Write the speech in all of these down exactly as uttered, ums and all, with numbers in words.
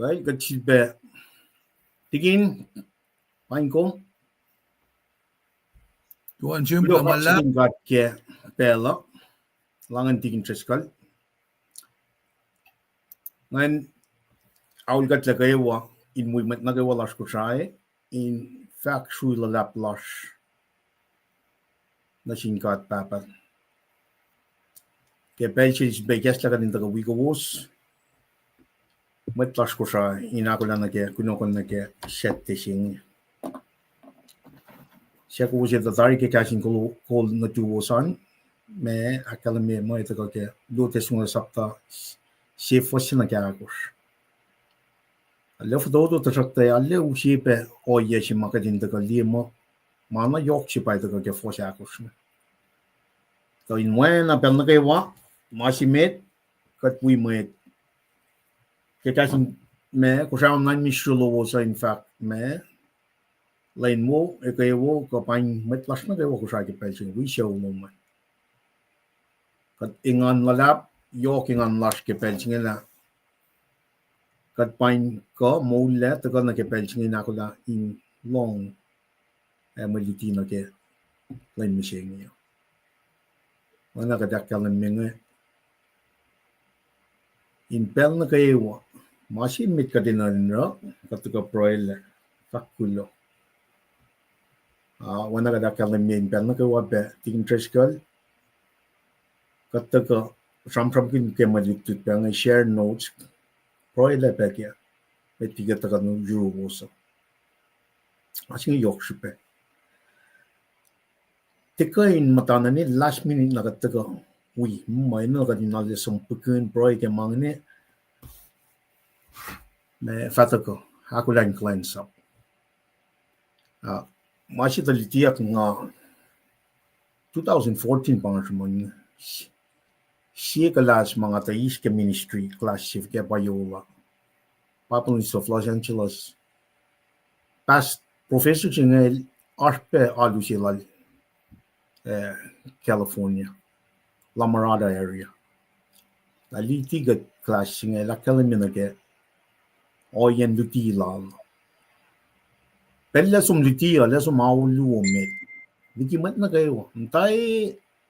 Well, kuht sifilpac, Tikin, paing kom. Tuan Jim, kuloh ma luhlahp sin God ke pacl uh, lahngo Tikin Driscoll. Ngan aol kuht nuh kwewa in wi mwet nuh kwewa lasr Kosrae in fahk srui luhlahp lasr nuh sin God Pahpah. Ke pacl se sifilpac kahslah kuht in tuhkuh wi kowos mwet lasr Kosrae in ahkolah nuh ke kunohkohn nuh ke Saturday se inge. Suc kowos etuh tari ke kahs in kol, kol nuhtuwos an, ma ahkkahlwemye ma tuhkuh ke Luo Testimony sapta sie fuhs se nuh ke ahkosr. Arlac fototo, tuhsruhktuh arlac use pac ohiyac se ma kuht in tuhkuh liye muh ma na yohk se pa tuhkuh ke fuhs ahkosr inge. Tuh in oacna pacl nuh kwewa, ma se met, kuht wi mwet. Ke kahs in ma Kosrae online ministry lowos uh in fahk ma lwen wo, ekuh wo, kuh paing mwet lasr nuh kwewa Kosrae ke pacl se inge wi sucu lom an. Kuht engan luhlahp, yohk engan lasr ke pacl se inge lah kuht paing kuh moullac tuhkuh nuh ke pacl se inge in ahkolah in lohng ac mwe luti nuh ke lwen mihsenge. Oacna kuht ahkkahlwemye inge, in pacl nuh kwewa, ma se met kuht enenuh in oruh, kuht tuhkuh pruhelah, fahk kuloh. Ah, oacna kuht ahkkahlwemye in pacl nuh kwewa pac Tikin Driscoll, kuht tuhkuh sramsramkihn ke mwe lutlut pac inge, share notes, pruhelah pac ke met liki kuht tuhkuh nuh yuruwos uh. Ma se inge yohk srihpac. Tiac kuh in muhtana ne last minute na kuht tuhkuh wi, ma enenuh kuht in arlac som pihkihn pruhe ke ma inge, ma fah tuhkuh ahkolah in kuhlwacnsap. Ah, ma se tuh lutiyuck nga two thousand fourteen pa nga sruhmuhn, sie kuhlahs ma nga tuh eis ke ministry, kuhlahs se ke Biola, Bible Institute of Los Angeles. Past professor se inge oasr pac alu se lal, eh, California, La Mirada area. Na luti kuht kuhlahs se inge, el ahkkahlwemye nuh ke ohiyacn luti lal. Pacl lah som luti uh, lah som ao luo met liki mwet nuh kwewa, muhta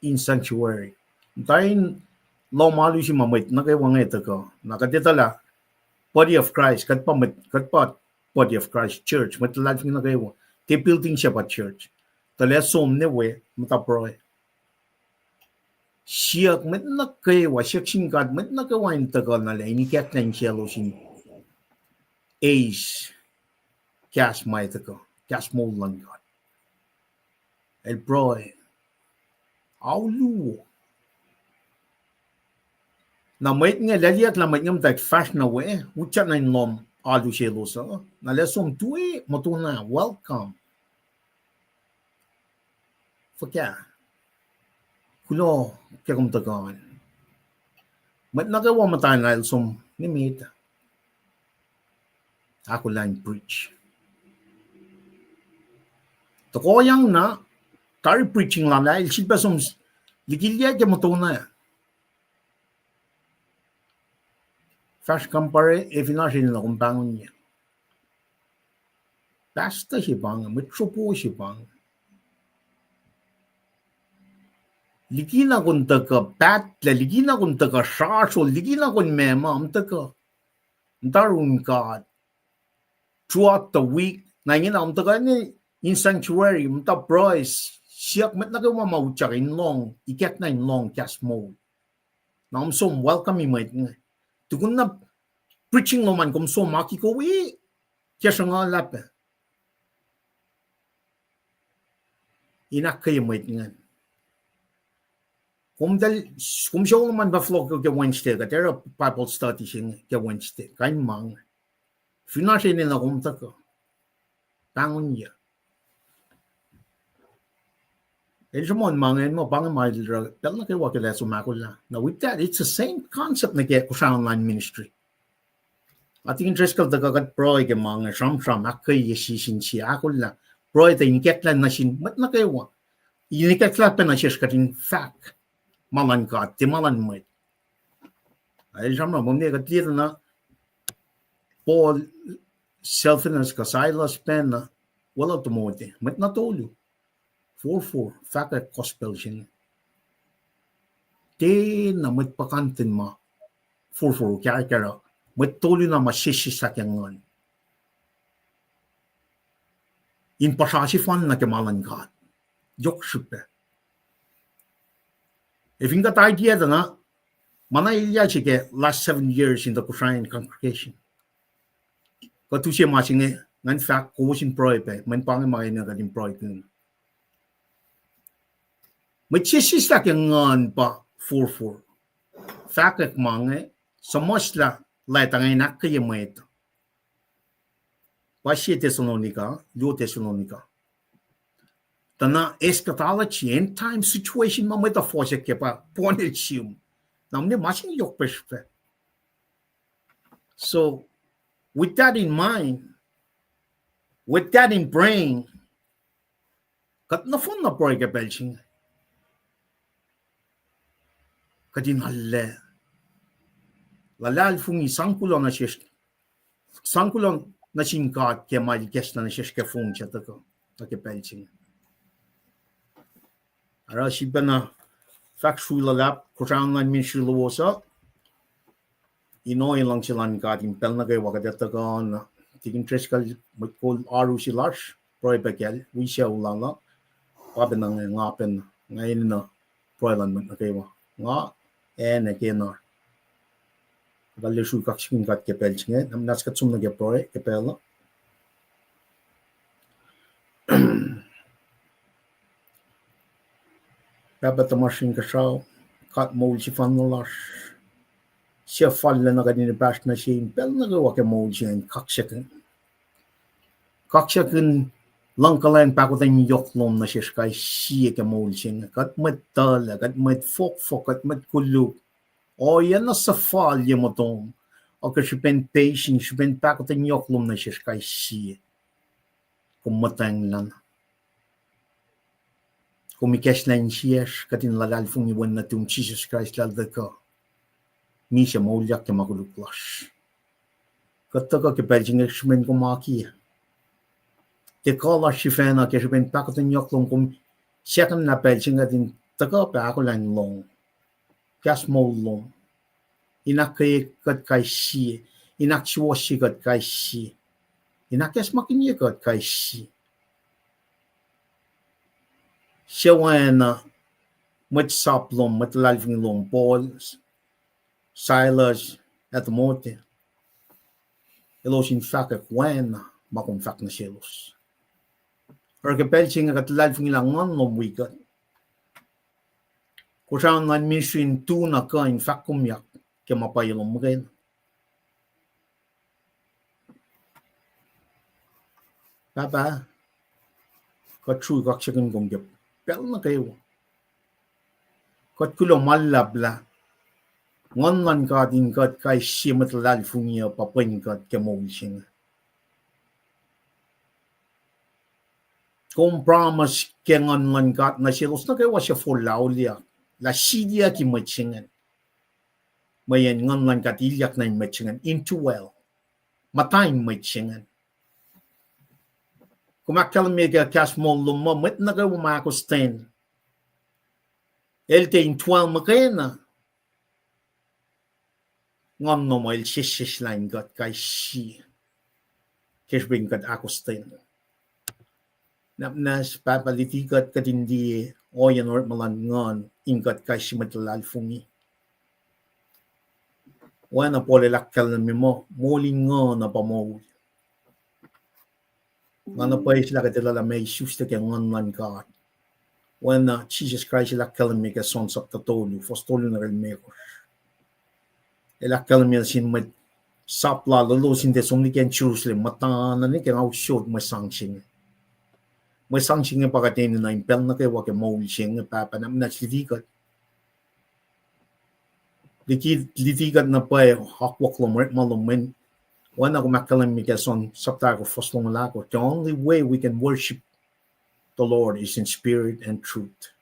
in sanctuary, muhta in lohm alu se ma mwet nuh kwewa inge tuhkuh. Na kuht etuh lah body of Christ, kuht pa mwet, kuht pa body of Christ church, mwet luhlahlfongi nuh kwewa, tiac building se pa church. Tuh lah som ne we, muhta pruhe. Siyuck mwet nuh kwewa, siyuck sin God mwet nuh kwewa in tuhkuh na lah in ikacklah insiyaclos in eis kahs ma tuhkuh, kahs moul luhn God. El pruhe ao luo. Na mwet inge, liyacllah mwet inge muhtwacwacack fahsr na we, utyak na in lohm alu selos uh. Na lah som tui, muhtuhnoa, welcome. Fuhkah? Kuloh ke kom tuhkuh an. Mwet nuh kwewa muhta na el som nimet ahkolah in preach. Tohkohyang na, tari preaching lal ah, el sifilpac som s-, likilyac ke muhtuhnoa. Fahsr kampare, e fin oasr enenuh kom pahngonyuc. Pastor se pa inge, mwet sropo se pa inge. Likina kom tuhkuh pahtlac, likina kom tuhkuh srasro, likina kom mema, kom tuhkuh, kom tarun God throughout the week. Na ingena kom tuhkuh ne in sanctuary, kom tuh pruhe, siyuck mwet nuh kwewa ma utyak in lohng, ikacklah in lohng kahs moul. Na kom som welcome-i mwet inge. Tukun na preaching lom an kom som akiko wi, ke sruhnguhl lah pac in ahkkweye mwet ingacn. Kom tal, kom sucu lom an pa fohlohk ke Wednesday, kuht oruh Bible study se inge ke Wednesday, kain ma inge. Fin oasr enenuh kom tuhkuh, pahngonyuc. El sruhmuhn ma inge, ma pa inge ma el oruh pacl nuh kwewa ke lah som ahkolah. Now with that, it's the same concept nuh ke Kosrae online ministry. Nga tikin Driscoll tuhkuh kuht pruhe ke ma inge, sramsram, ahkkweye sie sin sie, ahkolah. Pruhe tuh in ikacklah nuh sin mwet nuh kwewa. In ikacklah pac nuh sesr kuht in fahk ma luhn God, tiac ma luhn mwet. El sramsram, mom ne kuht liye tuh na, Paul, Silvanus kuh Silas pacna, weluhl Timothy, mwet na tolu forfor fahkwack gospel se inge. Tiacna mwet puhkantwen ma forfor kahkahruh, mwet tolu na ma sesseslah ke nguhn in puhsra sefanna ke ma luhn God. Yohk srihpac. Ac fin kuht idea tuh na, ma na elyah se ke last seven years in the Kosrae congregation, kuht use ma se inge, ngan fahk kowos in pruhe pac, mweyen pa inge ma enenuh kuht in pruhekihn. Mwet sesseslah ke nguhn pa forfor fahkwack ma inge, suhmuhslah leta inge in ahkkweye mwet. Pa sie Thessalonica, luo Thessalonica. Tuh na eschatology, end time situation ma mwet uh fohsack ke pa poun el sum. Na mwe ma se inge yohk pac srihpac. So, with that in mind, with that in brain, kuht nohfohn na pruhe ke pacl se inge, kuht in arlac luhlahlfongi, sang kuloh nuh sesr, sang kuloh nuh sin God ke ma El ikacslah nuh sesr ke fong se tuhkuh, nuh ke pacl se inge. Oruh sifacna fahk srui luhlahp, Kosrae online ministry lowos uh, in ohiyac luhngse luhn God in pacl nuh kwewa kuht ac tuhkuh na. Tikin Driscoll, mwet kol oaru se lasr, pruhe pac kacl, wi sucu lal uh, pa pacna nga, nga pacna, nga enenuh pruhe luhn mwet nuh kwewa. Nga, acn ac kena. Kuht arlac srui kaksakihn God ke pacl se inge, na muhnahs kuht som nuh ke pruhe ke pacl uh. Pahpah tuhmasr Inkuhsrao, God moul sefanna lasr, suc fal lacna kuht in pahsr nuh se in pacl nuh kwewa ke moul se in kaksakihn, kaksakihn luhngkuhlwacng, pahkotwen yohk lom nuh sesr kais sie ke moul se inge. Kuht mwet tuhlac, kuht mwet fohkfohk, kuht mwet koluk. Ohiyac na suhfal ye motom, ac ke srihpen patience, srihpen pahkotwen yohk lom nuh sesr kais sie. Kom muhtwacnglah na. Kom ikacslah insiyacsr, kuht in luhlahlfongi Wen nuhtum Jisus Kraist lah El tuhkuh, misac, moulyak ke ma koluk lasr. Kuht tuhkuh ke pacl se inge ke srihpen kom akiyac. Tiac kuh lasr sifacna, ke srihpen pahkotwen yohk lom, kom siyuck lah pacl se inge kuht in tuhkuh pac ahkolah in lohng kahs moul lom, in ahkkweye kuht kais sie, in ahksuwohsye kuht kais sie, in ahkacsmakihnye kuht kais sie. Suc oacna mwet sap lom, mwet luhlahlfongi lom, Paul, Silas, ac Timothy, elos in fahkwack oacna ma kom fahk nuh selos. Oruh ke pacl se inge kuht luhlahlfongi lah Nguhn lom wi kuht. Kosrae online ministry in tu na kuh in fahk komyak ke ma pwacye lom muhkwena. Pahpah, kuht srui kaksakihn kom ke pacl nuh kwewa. Kuht kuloh ma luhlahp lah Nguhn luhn God in kuht kais sie mwet luhlahlfongi uh pa pwen kuht ke moul se inge. Kom promise ke Nguhn luhn God nuh selos nuh kwewa suc forlah auliyak, lah siliyucki mwet se ingacn. Mweyen Nguhn luhn God ilyak nuh in mwet se ingacn, indwell, muhta in mwet se ingacn. Kom ahkkahlwemye ke kahs moul lom muh mwet nuh kwewa ma ahkostwen, el tiac indwell muhkwena. Nguhn lom uh el sesseslah in kuht kais sie, ke srihpen kuht ahkostwen. Nwacsnwacs Pahpah, luti kuht, kuht in liye ohiyacn orekma luhn Nguhn in kuht kais sie mwet luhlahlfongi. Oacna Paul el ahkkahlwemye muh moul in nguhn uh pa moul. Nga na pwacye lah kuht etuh lah meac isuslac ke Nguhn luhn God. Oacna Jisus Kraist el ahkkahlwemye ke John sapta tolu, fuhs tolu nuh ke limekohsr. El ahkkahlwemye sin mwet sap lal elos in tiac som liki acn Jerusalem, muhta na nuh ke nga usot mwe sang se inge. Mwe sang se inge pa kuht enenuh in pacl nuh kwewa ke moul se inge, Pahpah, nwacsnwacs luti kuht. Liki, luti kuht na pwacye akwuck lom, orekma lom, mweyen oacna kom ahkkahlwemye ke John sapta ahkosr, fuhs longoul ahkosr, the only way we can worship the Lord is in spirit and truth.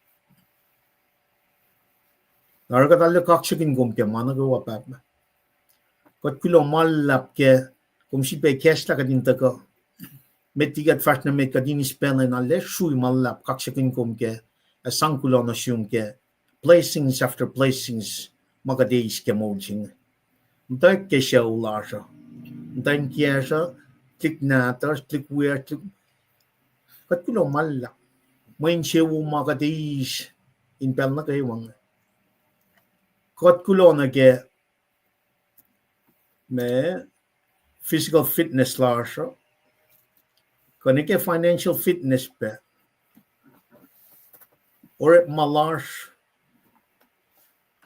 Na oruh kuht arlac kaksakihn kom ke ma nuh kwewa, Pahpah. Kuht kuloh ma luhlahp ke Kom sifilpac kahslah kuht in tuhkuh. Met liki kuht fahsr nuh met kuht in eis pacl in arlac srui ma luhlahp kaksakihn kom ke, ac sang kuloh nuh sum ke blessings after blessings ma kuht eis ke moul se inge. Muhtwacwacack ke sucu lasr uh, muhtwacn kiyacsr uh, tuhlihk nahtuhsr, tuhlihk wiyacsr, tuhlihk, kuht kuloh ma luhlahp. Mwe insewowo ma kuht eis in pacl nuh kwewa inge. Kuht kuloh nuh ke ma physical fitness lasr uh, kuh nuh ke financial fitness pac. Orekma lasr,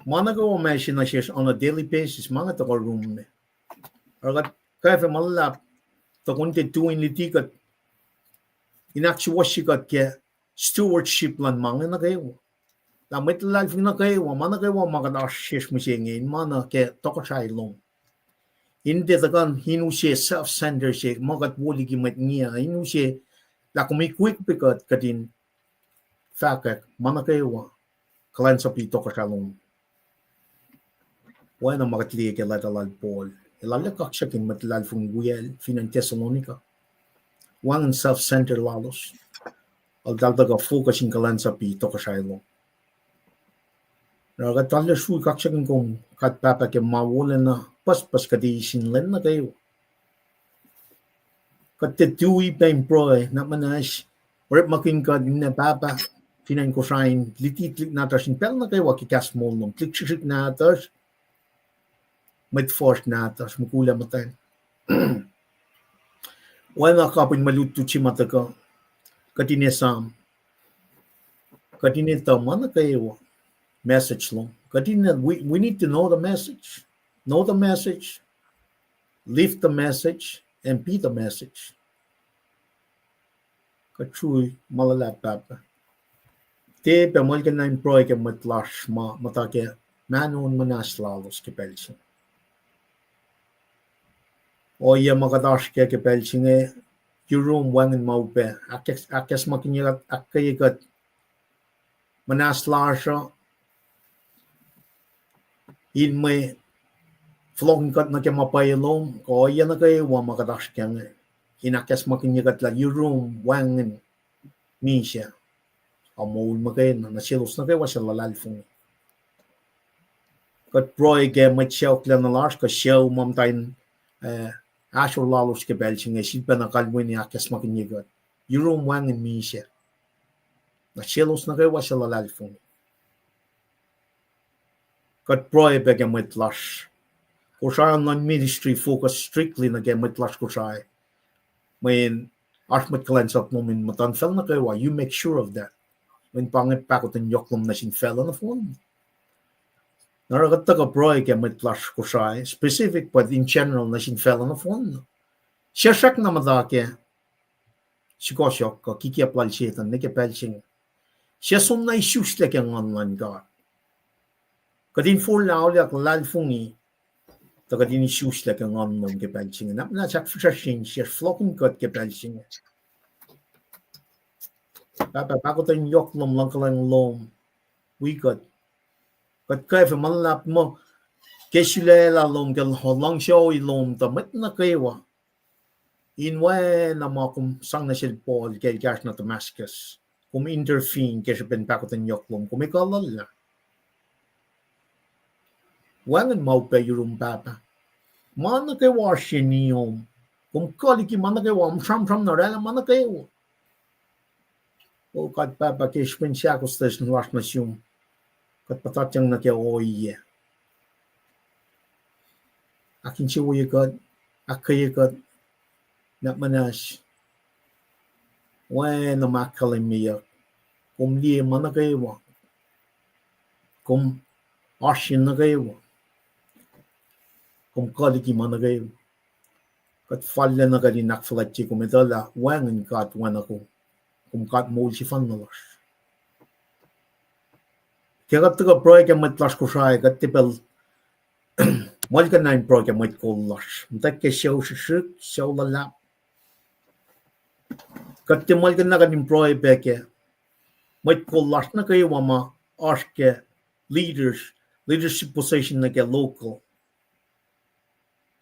ma nuh kwewa ma se nuh sesr on a daily basis, ma inge tuhkuh yurum me. Oruh kuht kwacfe ma luhlahp, tuh kom tiac tui in luti kuht, in ahksuwohsye kuht ke stewardship luhn ma inge nuh kwewa. Lah mwet luhlahlfongi nuh kwewa, ma nuh kwewa ma kuht oasr sesr mihsenge, in ma nuh ke tohkohsrahi lom. In tiac tuhkuh in use self-centered se, ma kuht wo liki mwet ngia, in use lah kom equip kuht, kuht in fahkwack ma nuh kwewa kuhlwacnsapuh tohkohsrahi lom. Oacna ma kuht liye ke leta lal Paul, el arlac kaksakihn mwet luhlahlfongi wiyacl fin acn Thessalonica. Wacngihn self-centered lalos. Eltahl tuhkuh focus in kuhlwacnsapuh tohkohsrahi lom. Na kuht arlac srui kaksakihn kom, kuht Pahpah, ke ma wolacna pucspucs kuht eis in lwen nuh kwewa. Kuht tiac tui pac in pruhe, na muhnahs, orekmakihn kuht, ninac Pahpah, fin acn Kosrae in luti tuhlihk nahtuhsr in pacl nuh kwewa ke kahs moul lom, tuhlihk srihsrihk nahtuhsr, mwet fuhsr nahtuhsr, mukul ac muhtwacn. Oacna kapihn mwe lutlut se ma tuhkuh, kuht in esam, kuht in etuh ma nuh kwewa message lom. Kuht in, we, we need to know the message. Know the message, live the message, and be the message. Kuht srui ma luhlahp Pahpah. Tiac pac muhlkuhnlah in pruhe ke mwet lasr ma muhta ke mahno in muhnahs lalos ke pacl se inge. Ohiyac ma kuht oasr kac ke pacl se inge, yurum, wacngihn ma upac, ahkacs-, ahkacsmakihnye kuht, ahkkweye kuht, muhnahs lasr uh, in mwe fohlohkihn kuht nuh ke ma pwacye lom, kuh ohiyac nuh kwewa ma kuht oasr kac inge, in ahkacsmakihnye kuht lah yurum, wacngihn misac, ac moul muhkwena nuh selos nuh kwewa suc luhlahlfongi. Kuht pruhe ke mwet sacohklacna lasr kuh sucu ma muhta in, eh, ahsor lalos ke pacl se inge, sifilpacna kalweni ahkacsmakihnye kuht, yurum, wacngihn misac nuh selos nuh kwewa suc luhlahlfongi. Kuht pruhe pac ke mwet lasr Kosrae, luhn ministry focus strictly nuh ke mwet lasr Kosrae. Mweyen oasr mwet kuhlwacnsap lom in muhtuhnfacl nuh kwewa, you make sure of that. Mweyen pa inge pahkotwen yohk lom nuh sin facluh nohfohn. Na oruh kuht tuhkuh pruhe ke mwet lasr Kosrae, specific, but in general nuh sin facluh nohfohn. Sesr srackna muhta ke sukohsohk kuh kikiap lal Setuhn nuh ke pacl se inge. Sesr som na isuslac ke Nguhn luhn God. Kuht in forlah auliyak luhlahlfongi, tuh kuht in isuslac ke nguhn lom ke pacl se inge. Na muhnahs ahkfihsracsrye insiyacsr, fohlohkihn kuht ke pacl se inge. Pahpah, pahkotwen yohk lom, luhngkuhlwacng lom wi kuht. Kuht kwacfe ma luhlahp muh ke sulaclah lom, ke luhngse lom tuh mwet nuh kwewa, in oacna ma kom sang nuh sel Paul ke el kahsruh nuh Damascus, kom intervene ke srihpen pahkotwen yohk lom, kom ekuhllah. Wacngihn ma upac yurum Pahpah. Ma nuh kwewa oasr niyom, kom kuh liki ma nuh kwewa, kom sramsram na oraclah ma nuh kwewa. O God Pahpah, ke srihpen sahkostwen lasr nuh sum, kuht puhtatyang nuh ke ohiyac. Ahkinsewowoye kuht, ahkkweye kuht, na muhnahs, oacna ma ahkkahlwemyeyuck, kom liye ma nuh kwewa, kom oasr nuh kwewa, kom kuh liki ma nuh kwewa. Kuht fallacna kuht in ahkfuhlwactye kom, etuh lah wacngihn God oacna kom, kom God moul sefanna lasr. Ke kuht tuhkuh pruhe ke mwet lasr Kosrae, kuht tiac pacl muhlkuhnlah in pruhe ke mwet kol lasr, muhtwacwacack ke sucu srihsrihk, sucu luhlahp. Kuht tiac muhlkuhnlah kuht in pruhe pac ke mwet kol lasr nuh kwewa ma oasr ke leaders, leadership position nuh ke local.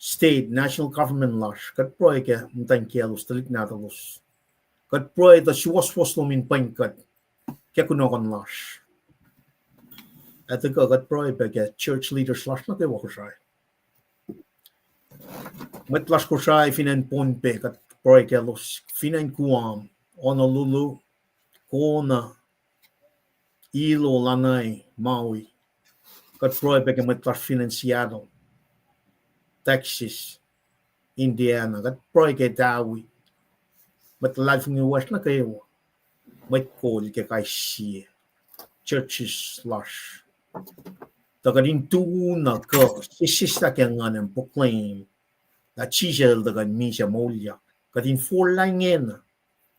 state, national government lasr, kuht pruhe ke muhtwacn kiyaclos, tuhlihk nahtuhlos. Kuht pruhe tuh suwohswohs lom in pwen kuht ke kunohkohn lasr. Ac tuhkuh kuht pruhe pac ke church leaders lasr nuh kwewa Kosrae. Mwet lasr Kosrae fin acn Pohnpei, kuht pruhe kaclos, fin acn Guam, Honolulu, Kona, Hilo, Lanai, Maui. Kuht pruhe pac ke mwet lasr fin acn Seattle, Texas, Indiana. Kuht pruhe ke Tawi. Mwet luhlahlfongi lasr nuh kwewa. Mwet kol ke kais sie churches lasr. Tuh kuht in tu na kuh sesseslah ke nguhn and proclaim lah Jisus El tuhkuh in misac moulyak. Kuht in forlah ingena,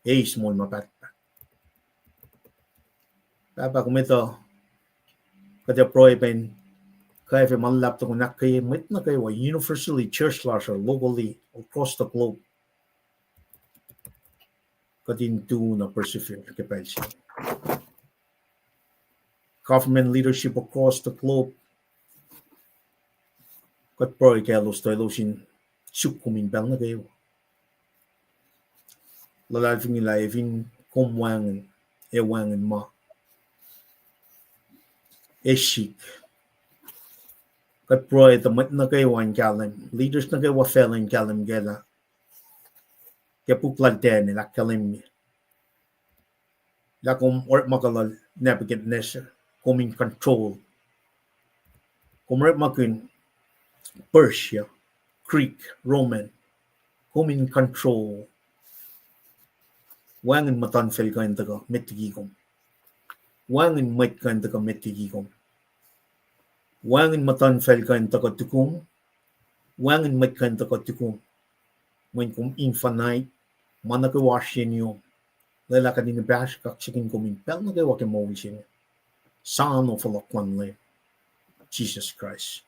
eis moul ma pahtpaht. Pahpah, kom etuh, kuht ac pruhe pac in kwacfe ma luhlahp tukun ahkkweye mwet nuh kwewa, universally, church lasr uh, locally, across the globe. Kuht in tu na persevere ke pacl se. Government leadership across the globe. Kuht pruhe kaclos tuh elos in suk kom in pacl nuh kwewa. Luhlahlfongi lah fin kom wacngihn, ac wacngihn ma ac sik. Kuht pruhe tuh mwet nuh kwewa in kahlwem, leaders nuh kwewa facluh in kahlwem kac lah ke puk lal Daniel ahkkahlwemye lah kom orekmakihn Nebuchadnezzar, kom in control. Kom orekmakihn Persia, Greek, Roman, kom in control. Wacngihn muhtuhnfacl kuh in tuhkuh met liki kom. Wacngihn mwet kuh in tuhkuh met liki kom. Wacngihn muhtuhnfacl kuh in tuhkuh tukum. Wacngihn mwet kuh in tuhkuh tukum. Mweyen kom infinite, ma nuh kwewa oasr yen yuom. Lwelah kuht in pahsr kaksakihn kom in pacl nuh kwewa ke moul se inge. Sano fohlohk luhn Leum, Jisus Kraist.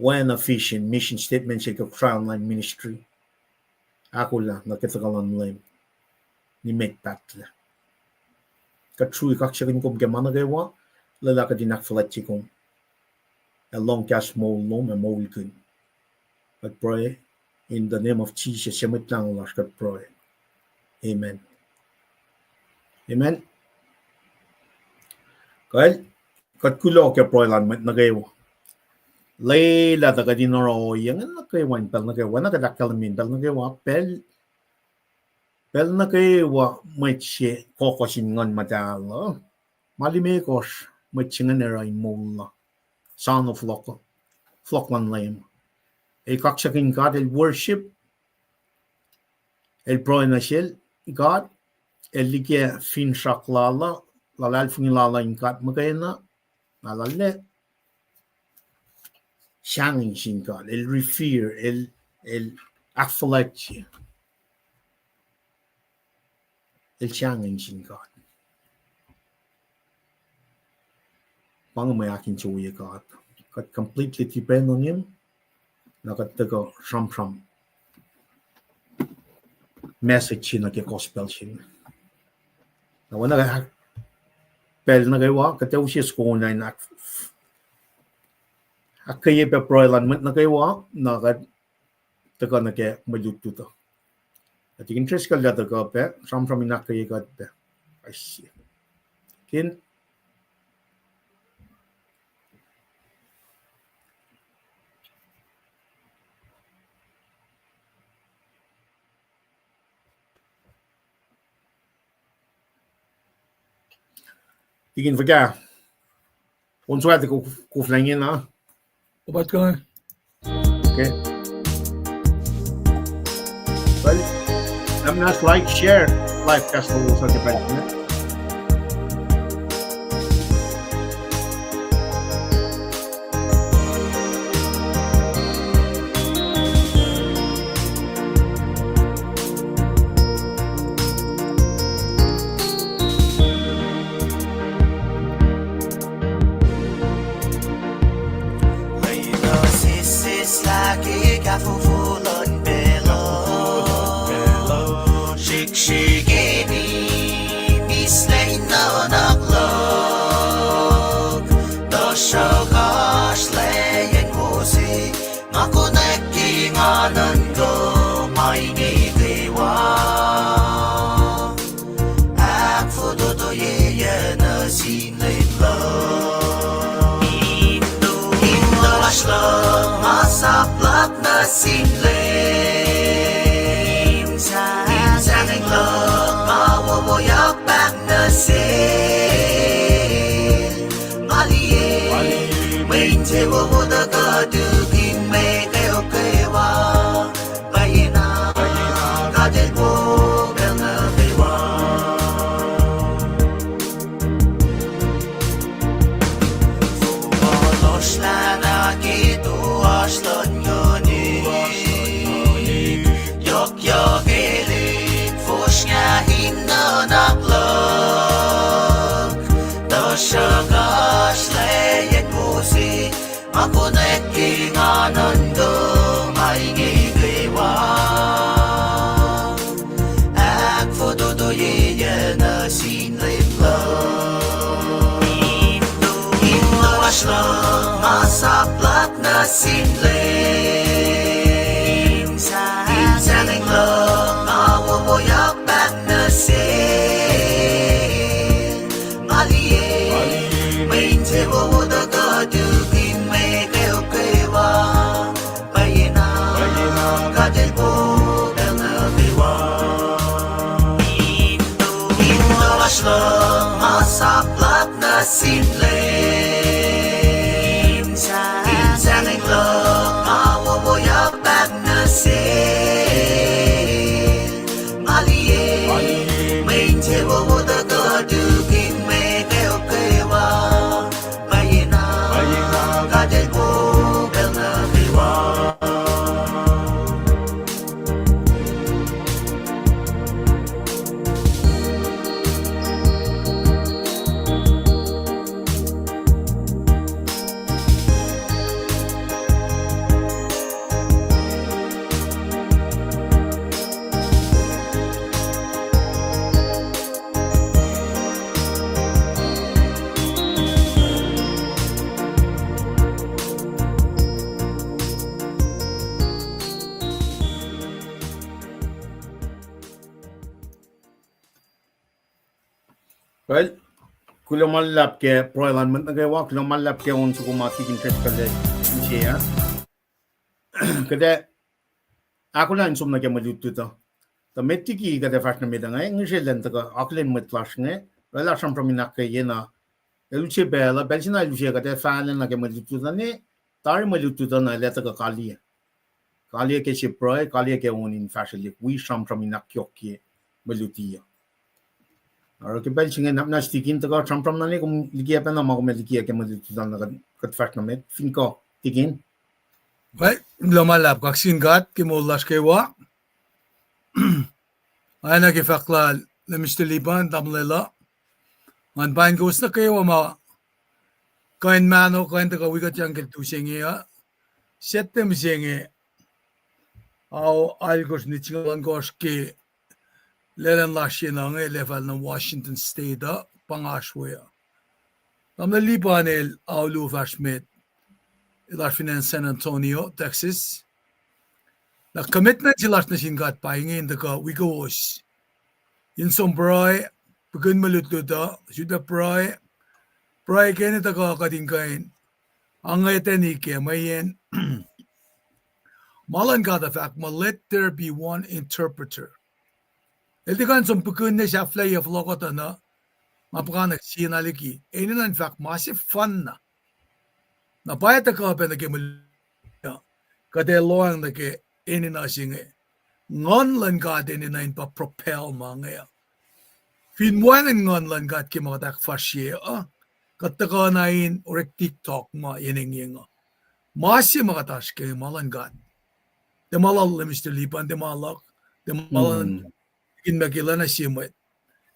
Oacna vision, mission statement se ke Crown Line Ministry, ahkolah nuh ke tuhkuh luhn Leum nimet pahtlac. Kuht srui kaksakihn kom ke ma nuh kwewa, lwelah kuht in ahkfuhlwactye kom ac lohng kahs moul lom ac moulkihn. Kuht pruhe in the name of Jesus, sie Mwet Lahngo lasr kuht pruhe. Amen. Amen. Kal, kuht kuloh ke pruhe luhn mwet nuh kwewa. Lwelah tuh kuht in oruh ohiyac inge nuh kwewa in pacl nuh kwewa, na kuht ahkkahlwemye in pacl nuh kwewa, pacl, pacl nuh kwewa mwet se kohkoh sin Nguhn Muhtahl uh, ma limekohsr mwet se ingacn oruh in moul uh, sano fohlohk, fohlohk luhn Leum. El kaksakihn God, el worship, el pruhe nuh sel God, el liye finsrak lal uh, luhlahlfongi lal uh in God muhkwena, na lal ah sahngweng sin God, el revere, el, el ahkfuhlwactye. El sahngweng sin God. Pa inge mwe ahkinsewowoye God. Kuht completely depend on Him. Na kuht tuhkuh sramsram message se nuh ke gospel se inge. Na oacna pacl nuh kwewa, kuht ac use soko na in ahk-, ahkkweye pac pruhe luhn mwet nuh kwewa, na kuht tuhkuh nuh ke mwe lutlut uh. Kuht in interest kuh lah tuhkuh pac, sramsram in ahkkweye kuht pac. Aise. Kin Tikin fuhkah? On soate ko-, koflah ingena? Obat kuh. Okay. Well, lah muhnahs like, share live cast lowos nuh ke pacl se inge. Lwelah sesseslah ke kahfofo luhn pacl uh, srihksrihk ac mislac in nuhnak luhk, tuhsruhk oasr lwacyacn wo se ma konwacack ke Sin Leum, in sahngweng luhk ma wowoyak pahng nuh sel. Nga liye mwe insewowo tuhkuh tukun mwe kweok kwewa. Pwacyena, God El wo pacl nuh kwewa. Fohlohsrlah na ke toasr luhn nguhn, yohkyohkelihk fosrngah in nuhnak luhk. Tuhsruhk oasr lwacyacn Moses, ma konwacack ke nga nuhnkuh ma inge kwewa. Ahkfototoyeyuc nuh sin Leum luhk. Intoasr luhk ma sap luhk nuh sin Leum, in sahngweng luhk ma wowoyak pahng nuh sel. Nga liye mwe insewowo tuhkuh tukun mwe kweok kwewa. Pwacyena, God El wo pacl nuh kwewa. Intoasr luhk ma sap luhk nuh sin Leum, in sahngweng luhk ma wowoyak pahng nuh sel. Nga liye mwe insewowo tuhkuh tukun mwe kweok kwewa. Pwacyena, God El wo pacl nuh kwewa. Well, kuloh ma luhlahp ke pruhe luhn mwet nuh kwewa, kuloh ma luhlahp ke on soko ma tikin Driscoll el use ah. Kuht ac ahkolah in som nuh ke mwe lutlut uh. Tuh met liki kuht ac fahsr nuh met uh, nga ngihsre lwen tuhkuh akihlen mwet lasr inge, oraclah sramsram in ahkkweye na. El use pacl uh, pacl se na el use kuht ac fahla nuh ke mwe lutlut uh ne, tari mwe lutlut uh na el ac tuhkuh kaliyac. Kaliyac ke sie pruhe, kaliyac ke on in fahsrwelihk wi sramsram in ahkyohkye mwe luti uh. Oruh ke pacl se inge nap na tikin tuhkuh sramsram na ne kom likiyac pacna ma kom ac likiyac ke mwe lutlut uh na kuht fahsr nuh met, fin kuh tikin. Well, kuloh ma luhlahp, kaksakihn God ke moul lasr kwewa. Oacna ke fahk lal Minister Lipan, tamuhlwel uh, ngan paing kowos nuh kwewa ma kuh in mahno, kuh in tuhkuh wi kuht yang ke lutu se inge uh. September se inge, ao alkosr nit singucul ohnkohsr ke lwen lasr se inge, lefal nuh Washington State uh, pa nga oasr we uh. Tamuhlwel Lipan el ao luo fahsr met, el oasr fin acn San Antonio, Texas. Na commitment se lasr nuh sin God pa inge in tuhkuh wi kowos in som pruhe, pihkihn mwe lutlut uh, sifilpac pruhe, pruhe ke ne tuhkuh kuht in kuh in angetani ke mweyen ma luhn God uh fahk muh, let there be one interpreter. El tiac kuh in som pihkihn ne sahflahiyac fohlohkohtoh na, nga puhkantwen sie na liki, enenuh in fahk ma sefanna. Na pa tuhkuh pac nuh ke mwe kuht ac lohacng nuh ke enenuh se inge. Nguhn luhn God enenuh in pa propel ma inge. Fin wacngihn Nguhn luhn God ke ma kuht ahkfahsrye uh, kuht tuhkuh na in orek TikTok ma enengyeng uh. Ma se ma kuht oasr ke inge ma luhn God. Tiac ma lal Minister Lipan, tiac ma luhk, tiac ma luhn, tikin ma ke lana sie mwet.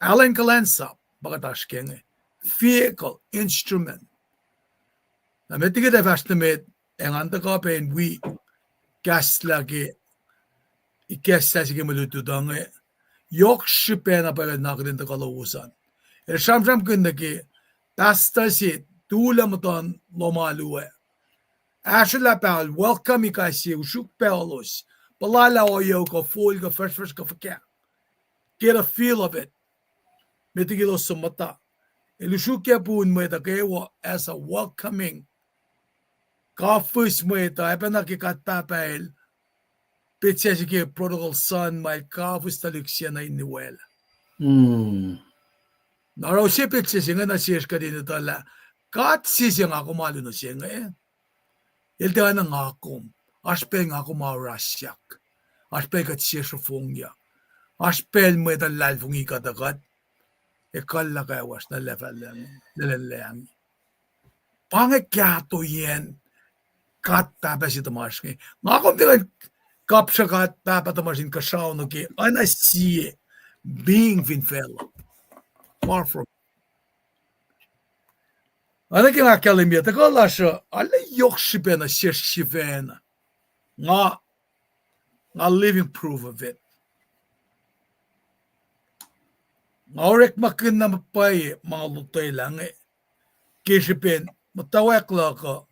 Alan kuhlwacnsap ma kuht oasr ke inge. Vehicle, instrument. Na met liki kuht ac fahsr nuh met, ac ngan tuhkuh pac in wi kahslah ke, kahslah se ke mwe lutlut uh inge. Yohk srihpac na pwacye kuht in akihlen tuhkuh lowos an. El sramsramkihn nuh ke pastor se, tulac muhtuhn lohm alu ah. Ahsrwelah pahol, welcome-i kais sie, usruk paholos. Puhla lah ohiyac kuh fol kuh fahsrfahsr kuh fuhkah. Get a feel of it. Met liki elos som muhta. El usrukye pun mwet uh kwewa as a welcoming. Kuh fihs mwet uh, oacpacna ke God Pahpah El petsac se ke prodigal son ma el kafis tuhlihk se nuh in iwaclah. Na oruh se petsac se inge nuh sesr kuht in etuh lah God se se nga kom alu nuh se inge, el tiacna nga kom. Oasr pacl nga kom orasyak. Oasr pacl kuht sesr ofongyak. Oasr pacl mwet uh luhlahlfongi kuht uh kuht ekuhllah kawuck nuh lacnlacngi. Pa inge kahtoiyacn God Pahpah se tuhmasr inge. Nga kom tiac kuh in kapsra God Pahpah tuhmasr inkuhsrao nuh ke oacna sie being fin facluh. Far from. Oacna ke nga kahlwemye tuhkuh lasr uh, arlac yohk srihpac nuh sesr sifacna. Nga, nga living proof of it. Nga orekmakihn na pwacye ma nga lotwelah inge ke srihpen muhtwacwacack luhk uh.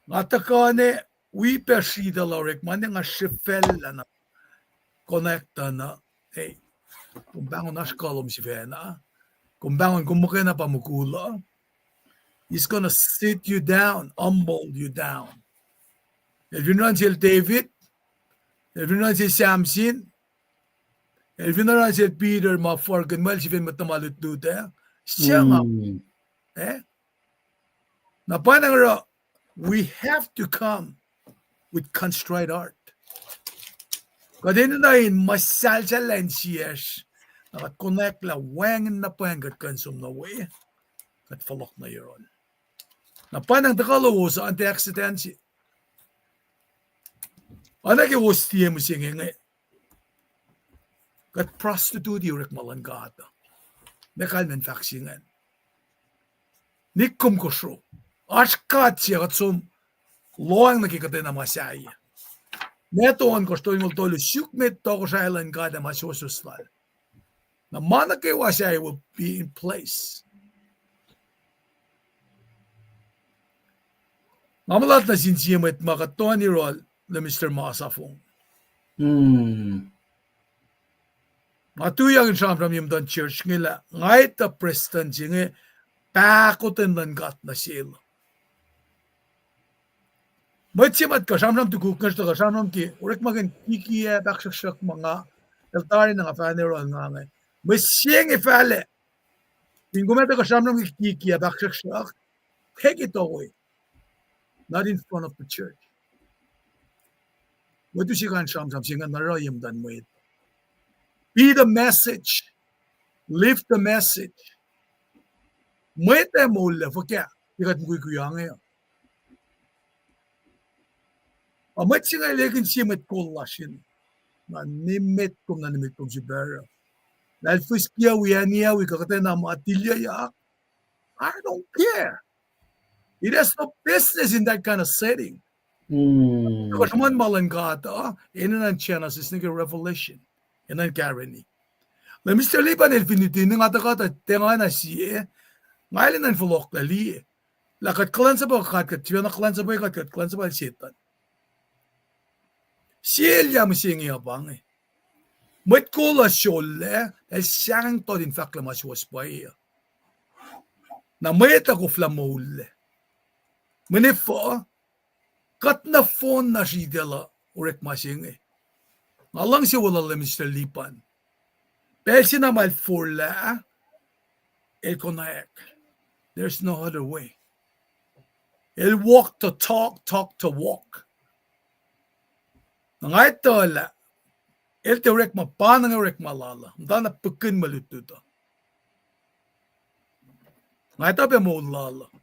Nga tuhkuh na wi pac sritacl orekma ne nga srihfacllah na connect na, e, kom pahngon oasr kuh lom sifacna. Kom pahngon kom muhkwena pa mukul uh. He's gonna sit you down, humble you down. El fin run sel David, el fin run sel Samson, el fin run sel Peter ma forkihn mwel sifacn mwet tuhma lutlut ah, siyuck, e? Na pa inge oruh, we have to come with contrite heart. Kuht enenuh in muhsahlsahllah insiyacsr, na kuht konwacack lah wacngihn na pwacye kuht kuh in som nuh we, kuht fohlohk nuh yohrohl. Na pa inge tuhkuh lowos an tiac accident se. Oacna ke wos tiac mihsenge inge, kuht prostitute orekma luhn God. Meac kalmacn fahk se ingacn? Nick kom kosro. Oasr God se kuht som lohacng nuh ke kuhtwena ma sahyac. Matthew ohnkohsr tolngoul tolu, suk met tohkohsrahi luhn God ac ma suwohswohs lal. Na ma nuh kwewa sahyac will be in place. Nga mulat nuh sin sie mwet ma kuht toeni yohrohl, Minister Masafong. Nga tuyak in sramsram ye muhtuhn church inge lah nga etuh prestuhn se inge pahkotwen luhn God nuh sel. Mwet se ma kuh sramsram tukuk inge tuhkuh sramsram ke orekmakihn kikiacp ahksruhksruhk ma nga, el tari na nga fahna yohrohl nga inge. Mwe se inge fahlac. Fin kom etuh kuh sramsram ke kikiacp ahksruhksruhk, take it away. Not in front of the church. Mwe tu se kain sramsram se inge nuh oruh ye muhtuhn mwet. Be the message. Live the message. Mwet ac moul lah fuhkah ke kuht mukwikwi inge. A mwet se inge lekihn sie mwet kol lasr in, na nimet kom, na nimet kom sipacruh. Na el fihs kiac wi, acn wi, kuh kuhtwena ma tilyucyak. I don't care. It has no business in that kind of setting. Kuh sruhmuhn ma luhn God uh, enenuh in Genesis nuh ke Revelation, enenuh in kareni. Lah Mister Lipan el fin luti, nga tuhkuh tuh tiacna sie, nga enenuh in fohlohklac liye. Lah kuht kuhlwacnsapuh God, kuht tiacna kuhlwacnsapuh God, kuht kuhlwacnsapuh Setan. Sie elyah mihsenge uh pa inge. Mwet kol uh sollac, el sahngweng tot in fahklah ma suwohs pwacye uh. Na mwet uh koflah moullac. Mweyen efuh, kuht nohfohn na sritacl uh orekma se inge. Nga luhngse weluhl Minister Lipan. Pacl se na ma el forlah, el konwacack. There's no other way. El walk the talk, talk the walk. Na nga etuh lah el tiac orekma, pa inge orekma lal uh. Muhtana pihkihn mwe lutlut uh. Nga etuh pac moul lal uh.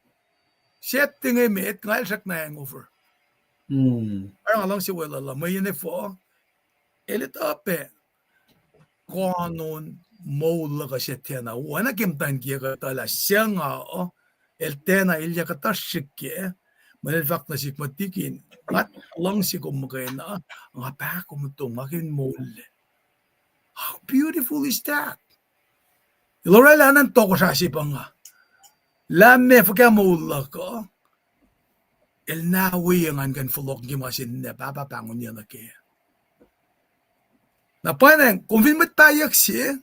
Siyuck inge met, nga el srackna hangover. Oruh nga luhngse weluhl uh, mweyen efuh, el etuh pac koanon moul luhk uh se tiacna. Oacna ke muhtwacn kiyuhk uh etuh lah suc nga uh, el tiacna elyah kuhtuh srihk kac, mweyen el fahk nuh sihk muh, Tikin, nga luhngse kom muhkwena, nga pahkomutom, nga kihtin moullac. How beautiful is that? El orwaclah anan tohkohsrah se pa nga. Lah meac fuhkah moul luhk uh, el na wi engan kuh in fohlohk ke ma se ninac Pahpah pahngonyuc nuh kac. Na pwacnwacng, kom fin mwet pahyuck se,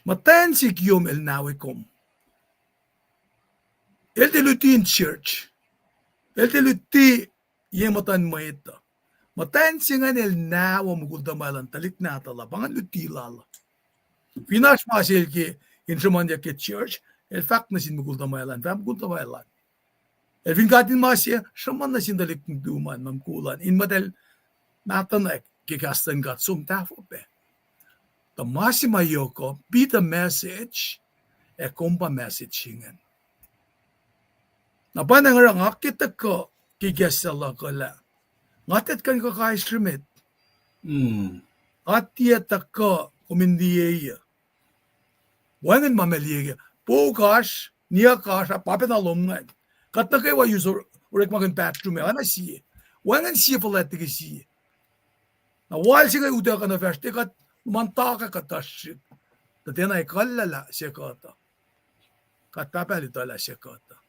muhtwacn se kiyom el na wi kom. El tiac luti in church. El tiac luti ye muhtuhn mwet uh. Muhtwacn se ingacn el nawa mukul tuhmwacl an, tuhlihk nahtuhl ah, pa ingacn luti lal uh. Fin oasr ma sel ke in sruhmuhnyuck ke church, el fahk nuh sin mukul tuhmwacl an, fahk mukul tuhmwacl an, el fin katinmas se, sruhmuhn nuh sin tuhlihk nuhtum an, ma mukul an, in muhtahl nahtuhnak ke kahs luhn God som tahfuh pac. Tuh ma se ma yohk uh, be the message, ac kom pa message ingacn. Na pa na nga oruh nga ke tuhkuh ke kahs se luhk uh lah, nga tiac kuh in kuh kais srimet. Nga tiac tuhkuh kom in liye. Wacngihn ma ma liye ke. Pouk oasr, niyuck oasr, ah, pa pacna lom ingacn. Kuht nuh kwewa use or-, orekmakihn bathroom ac oacna sie. Wacngihn sie fuhlwact liki sie. Na wal se inge utuckuh nuh fahsr, tiac kuht luhman taka kuht oasr srihk. Tuh tiacna ekuhllah lah se kuht uh. Kuht pahpah lututlah se kuht uh.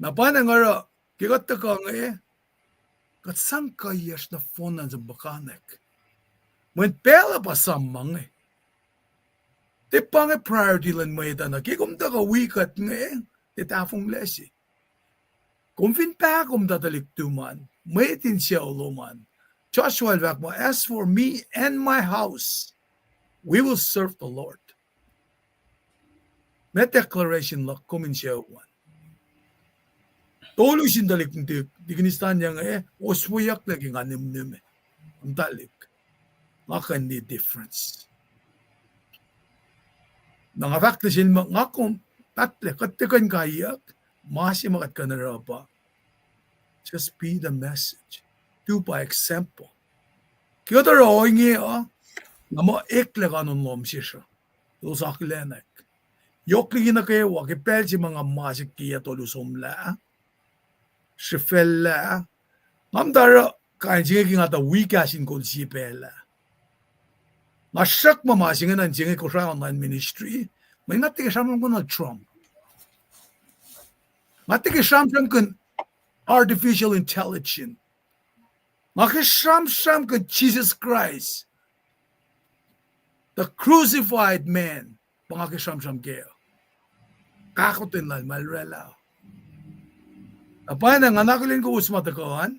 Na pa na nga oruh, ke kuht tuhkuh inge, kuht sang kuhiyacsr nohfohn nuh sin puhkantwen. Mweyen pacl uh pa esam ma inge. Tiac pa inge priority luhn mwet uh na. Ke kom tuhkuh wi kuht inge, tiac tahfonglac se. Kom fin pahkomuhta tuhlihk nuhtum an, mwet in sucu lom an. Joshua el fahk muh, As for me and my house, we will serve the Lord. Meac declaration luhk kom in sucu an? Tolu sin tuhlihk nuhtihk, Deacon Istan, yang e, osweyucklac ke nga nimnim, muhtwacn tuhlihk. Nga kuh in liye difference. Na nga fahk nuh sel muh nga kom, tahtlac, kuht tiac kuh in kaiyuck, ma se ma kuht kuh in oruh pa just be the message. Tu pa example. Ke kuht oruh ohinge uh, na muh eklac kanon lohm sesr uh, elos akihlenak. Yohk liki nuh kwewa, ke pacl se ma nga masek ke yac tolu somlah, srihfacllah, nga muhta oruh kain se inge ke nga tuh wi kahs in kol sie pacl ah. Nga sruhk muh ma se inge na in se inge Kosrae online ministry, mweyen nga tiac ke sramsramkihn Trump. Nga tiac ke sramsramkihn artificial intelligence. Nga ke sramsramkihn Jesus Christ, the crucified man, pa nga ke sramsram kac. Kahkotwen lal ma el oraclah. Na pwacye na nga akihlen kowos ma tuhkuh an.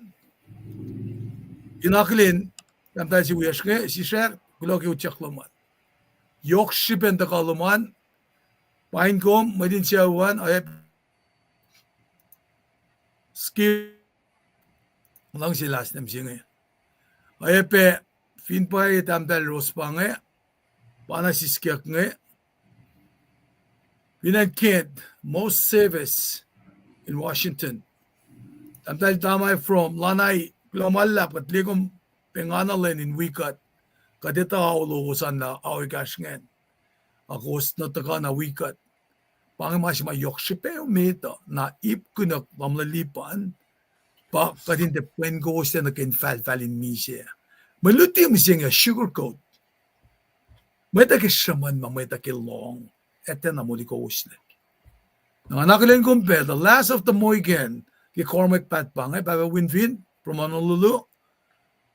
In akihlen tahmtahel se wiyacsr inge, sisrack, kuloh ke utyak lom an. Yohk srihpen tuhkuh lom an. Paing kom, mwet in sucu an, oacyacpac Skip, luhngse last name se inge. Oacyacpac fin pwacye tahmtahel Ros pa inge, pa na siskyak inge. Fin acn Kent, most safest in Washington. Tahmtahel Tamai from Lanai, kuloh ma luhlahp, kuht liye kom pengana lwen in wi kuht. Kuht etuh ao lowos an lah ao ekahsr ingacn. Ac kowos nuh tuhkuh na wi kuht. Pa inge ma se ma yohk srihpac met uh, na ip kunuhk tamuhlwel Lipan, pa kuht in tiac pwen kowos nuh ke infahlfahl in misac. Mwe luti mihsenge sugar coat. Mwet uh ke sruhmuhn ma mwet uh ke lohng, etuh na moli kowoslac. Na nga akihlen kom pac, the last of the Mohican, ke Cormac Pat pa inge, Pahpah Winfield, from Honolulu.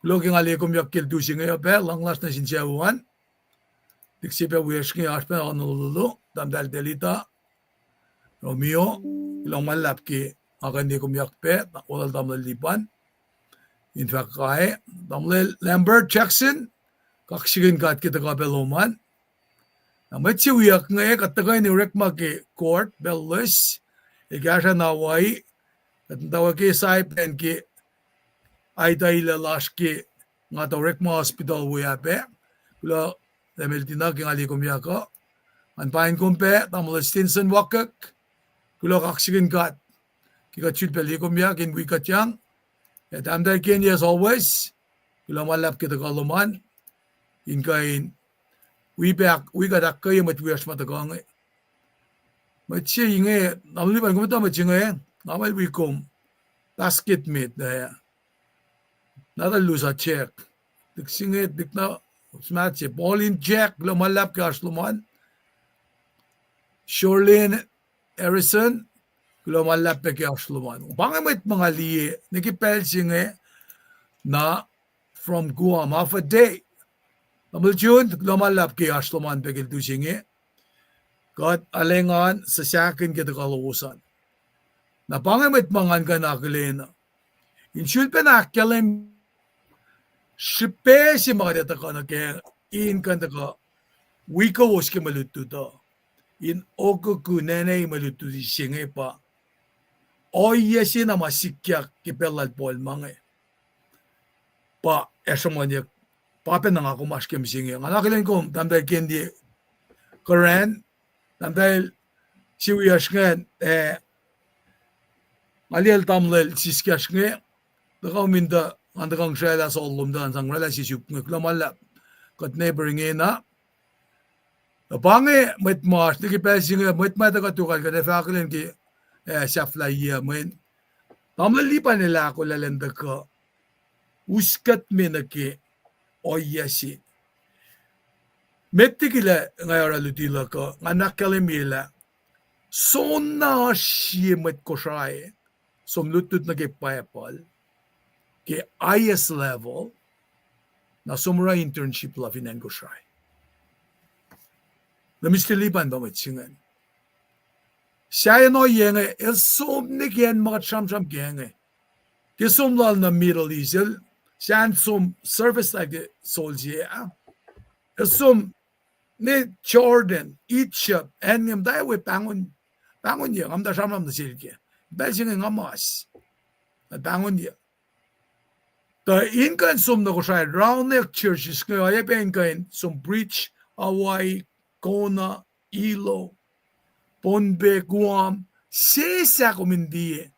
Kuloh ke nga liye kom yak ke lutu se inge uh pac, luhng lasr nuh sin sucu an. Lik se pac wiyacsr inge oasr pac Honolulu, tahmtahel Delita, Romeo, kuloh ma luhlahp ke nga kuh in liye kom yak pac, olal tamuhlwel Lipan. In fact, kae, tamuhlwel Lambert Jackson, kaksakihn God ke tuhkuh pac lom an. Na mwet se wiyuck inge, kuht tuhkuh in orekma ke court, pacl loes, ekahsr ah na Hawaii, kuht muhtwacwacack ke Saipan ke aitaillah lasr ke nga tuh orekma hospital we ah pac. Kuloh, Lemeltina, ke nga liye kom yak uh. An pain kom pac, tamuhlwel Stinson Wakek. Kuloh, kaksakihn God ke kuht sulpac liye kom yak in wi kuht yang. Ac tahmtahel Kenny, as always, kuloh ma luhlahp ke tuhkuh lom an. In kuh in wi pac, wi kuht ahkkweye mwet wiyacsr ma tuhkuh inge. Mwet se inge, na luhpan kom etuh mwet se inge, nga muh el wi kom basket mate, eh, na tuh lusa Jack. Lik se inge, lik na, smat se, Pauline Jack, kuloh ma luhlahp ke oasr lom an. Shirlene Harrison, kuloh ma luhlahp pac ke oasr lom an. Pa inge mwet ma nga liye nuh ke pacl se inge, na from Guam, Alpha Day. Tamuhlwel June, kuloh ma luhlahp ke oasr lom an pac ke lutu se inge. Kuht arulacna suhsahkihn ke tuhkuh lowos an. Na pa inge mwet ma ngan kuh in akihlen uh. In sulpacna ahkkahlwem srihpac se ma kuht etuh kuh nuh kac, in kuh in tuhkuh wi kowos ke mwe lutlut uh, in okokihn nene mwe lutlut se inge pa ohiyac se na ma sikyak ke pacl lal Paul ma inge. Pa ac sruhmuhnyuck, pa pacna nga kom oasr ke mihsenge. Nga na akihlen kom, tahmtahel Kendi Koran, tahmtahel Siwiyacsr ingacn, eh, nga liyacl tamuhlwel siskacsr inge, tuhkuh min tuh, ngan tuhkuh srwaclah sohloh lom tuh, ngan sang oraclah sisuk inge, kuloh ma luhlahp. Kuht neighbor ingena. Na pa inge mwet ma oasr nuh ke pacl se inge, mwet ma tuhkuh tuh kal kuht ac fah akihlen ke, eh, sahflahiyac mweyen tamuhlwel Lipan el ahkolah elan tuhkuh us kuht me nuh ke ohiyac se. Met liki lah nga oruh luti luhk uh, nga ahkkahlwemye lah soenna sie mwet Kosrae som lutlut nuh ke Bible ke highest level, na som oruh internship lal fin acn Kosrae. Na Mister Lipan pa mwet se ingacn. Sahyacn ohiyac inge, el som nuh ke acn ma kuht sramsram kac inge. Ke som lal nuh Middle East, el sahn som service lal ke soldier ah. El som nuh Jordan, Egypt, acn inge muhta we pahngon, pahngonyuck, nga muhta sramsram nuh sel ke pacl se inge nga mas, pahngonyuck. Tuh in kuh in som nuh Kosrae, raunweack churches inge, oacyacpac in kuh in som preach Hawaii, Kona, Hilo, Pohnpei, Guam, sesseslah kom in tiac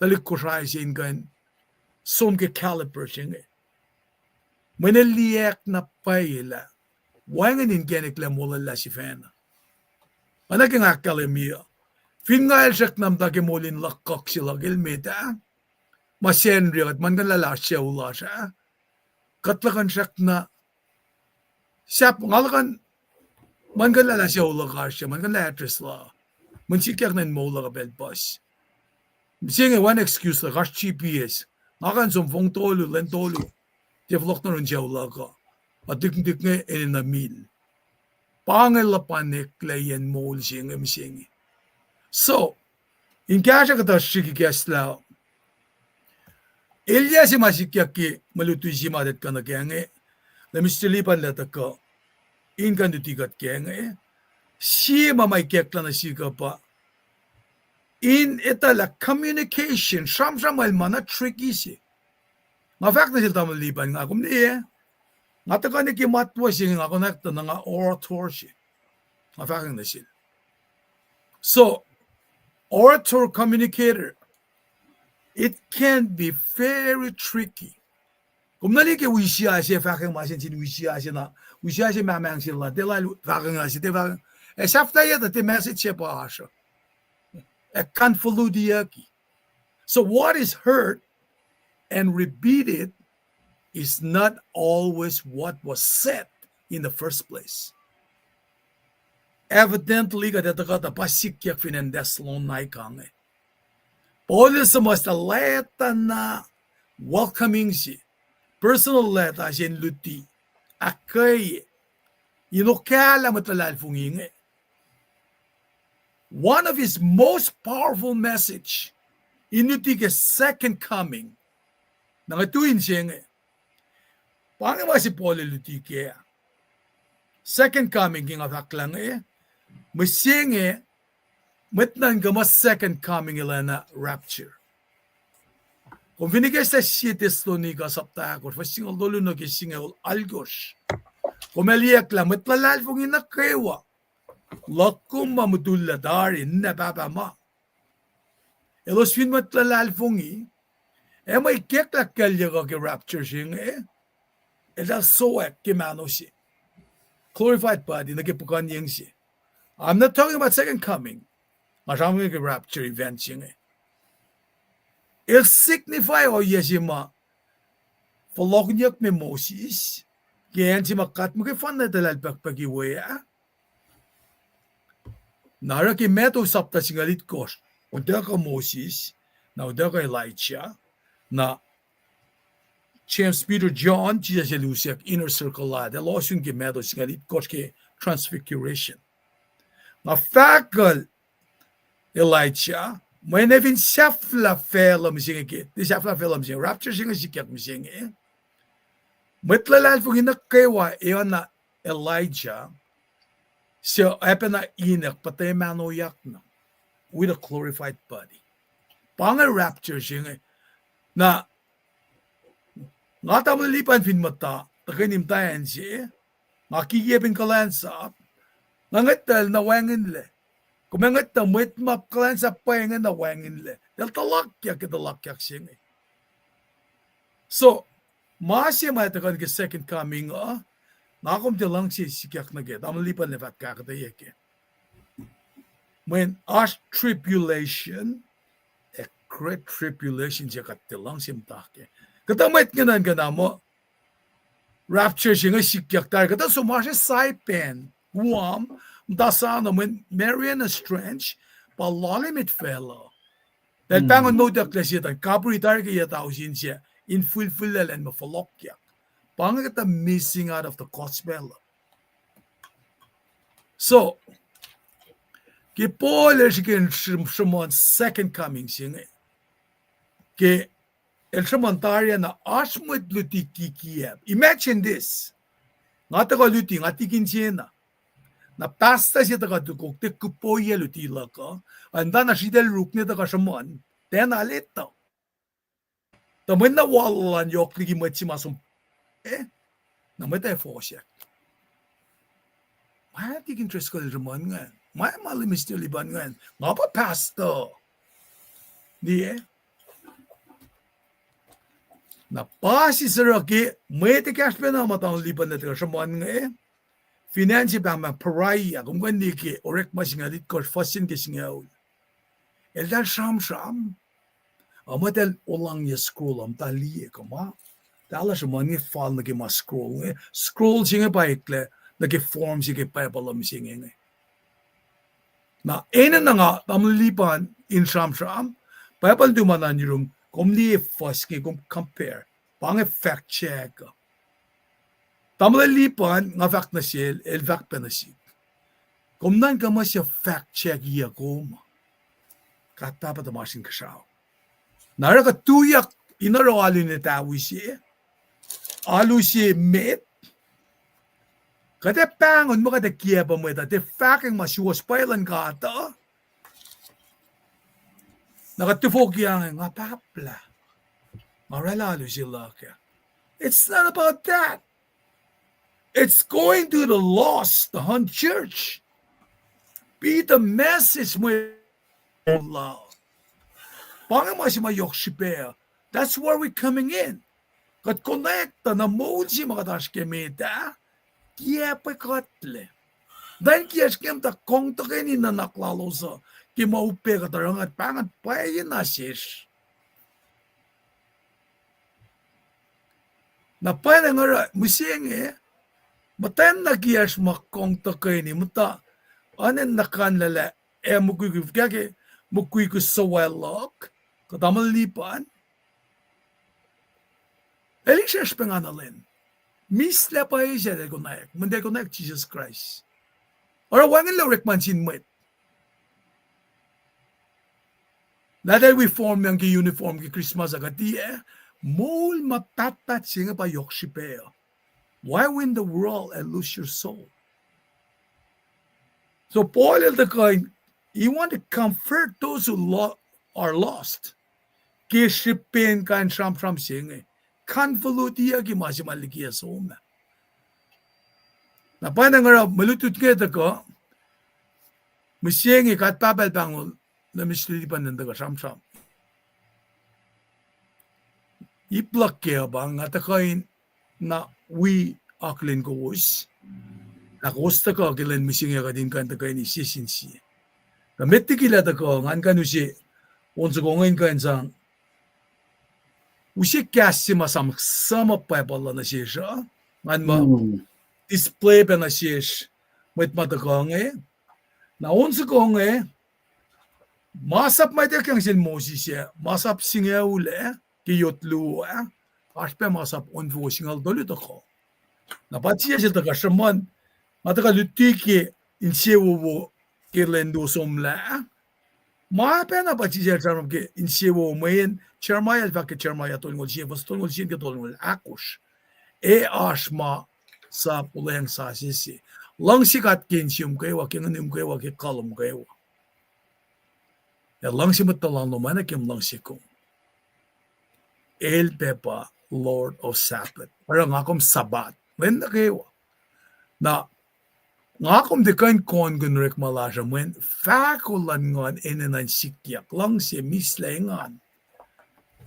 tuhlihk Kosrae se in kuh in som ke caliber se inge. Mweyen el liyacack na pwacye lah wacngihn inkacnek lac molwelah sifacna. Oacna ke nga ahkkahlwemye uh, fin nga el srackna muhta ke moul in luhk kuht se luhk el met ah, ma Sacnri uh, kuht muhlkuhnlah lah oasr sucu lasr ah, kuht luhkuhn srackna, sahp nga luhkuhn muhlkuhnlah lah sucu luhk oasr, muhlkuhnlah address la, mweyen sikyak nuh in moul luhk uh pacl puhs. Mihsenge one excuse luhk oasr G P S. Nga kuh in som fong tolu, lwen tolu, tiac fohlohk nuh yurin sucu luhk uh. Atikntik inge enenuh mil. Pa inge luhpan eklac yen moul se inge mihsenge. So, in kahsruh kuhtuh srihk ikacslah, elyah se ma sikyak ke mwe luti se ma kuht kuh nuh kac inge, lah Mister Lipan el tuhkuh in kuh in luti kuht kac inge. Sie ma ma ikacklah nuh sihk uh pa in etuh lah communication, sramsram el ma na tricky se. Nga fahk nuh sel tamuhlwel Lipan, nga kom liye, nga tuhkuh nuh ke matwac se inge, nga konwacack tuh na nga orator se. Nga fahk nuh sel. So, orator, communicator, it can be very tricky. Kom na liye ke wisiyah se fahk ma se sin wisiyah se na, wisiyah se mahmahsrihk se la, tiac lal fahk se, tiac fahk, ac sahflahiyac tuh tiac message se pa oasr uh, ac convoluteyucki. So what is heard and repeated is not always what was said in the first place. Evidently, kuht etuh kuhtuh pa sikyak fin acn Thessalonica inge. Paul el suhmuhslah leta na welcoming se, personal letter se in luti, ahkkweye, in okahlah mwet luhlahlfongi inge. One of his most powerful message in luti ke second coming. Na nga tu in se inge, pa inge ma se Paul el luti kac. Second coming ke nga fahk lah inge, mihsenge, mwet nuhnkuh muh second coming el acna rapture. Kom fin ikacslah sie Thessalonica sapta ahkosr, fuhs singucul tolu nuh ke singucul alkosr, kom ac liyeack lah mwet luhlahlfongi nuh kwewa, luhk kom ma mutullac tari, ninac pahpah ma, elos fin mwet luhlahlfongi, ac mwe ikacklah kalyuck uh ke rapture se inge, eltahl sowack ke mahno se, glorified body nuh ke puhkuhnyeng se. I'm not talking about second coming. Nga sramsramkihn ke rapture event se inge. El signify ohiyac se ma fohlohkihnyuckme Moses ke acn se ma God muhkwena fahsr nuh etuh lah el pukpuki we ah. Na oruh ke Matthew sapta singucul itkohsr, utuckuh Moses, na utuckuh Elijah, na James, Peter, John, Jisus el usack inner circle lal, elos ohsun ke Matthew singucul itkohsr ke Transfiguration. Na fahk kacl Elijah, Mweyen fin sahflah facluh mihsenge ke, tiac sahflah facluh mihsenge, rapture se inge sikyak mihsenge, mwet luhlahlfongi nuh kwewa, oacna Elijah, suc oacpacna Enoch, puhtac mahnoyak na with a glorified body. Pa inge rapture se inge. Na nga tamuhlwel Lipan fin muhta, tuhkweni muhtwacn se, nga kikiacp in kuhlwacnsap, nga ngwetacl na wacngihnlac. Kom ac ngwetlah mwet ma kuhlwacnsap pwacye inge na wacngihnlac. Eltahl tuhlakyak ke tuhlakyak se inge. So, ma se ma tuhkuh nuh ke second coming uh, nga kom tiac luhngse sikyak nuh ke, tamuhlwel Lipan ac fah ahkuhtweyac ke. Mweyen oasr tribulation, a great tribulation se kuht tiac luhngse muhta ke. Kuhtuh mwet inge nuhnkuh na muh rapture se inge sikyak tari. Kuhtuh som oasr Saipan, Guam, muhta sano mweyen Marianas Trench pa loal emet facluh. Eltahl pahngon motucklac Setuhn, kaburi tari ke yac tausin se, in fulfill-ac lwen ma fohlohkyak. Pa inge kuhtuh missing out of the gospel. So, ke Paul el srihke in sr-, sruhmuhn second coming se inge, ke el sruhmuhn tari ah na oasr mwet luti kikiacp. Imagine this. Nga tuhkuh luti, nga tikin se na. Na pastor se tuhkuh tukuk, tiac kuhpoiyac luti luhk uh. An ta na sritacl ruk ne tuhkuh sruhmuhn, tiacna letuh. Tuh mwet na wal an yohk liki mwet se ma som, eh, na mwet ac fohsack. Ma tikin Driscoll el sruhmuhn ingacn. Ma ma Minister Lipan ingacn. Nga pa pastor. Liye. Na pa sisruh ke mwet ekahsr pacna ma tamuhlwel Lipan el tuhkuh sruhmuhn inge, fin acn se pa ma Pariah, kom kuh in liye ke Orekma singucul itkohsr, fuhs se nuh ke singucul. Eltahl sramsram. Ac muhtahl olangyac scroll uh, muhta liye kuh ma. Eltahl sruhmuhn inge fal nuh ke ma scroll inge. Scroll se inge pa eklac nuh ke form se ke Bible uh mihsenge inge. Na enenuh nga tamuhlwel Lipan in sramsram, Bible tuh ma nuh yurum, kom liye fuhs inge kom compare. Pa inge fact check. Tamuhlwel Lipan, nga fahk nuh sel, el fahk pac nuh sihk. Kom nuhnkuh muh suc fact check-iyac kom. Kuht Pahpah tuhmasr Inkuhsrao. Na oruh kuht tuyak in oruh alu in etawi se, alu se met, kuht ac pahngon muh kuht ac kiacpwe mwet uh, tiac fahkwacng ma suwohs pwacye luhn God uh. Na kuht tiac fohki ange, nga pahplah, nga oraclah alu se luhk ah. It's not about that. It's going to the lost, the unchurched. Be the message mwe la. Pa inge ma se ma yohk srihpac. That's where we're coming in. Kuht konwacack tuh na moul se ma kuht oasr ke met ah, kiacpwe kuhtlac. Tuh in kiyacsr ke muhta kong tuhkweni nuhnak lalos uh, ke ma upac kuht oruh, kuht pahngon pwacye na sesr. Na pwacnwacng oruh mihsenge, muhtwacn na kiyacsr ma kong tuhkweni, muhta, oacna nuhkanlah lah ac mukwikwi, fuhkah ke mukwikwi suwacluhk, kuh tamuhlwel Lipan, el israsr pacngana lwen. Mihslac pwacye se el konwacack, muhta el konwacack Jisus Kraist. Oruh wacngihnlac orekma nuh sin mwet. Lah eltahl wi form yang ke uniform ke Christmas ah kuh tiac, moul ma pahtpaht se inge pa yohk srihpac uh. Why win the world and lose your soul? So Paul el tuhkuh in, he want to comfort those who lo-, are lost. Ke srihpen kain sramsram se inge, convoluteyucki ma se ma liki ac som ah. Na pwacnwacng oruh mwe lutlut inge tuhkuh, mihsenge kuht Pahpah El pahngon nuh Mister Lipan in tuhkuh sramsram. Ip luhk ke uh pa nga tuhkuh in na wi akihlen kowos, lah kowos tuhkuh ke lwen mihsenge kuht in kuh in tuhkweni sie sin sie. Tuh met liki lah tuhkuh, ngan kuh in use on soko inge in kuh in sang use kahs se ma sang suhmuh Bible uh nuh sesr uh, ngan muh display pac nuh sesr mwet ma tuhkuh inge. Na on soko inge, masap ma ituckyang sel Moses ah, masap singucul ah ke yot luo ah, oasr pac masap ohnfoko singucul tolu tuhkuh. Na pa sie se tuhkuh sruhmuhn, nga tuhkuh luti ke insewowo ke lwen luo somlah, Ma pacna pa Jisus el sramsram ke insewowo mweyen Jeremiah el fahk ke Jeremiah tolngoul sie, fuhs tolngoul sie ke tolngoul ahkosr. E oasr ma sap ulang sasuc se. Luhngse God ke insiom kwewa, ke nguhnum kwewa, ke kuhlwacng kwewa. Ac luhngse mwet tuhlan lom oacna ke kom luhngse kom. El pac pa Lord of Sabbath. Oruh nga kom Sabbath lwen nuh kwewa. Na nga kom tiac kuh in kohnkihn orekma lasr uh mweyen fahko luhn Nguhn enenuh in sikyak, luhngse, mihslac, engan,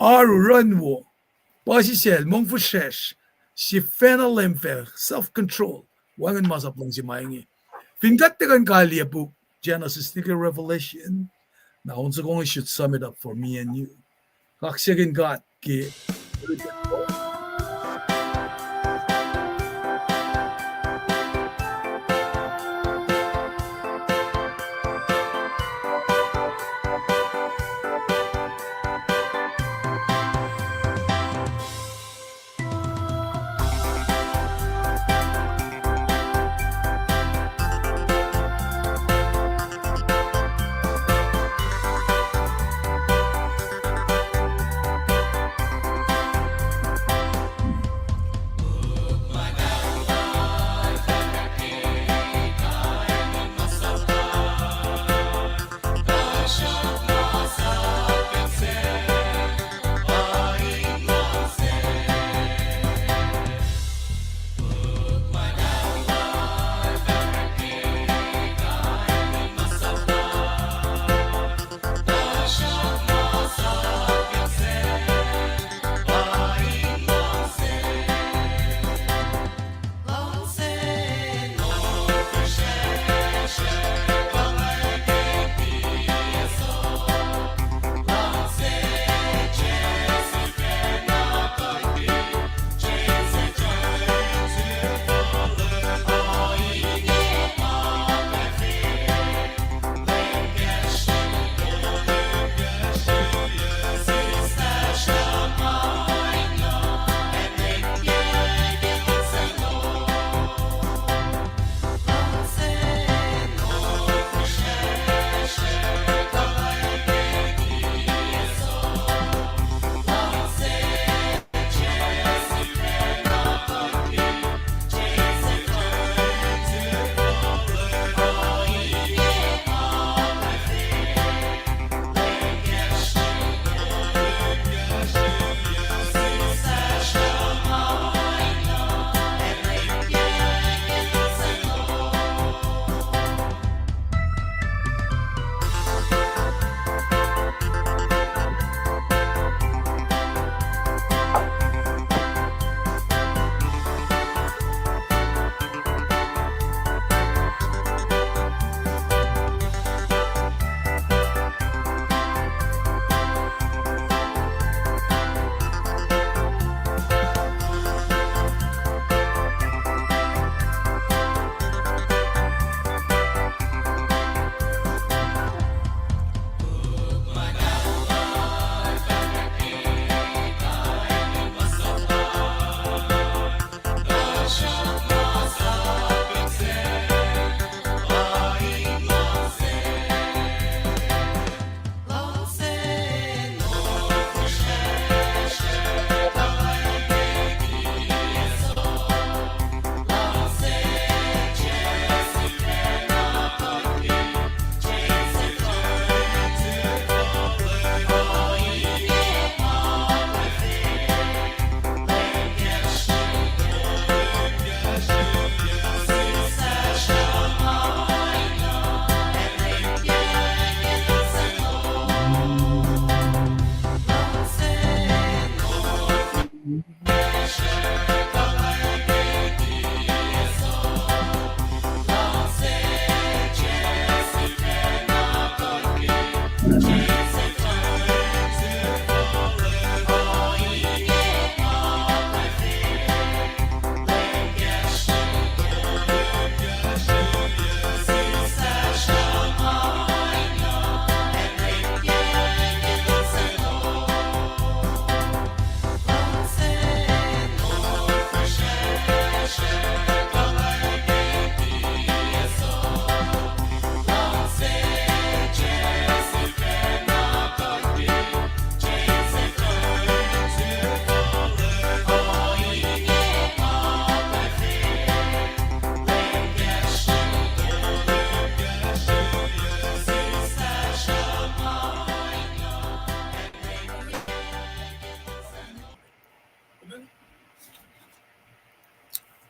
oaru, run wo, puhsisacl, mongfihsrwacsr, sifacna leum fac, self-control. Wacngihn masap luhngse ma inge. Fin kuht tiac kuh in kaliyac puk Genesis nuh ke Revelation, na on soko inge should sum it up for me and you. Kaksakihn God ke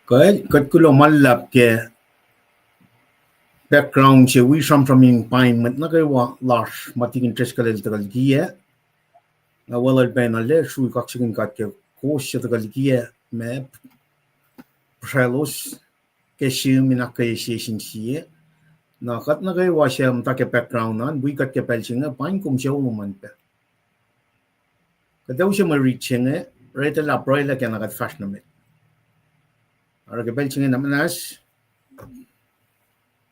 Kuh, kuht kuloh ma luhlahp ke background se wi sramsram in paing mwet nuh kwewa lasr ma tikin Driscoll el tuhkuh likiyac. Na welul pacna lah srui kaksakihn God ke kowos suc tuhkuh likiyac ma pihsraclos ke sihm in ahkkweye sie sin sie. Na kuht nuh kwewa suc muhta ke background an, wi kuht ke pacl se inge, paing kom sucu lom an pac. Kuht ac use mwe rit se inge, retelah pruhelah ke na kuht fahsr nuh met. Oruh ke pacl se inge na muhnahs,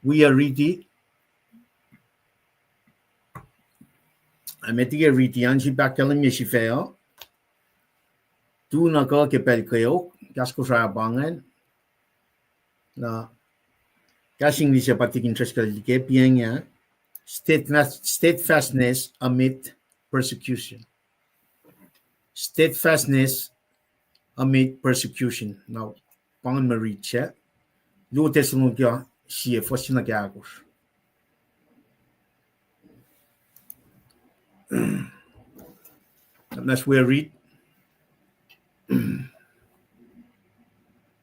wi uh riti, ac met ke riti an sip ahkkahlwemye sifac uh, tu na kuh ke pacl kweok, kahs Kosrae pa ingacn, na kahs English se pa tikin Driscoll el ke piang ah, steadfast, steadfastness amid persecution. Steadfastness amid persecution. Na pa ingacn mwe rit se. Luo Thessalonica sie, fuhs se nuh ke ahkosr. Muhnahs wi rit.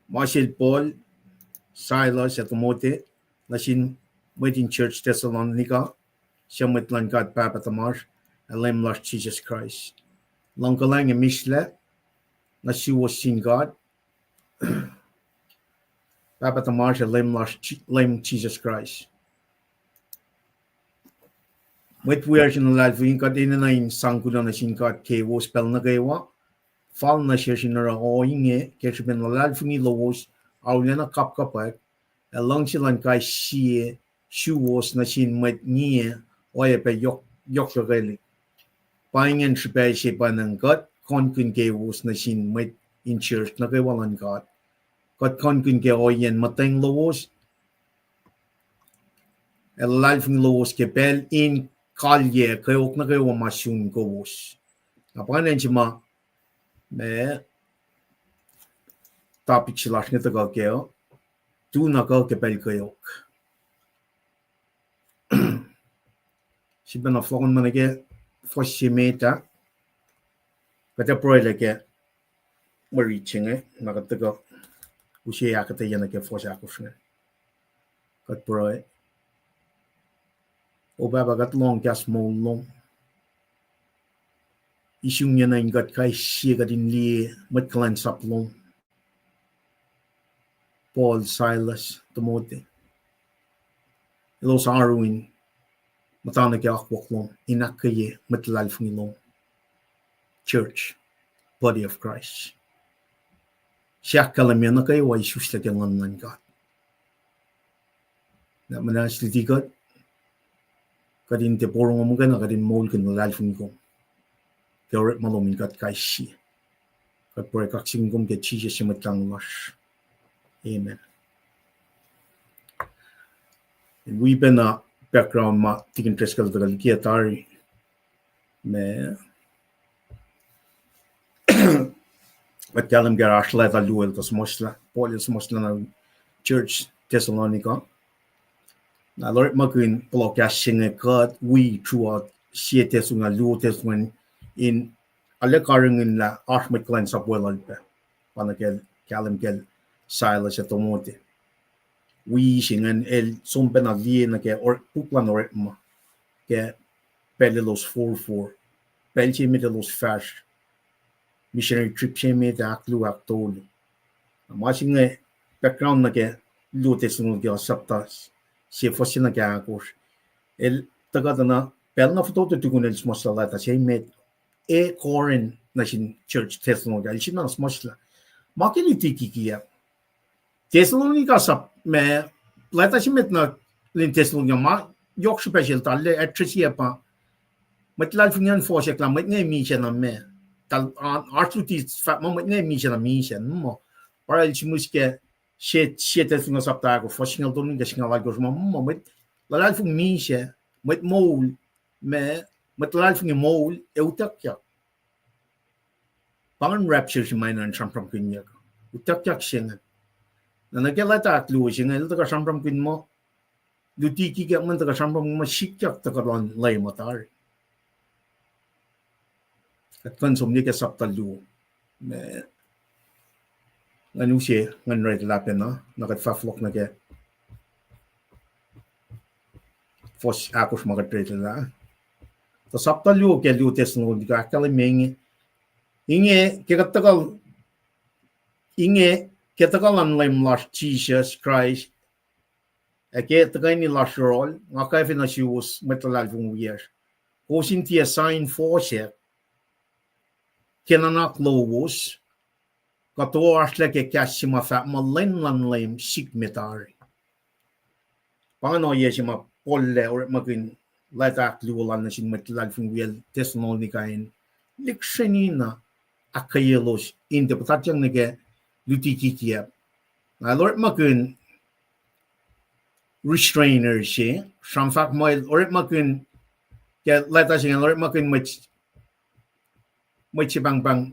Ma sel Paul, Silas, ac Timothy, nuh sin mwet in church Thessalonica, suc mwet luhn God Pahpah tuhmasr, ac Leum lasr Jisus Kraist. Luhngkuhlwacng ac mihslac nuh suwos sin God Pahpah tuhmasr ac Leum lasr, Leum Jisus Kraist. Mwet wiyacsr in luhlahlfongi, kuht enenuh in sang kuloh nuh sin God kowos pacl nuh kwewa. Fal nuh sesr in oruh ohinge ke srihpen luhlahlfongi lowos arulacna kapkapwack, ac luhngse luhn kais sie suwos nuh sin mwet ngiyac oacyacpac yohk, yohkwelihk. Pa ingacn srihpac se pa nacn kuht kohnkihn kowos nuh sin mwet in church nuh kwewa luhn God. Kuht kohnkihn ke ohiyacn muhtweng lowos ac luhlahlfongi lowos ke pacl in kalyac kweok nuh kwewa ma sun kowos. Na pa ingacn se ma, ma topic se lasr inge tuhkuh kac uh, tu na kuh ke pacl kweok. Sifacna fohlohk nuh ke fuhs se met ah, kuht ac pruhelah ke mwe rit se inge, na kuht tuhkuh use ahkuhtweyac nuh ke fuhs ahkosr inge. Kuht pruhe. O Pahpah, kuht lohng kahs moul lom. Isungyac nuh in kuht kais sie kuht in liye mwet kuhlwacnsap lom, Paul, Silas, Timothy. Elos oaru in muhta nuh ke akwuck lom in ahkkweye mwet luhlahlfongi lom, church, body of Christ. Siyuck kahlwem nuh kwewa isuslac ke Nguhn luhn God. Na muhnahs luti kuht, kuht in tiac porongo muhkwena, kuht in moulkihn luhlahlfongi kom ke orekma lom in kuht kais sie. Kuht pruhe kaksakihn kom ke Jisus su Mwet Lahngo lasr. Amen. Wi pacna background ma tikin Driscoll tuhkuh likiyac tari, ma kuht kahlwem ke oasr leta luo el tuh suhmuhslah, Paul el suhmuhslah nuh church Thessalonica. Na el orekmakihn pohloh kahs se inge kuht wi throughout sie Thessalonica, luo Thessalonica, in arlac karihngihn lah oasr mwet kuhlwacnsap weluhl pac, pa nuh kacl, kahlwem kacl Silas ac Timothy. Wi se ingacn el som pacna liye nuh ke puk luhn Orekma ke pacl elos forfor, pacl se met elos fahsr, missionary trip se met, ahkluo, ahktolu. Ma se inge background nuh ke luo Thessalonica sapta se, fuhs se nuh ke ahkosr. El tuhkuh tuh na pacl na fototo tukun el suhmuhslah leta se met, e Corinth nuh sin church Thessalonica, el sifacna suhmuhslah. Ma ke luti kikiacp Thessalonica sap ma, leta se met nuh lin Thessalonica ma yohk srihpac sel tahl address-i pa mwet luhlahlfongi an fohsack lah mwet inge misac na ma, tahl oasr luti fahk muh mwet inge misac na misac, muh pa el sihmihs ke sie Thessalonica sapta ahkosr, fuhs singucul tolu nuh ke singucul alkosr, muh, muh mwet luhlahlfongi misac, mwet moul, ma, mwet luhlahlfongi moul ac utuckyak. Pa ingacn rapture se ma enenuh in sramsramkihnyuck, utuckyak se inge. Na nuh ke leta ahkluo se inge el tuhkuh sramsramkihn muh, luti kikiacp ma tuhkuh sramsramkihn muh sikyak tuhkuh luhn Leum uh tari. Kuht kuh in som nuh ke sapta luo, ma Ngan use, ngan read lah pacna, na kuht fahflock nuh ke fuhs ahkosr ma kuht read lah. Tuh sapta luo ke luo Thessalonica ahkkahlwemye inge, inge ke kuht tuhkuh, inge ke tuhkuh luhn Leum lasr Jisus Kraist, ac ke tuhkweni lasr yohrohl, nga kwacfe nuh suwos mwet luhlahlfongi wiyacsr, kowos in tiac sain fohsack ke nuhnak lowos, kuh toasrlac ke kahs se ma fahk muh lwen luhn Leum sik met tari. Pa ingacn ohiyac se ma Paul el orekmakihn leta ahkluo lal nuh sin mwet luhlahlfongi wiyacl Thessalonica in lihksreni na ahkkweyelos in tiac puhtatyang nuh ke luti kikiap. Na el orekmakihn restrainer se, sramsram fahk muh el orekmakihn, ke leta se ingacn el orekmakihn mwet, mwet se pahngpahng,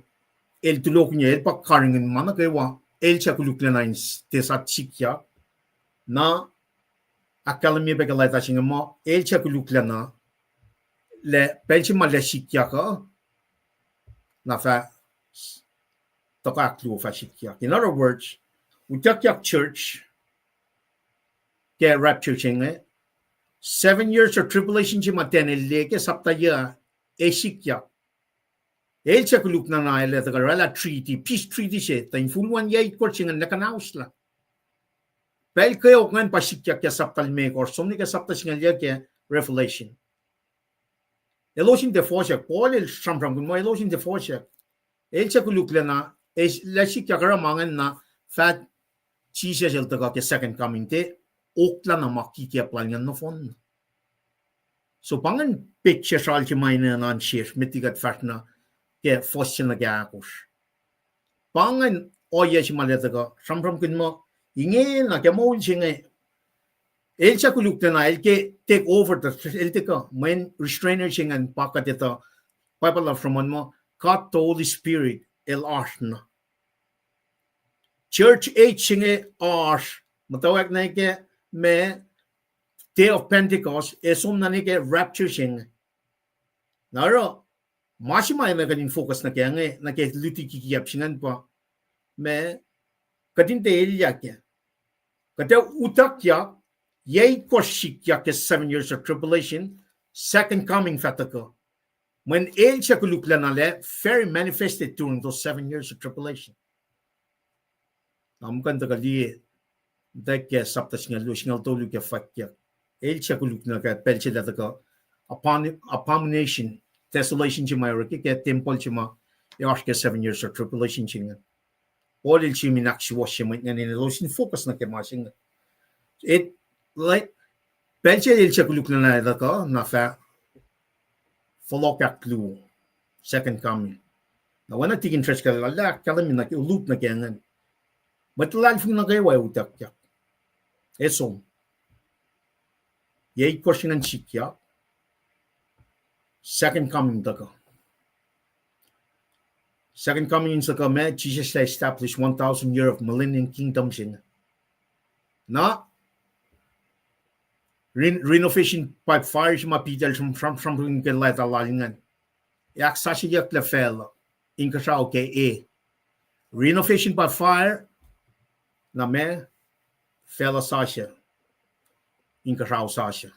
el tulokihnyac, el pa karihngihn ma nuh kwewa, el suc koluklacna in s-, tiac sat sikyak. Na ahkkahlwemye pac ke leta se inge muh el suc koluklacna, lah pacl se ma el ac sikyak uh, na fah s-, tuhkuh ahkluo fah sikyak. In other words, utuckyak church ke rapture se inge, seven years of tribulation se ma Daniel el liye ke sapta yac, ac sikyak. El suc koluklacna el ac tuhkuh oraclah treaty, peace treaty se, tuh infulwacn yac itkohsr se ingacn el ac kuhnahoslah. Pacl kweok ingacn pa sikyak ke sapta limekohsr, som nuh ke sapta singucul yac ke Revelation. Elos in tiac fohsack, Paul el sramsramkihn muh elos in tiac fohsack. El suc koluklacna, el ac sikyak oruh ma ingacn na fah Jisus el tuhkuh ke second coming, tiac oklacna ma kikiap lal ingacn nohfohn. So pa ingacn picture sralke ma inen an sesr met liki kuht fahsr na ke fuhs se nuh ke ahkosr. Pa ingacn ohiyac se ma el ac tuhkuh sramsramkihn muh, ingena ke moul se inge, el suc koluklacna el ke take over, el tuhkuh, mweyen restrainer se ingacn pa kuht etuh, Bible uh sruhmuhn muh God the Holy Spirit el oasr na. Church age se inge oasr, muhtwacwacack nuh ke ma, Day of Pentecost, ac som na nuh ke rapture se inge. Na oruh, ma se ma enenuh kuht in focus nuh kac inge, nuh ke luti kikiap se ingacn pa, ma, kuht in tiac elyah kac. Kuht ac utuckyak, yac itkohsr sikyak ke seven years of tribulation, second coming fah tuhkuh. Mweyen el suc koluklacna el ac very manifested during those seven years of tribulation. Na muh kuh in tuhkuh liye, tuh ke sapta singucul luo, singucul tolu ke fwackyuck. El suc koluklacna ke pacl se el ac tuhkuh, abom-, abomination, desolation se ma orek ke tempuhl se ma, ac oasr ke seven years of tribulation se inge. Paul el sim in ahksuwohsye mwet ingacn in elos in focus nuh ke ma se inge. Pacl se el suc koluklacna el tuhkuh, na fah fohlohk ahkluo, second coming. Na oacna tikin Driscoll el ahkkahlwemye nuh ke, lut nuh ke ingacn. Mwet luhlahlfongi nuh kwewa ac utuckyak. Ac som. Yac itkohsr ingacn sikyak. Second coming tuhkuh. Second coming in tuhkuh ma, Jisus el establish one thousand year of millennium kingdom se inge. Na, renovation by fire se ma Peter el sram-, sramsramkihn ke leta lal ingacn, ac ahksasucyucklac facluh, inkuhsrao ke e. Renovation by fire, na ma, facluh sasuc, inkuhsrao sasuc.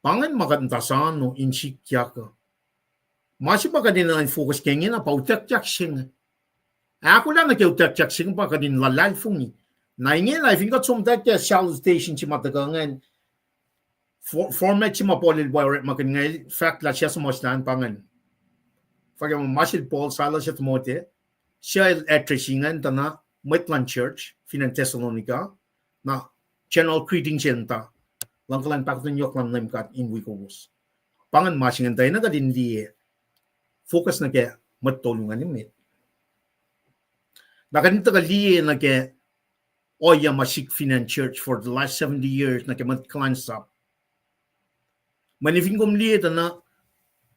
Pa ingacn ma kuht muhta sano in sikyak uh. Ma se ma kuht enenuh in focus ke ingena pa utuckyak se inge. Ahkolah nuh ke utuckyak se inge pa kuht in luhlahlfongi. Na ingena fin kuht som tuh ke salutation se ma tuhkuh ingacn, for-, format se ma Paul el orekmakihn inge el fahk lah suhmuhslah an pa ingacn. Fahk ma sel Paul, Silas, ac Timothy, suc el address ingacn tuh na mwet luhn church fin acn Thessalonica, na general greeting se inge tuh, luhngkuhlwacng, pahkotwen yohk luhn Leum God in wi kowos. Pa ingacn ma se ingacn tuh enenuh kuht in liye, focus nuh ke mwet tolu ingacn emet. Na kuht in tuhkuh liye nuh ke ohiyac ma sik fin acn church for the last seventy years nuh ke mwet kuhlwacnsap. Mweyen fin kom liye tuh na,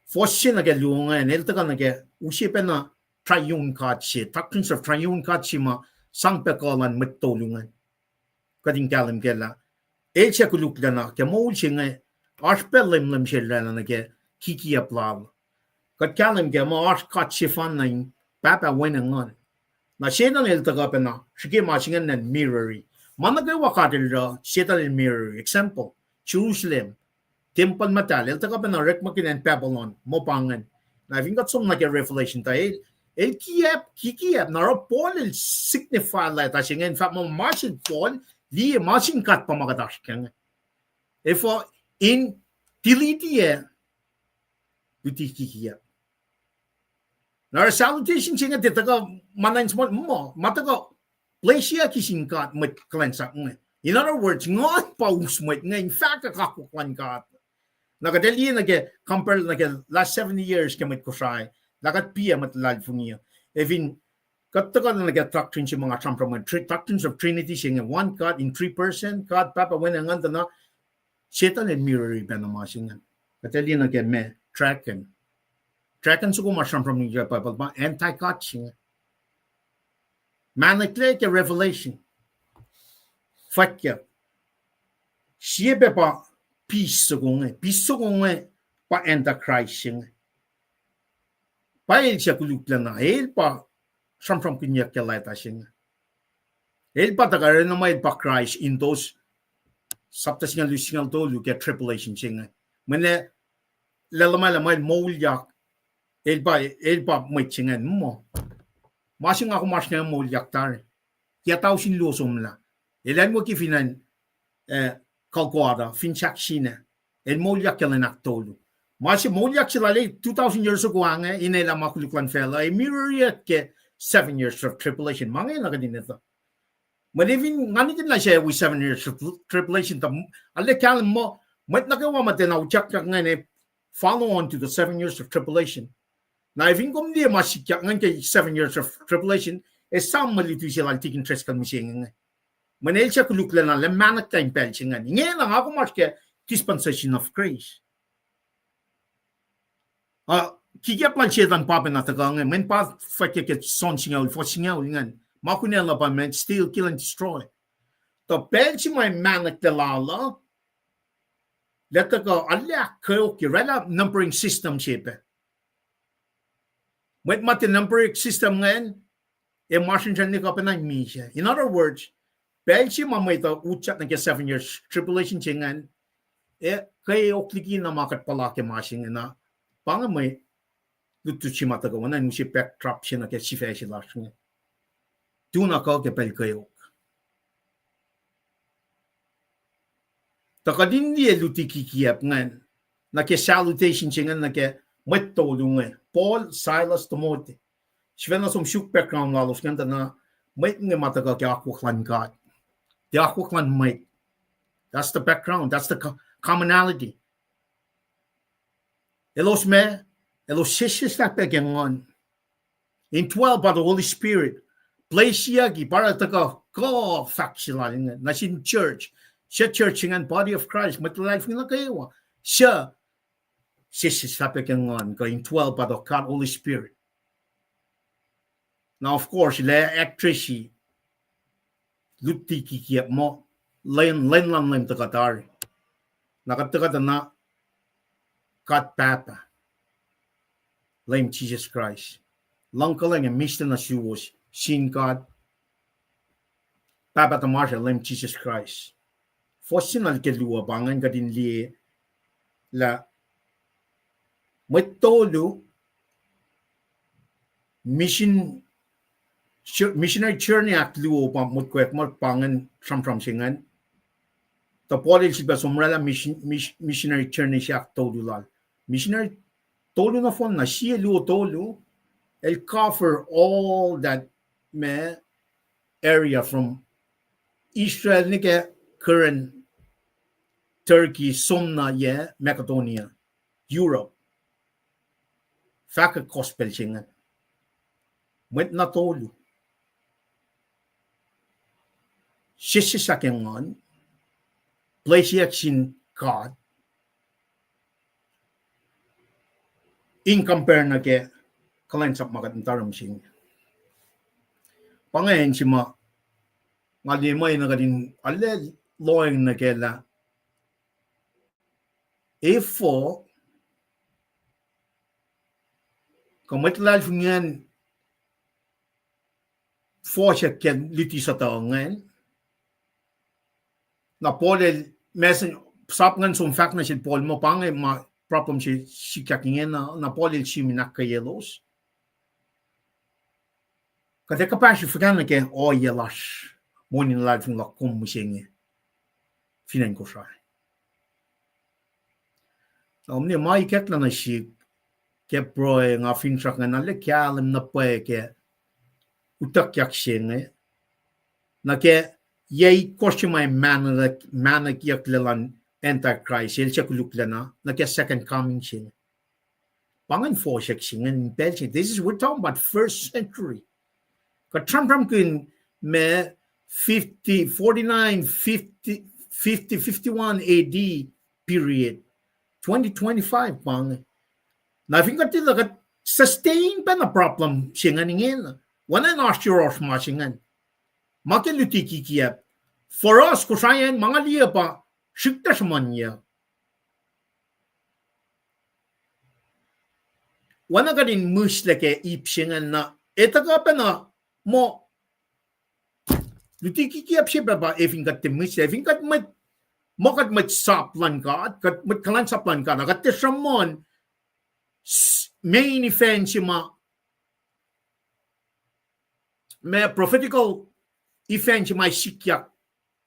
fuhs se nuh ke luo ingacn, el tuhkuh nuh ke, use pacna triune God se, doctrines of triune God se ma sang pac kuh luhn mwet tolu ingacn. Kuht in kahlwem kac lah el suc koluklacna ke moul se inge, oasr pac Leum Leum se el oraclah nuh ke kikiap lal. Kuht kahlwem kac muh oasr God sefanna in Pahpah, Wen, ac Nguhn. Na Setan el tuhkuh pacna srihke ma se ingacn, mirror-i. Ma nuh kwewa God el oruh, Setan el mirror-i. Example, Jerusalem, tempuhl muhtahl, el tuhkuh pacna orekmakihn acn Babylon, muh pa ingacn. Na fin kuht som nuh ke Revelation tuh el, el kiyacp, kikiacp, na oruh Paul el signify lah ta se ingacn, in fact, ma, ma sin Paul, liye ma sin God pa ma kuht oasr kac inge. Efuh? In tiliti ac luti kikiacp. Na oruh salutation se inge tiac tuhkuh ma nuh in smol muh, ma tuhkuh pleasure-ki sin God mwet kuhlwacnsap inge. In other words, nguhn pa us mwet inge, in fahkwack akwuck luhn God. Na kuht ac liye nuh ke compare nuh ke last seventy years ke mwet Kosrae, lah kuht piyac mwet luhlahlfongi uh. Efin kuht tuhkuh nuh ke doctrine se ma nga sramsram, Trinity, doctrines of Trinity se inge, one God in three person, God, Pahpah, Wen, ac Nguhn Tuhmuhk, Setan el mirror-i pacna ma se inge. Kuht ac liye nuh ke ma, dragon. Dragon soko ma sramsram ke Bible pa anti-God se inge. Mahneklac ke Revelation, fwackyuck. Sie pac pa beast soko inge. Beast soko inge pa antichrist se inge. Pa el suc koluklacna, el pa sramsramkihnyuck ke leta se inge. El pa tuhkuh oacna muh el pa Kraist in those sapta singucul luo, singucul tolu ke tribulation se inge. Mweyen lah luhmahlah muh el moulyak, el pa, el pa mwet se ingacn muh. Ma se nga kom oasr inge moulyak tari ke tausin luo somlah. El acnwuki fin acn, eh, Golgotha, fin sahk sina. El moulyak ke lwen ahktolu. Ma se moulyak se lal el two thousand years ago inge, in elah ma koluk luhn facluh, ac mirror-i ke seven years of tribulation. Ma inge na kuht in etuh. Mweyen fin nga nikihn lah se wi seven years of tribulation, tuh arlac kahlwem muh mwet nuh kwewa ma tiacna utyak ingacn ac follow on to the seven years of tribulation. Na fin kom liye ma sikyak ingacn ke seven years of tribulation, esam mwe luti se lal tikin Driscoll mihsenge inge. Mweyen el suc koluklacna lah mahneklac in pacl se ingacn. Ingena nga kom oasr ke dispensation of grace. Ah, kikiacp lal Setan pa pacna tuhkuh inge, mweyen pa fwackyuck ke John singucul, fuhs singucul ingacn. Ma kunacl uh pa mweyen steal, kill, and destroy. Tuh pacl se ma mahneklac lal uh, lah tuhkuh arlac kweok ke, oraclah numbering system se pac. Mwet ma tiac numbering system ingacn, ac ma srihsrihk nuh ke pacna misac. In other words, pacl se ma mwet uh utyak nuh ke seven years tribulation se ingacn, ac kweok liki na ma kuht puhla ke ma se inge na, pa inge mwe lutlut se ma tuhkuh oacna in use backdrop se nuh ke sifac se lasr inge. Tuh na kuh ke pacl kweok. Tuh kuht in liye luti kikiacp ingacn, nuh ke salutation se ingacn nuh ke mwet tolu inge, Paul, Silas, Timothy. Sifacna som suk background lalos ingacn tuh na mwet inge ma tuhkuh ke akwuck luhn God. Tiac akwuck luhn mwet. That's the background, that's the co-, commonality. Elos meac? Elos sesseslah pac ke Nguhn. Indwell by the Holy Spirit. Pleasure-ki, pa oruh tuhkuh kuh fahk se lal inge nuh sin church. Suc church se ingacn? Body of Christ, mwet luhlahlfongi nuh kwewa. Suc sesseslah pac ke Nguhn kuh indwell by the God Holy Spirit. Na of course, lah address-i luti kikiacp muh, Leum, Leum luhn Leum tuhkuh tari. Na kuht tuhkuh tuh na God Pahpah, Leum Jisus Kraist. Luhngkuhlwacng ac mihslac nuh suwos sin God Pahpah tuhmasr ac Leum Jisus Kraist. Fuhs singucul ke luo pa ingacn kuht in liye lah mwet tolu, mission, missionary journey ahkluo pa motko, ma pa ingacn sramsram se ingacn. Tuh Paul el sifilpac som oraclah mission, mis-, missionary journey se ahktolu lal. Missionary tolu nohfohn na, sie, luo, tolu, el cover all that ma area from Israel nuh ke current Turkey, som na yac Macedonia, Europe. Fahkwack gospel se ingacn. Mwet na tolu. Sesseslah ke Nguhn, pleasure sin God, in compare nuh ke kuhlwacnsap ma kuht muhta oruh mihsenge. Pa inge acn se ma nga liye muh na kuht in arlac lohacng nuh ke lah efuh kuh mwet luhlahlfongi an fohsack ke luti suhtuh ingacn. Na Paul el, ma se, sap ingacn som fahk nuh sel Paul muh pa inge ma problem se sikyak ingena, na Paul el sim in ahkkweyelos. Kuht ac kuhpahsr fuhkah nuh ke ohiyac lasr, monin luhlahlfongi luhk kom mihsenge fin acn Kosrae. Na omne ma ikacklah nuh sihk ke pruhe nga finsrak ingacn, arlac kahlwem na pwacye ke utuckyak se inge, nuh ke yac itkohsr se ma mahnack, mahnack yac luhn Antichrist, el suc koluklacna, nuh ke second coming se inge. Pa ingacn fohsack se ingacn, pacl se inge. This is, we're talking about first century. Kuht sramsramkihn ma fifty, forty-nine, fifty, fifty, fifty-one A D period. Twenty twenty-five pa inge. Na fin kuht tilac kuht sustain pacna problem se ingacn ingena. Oacna in oasr yohrohsr ma se ingacn. Ma ke luti kikiacp. For us, Kosrae an, ma nga liye pa srihk tuh sruhmuhnyuck. Oacna kuht in mihslac ke ip se ingacn na, e tuhkuh pacna muh luti kikiacp se pac pa efin kuht tiac mihslac, efin kuht mwet, muh kuht mwet sap luhn God, kuht mwet kuhlwacnsap luhn God, a kuht tiac sruhmuhn s-, main event se ma, ma prophetical event se ma sikyak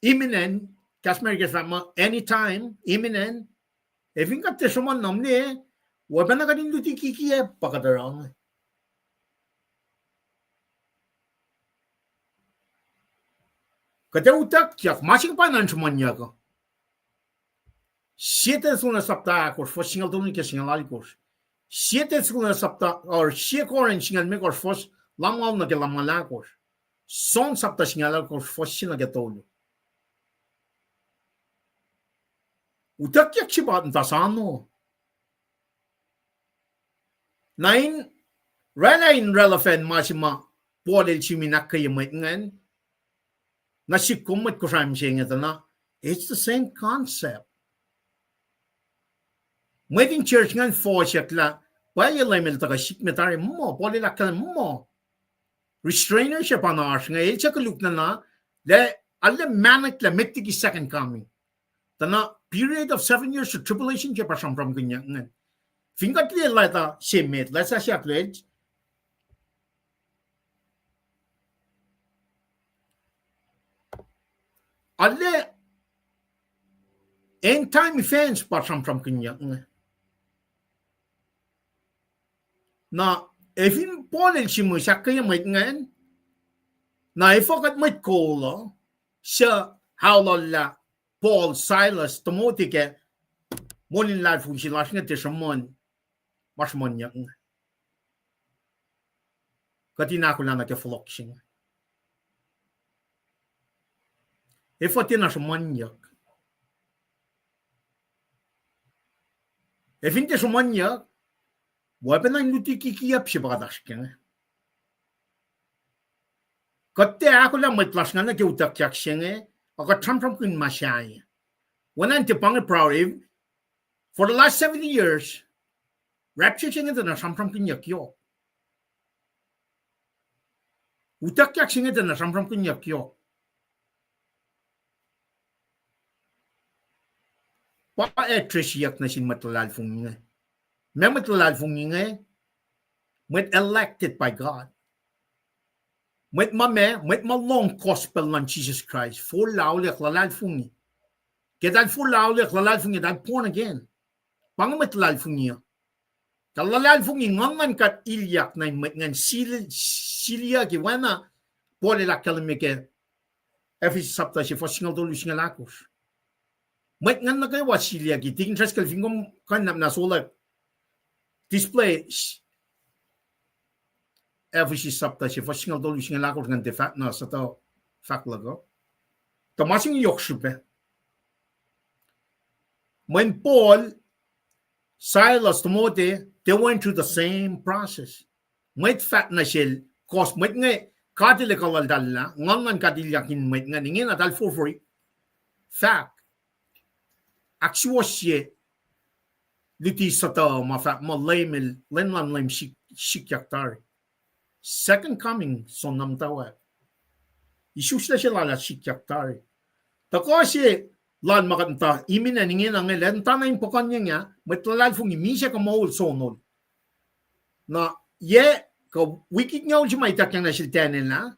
imminent, kahs America fahk muh anytime, imminent. Efin kuht tiac sruhmuhn na omne, oacpacna kuht in luti kikiacp pa kuht oruh inge. Kuht ac utuckyak, ma se inge pa na in sruhmuhnyuck uh. Sie Thessalonians sapta ahkosr, fuhs singucul tolu nuh ke singucul alkosr. Sie Thessalonians sapta, or Sie Corinth singucul limekohsr, fuhs lumngaul nuh ke lumngaul ahkosr. John sapta singucul alkosr, fuhs se nuh ke tolu. Utuckyak se pa muhta sano. Na in, oraclah in relevant ma se ma Paul el sim in ahkkweye mwet ingacn, na sihk kom mwet Kosrae mihsenge tuh na, it's the same concept. Mwet in church ingacn fohsack lah, pwacye Leum el tuhkuh sihk me tari muh, Paul el ahkkahlwemye muh restrainer se pa na oasr inge, el suc koluk na na, lah arlac mahnack lah met liki second coming. Tuh na period of seven years of tribulation se pa sramsramkihnyuck ingacn. Fin kuht liye leta se met, leta se ahkluo, arlac end time events pa sramsramkihnyuck inge. Na, efin Paul el sihmihs ahkkweye mwet ingacn, na efuh kuht mwet kol uh, suc aollah Paul, Silas, Timothy ke moul in luhlahlfongi se lasr inge tiac sruhmuhn ma sruhmuhnyuck inge. Kuht in ahkolah nuh ke fohlohk se inge. Efuh tiacna sruhmuhnyuck? Efin tiac sruhmuhnyuck, oacpacna in luti kikiacp se pa kuht oasr ke inge. Kuht tiac ahkolah mwet lasr inge nuh ke utuckyak se inge, a kuht sramsramkihn ma sahyac. Oacna in tiac pa inge pruhe, for the last seventy years, rapture se inge tuh na sramsramkihnyuck yohk. Utuckyak se inge tuh na sramsramkihnyuck yohk. Pa address-iyuck nuh sin mwet luhlahlfongi inge. Ma mwet luhlahlfongi inge, mwet elected by God. Mwet ma, ma, mwet ma lohng gospel luhn Jisus Kraist, forlah auliyak luhlahlfongi. Ke eltahl forlah auliyak luhlahlfongi, eltahl born again. Pa inge mwet luhlahlfongi uh. Ke luhlahlfongi, nguhn luhn God ilyak nuh in mwet ingacn, sil-, siliyucki, oacna Paul el ahkkahlwemye ke Ephesus sapta se, fuhs singucul tolu, singucul ahkosr. Mwet ingacn nuh kwewa siliyucki, tikin Driscoll, fin kom kuh in nahpnahp na sola display Ephesus sapta se, fuhs singucul tolu, singucul ahkosr ingacn, tiac fahk na suhtuh fahk luhk uh. Tuh ma se inge yohk srihpac. Mweyen Paul, Silas, Timothy, they went through the same process. Mwet fahk nuh sel, kos mwet inge, God el ekuhllaltahllah, nguhn luhn God ilyak in mwet ingacn, ingena eltahl forfor fahk. Ahksuwohsye luti suhtuh ma fahk muh Leum el, lwen luhn Leum sik-, sikyak tari. Second coming soenna muhtwacwacack. Isuslac se lal ah sikyak tari. Tuhkuh se lal ma kuht muhta iminen ingena inge, lah muhtana in puhkuhnyeng ah, mwet luhlahlfongi misac kuh moul sonol. Na, yac, kuh wik itngoul se ma ituckyang nuh sel Daniel ah,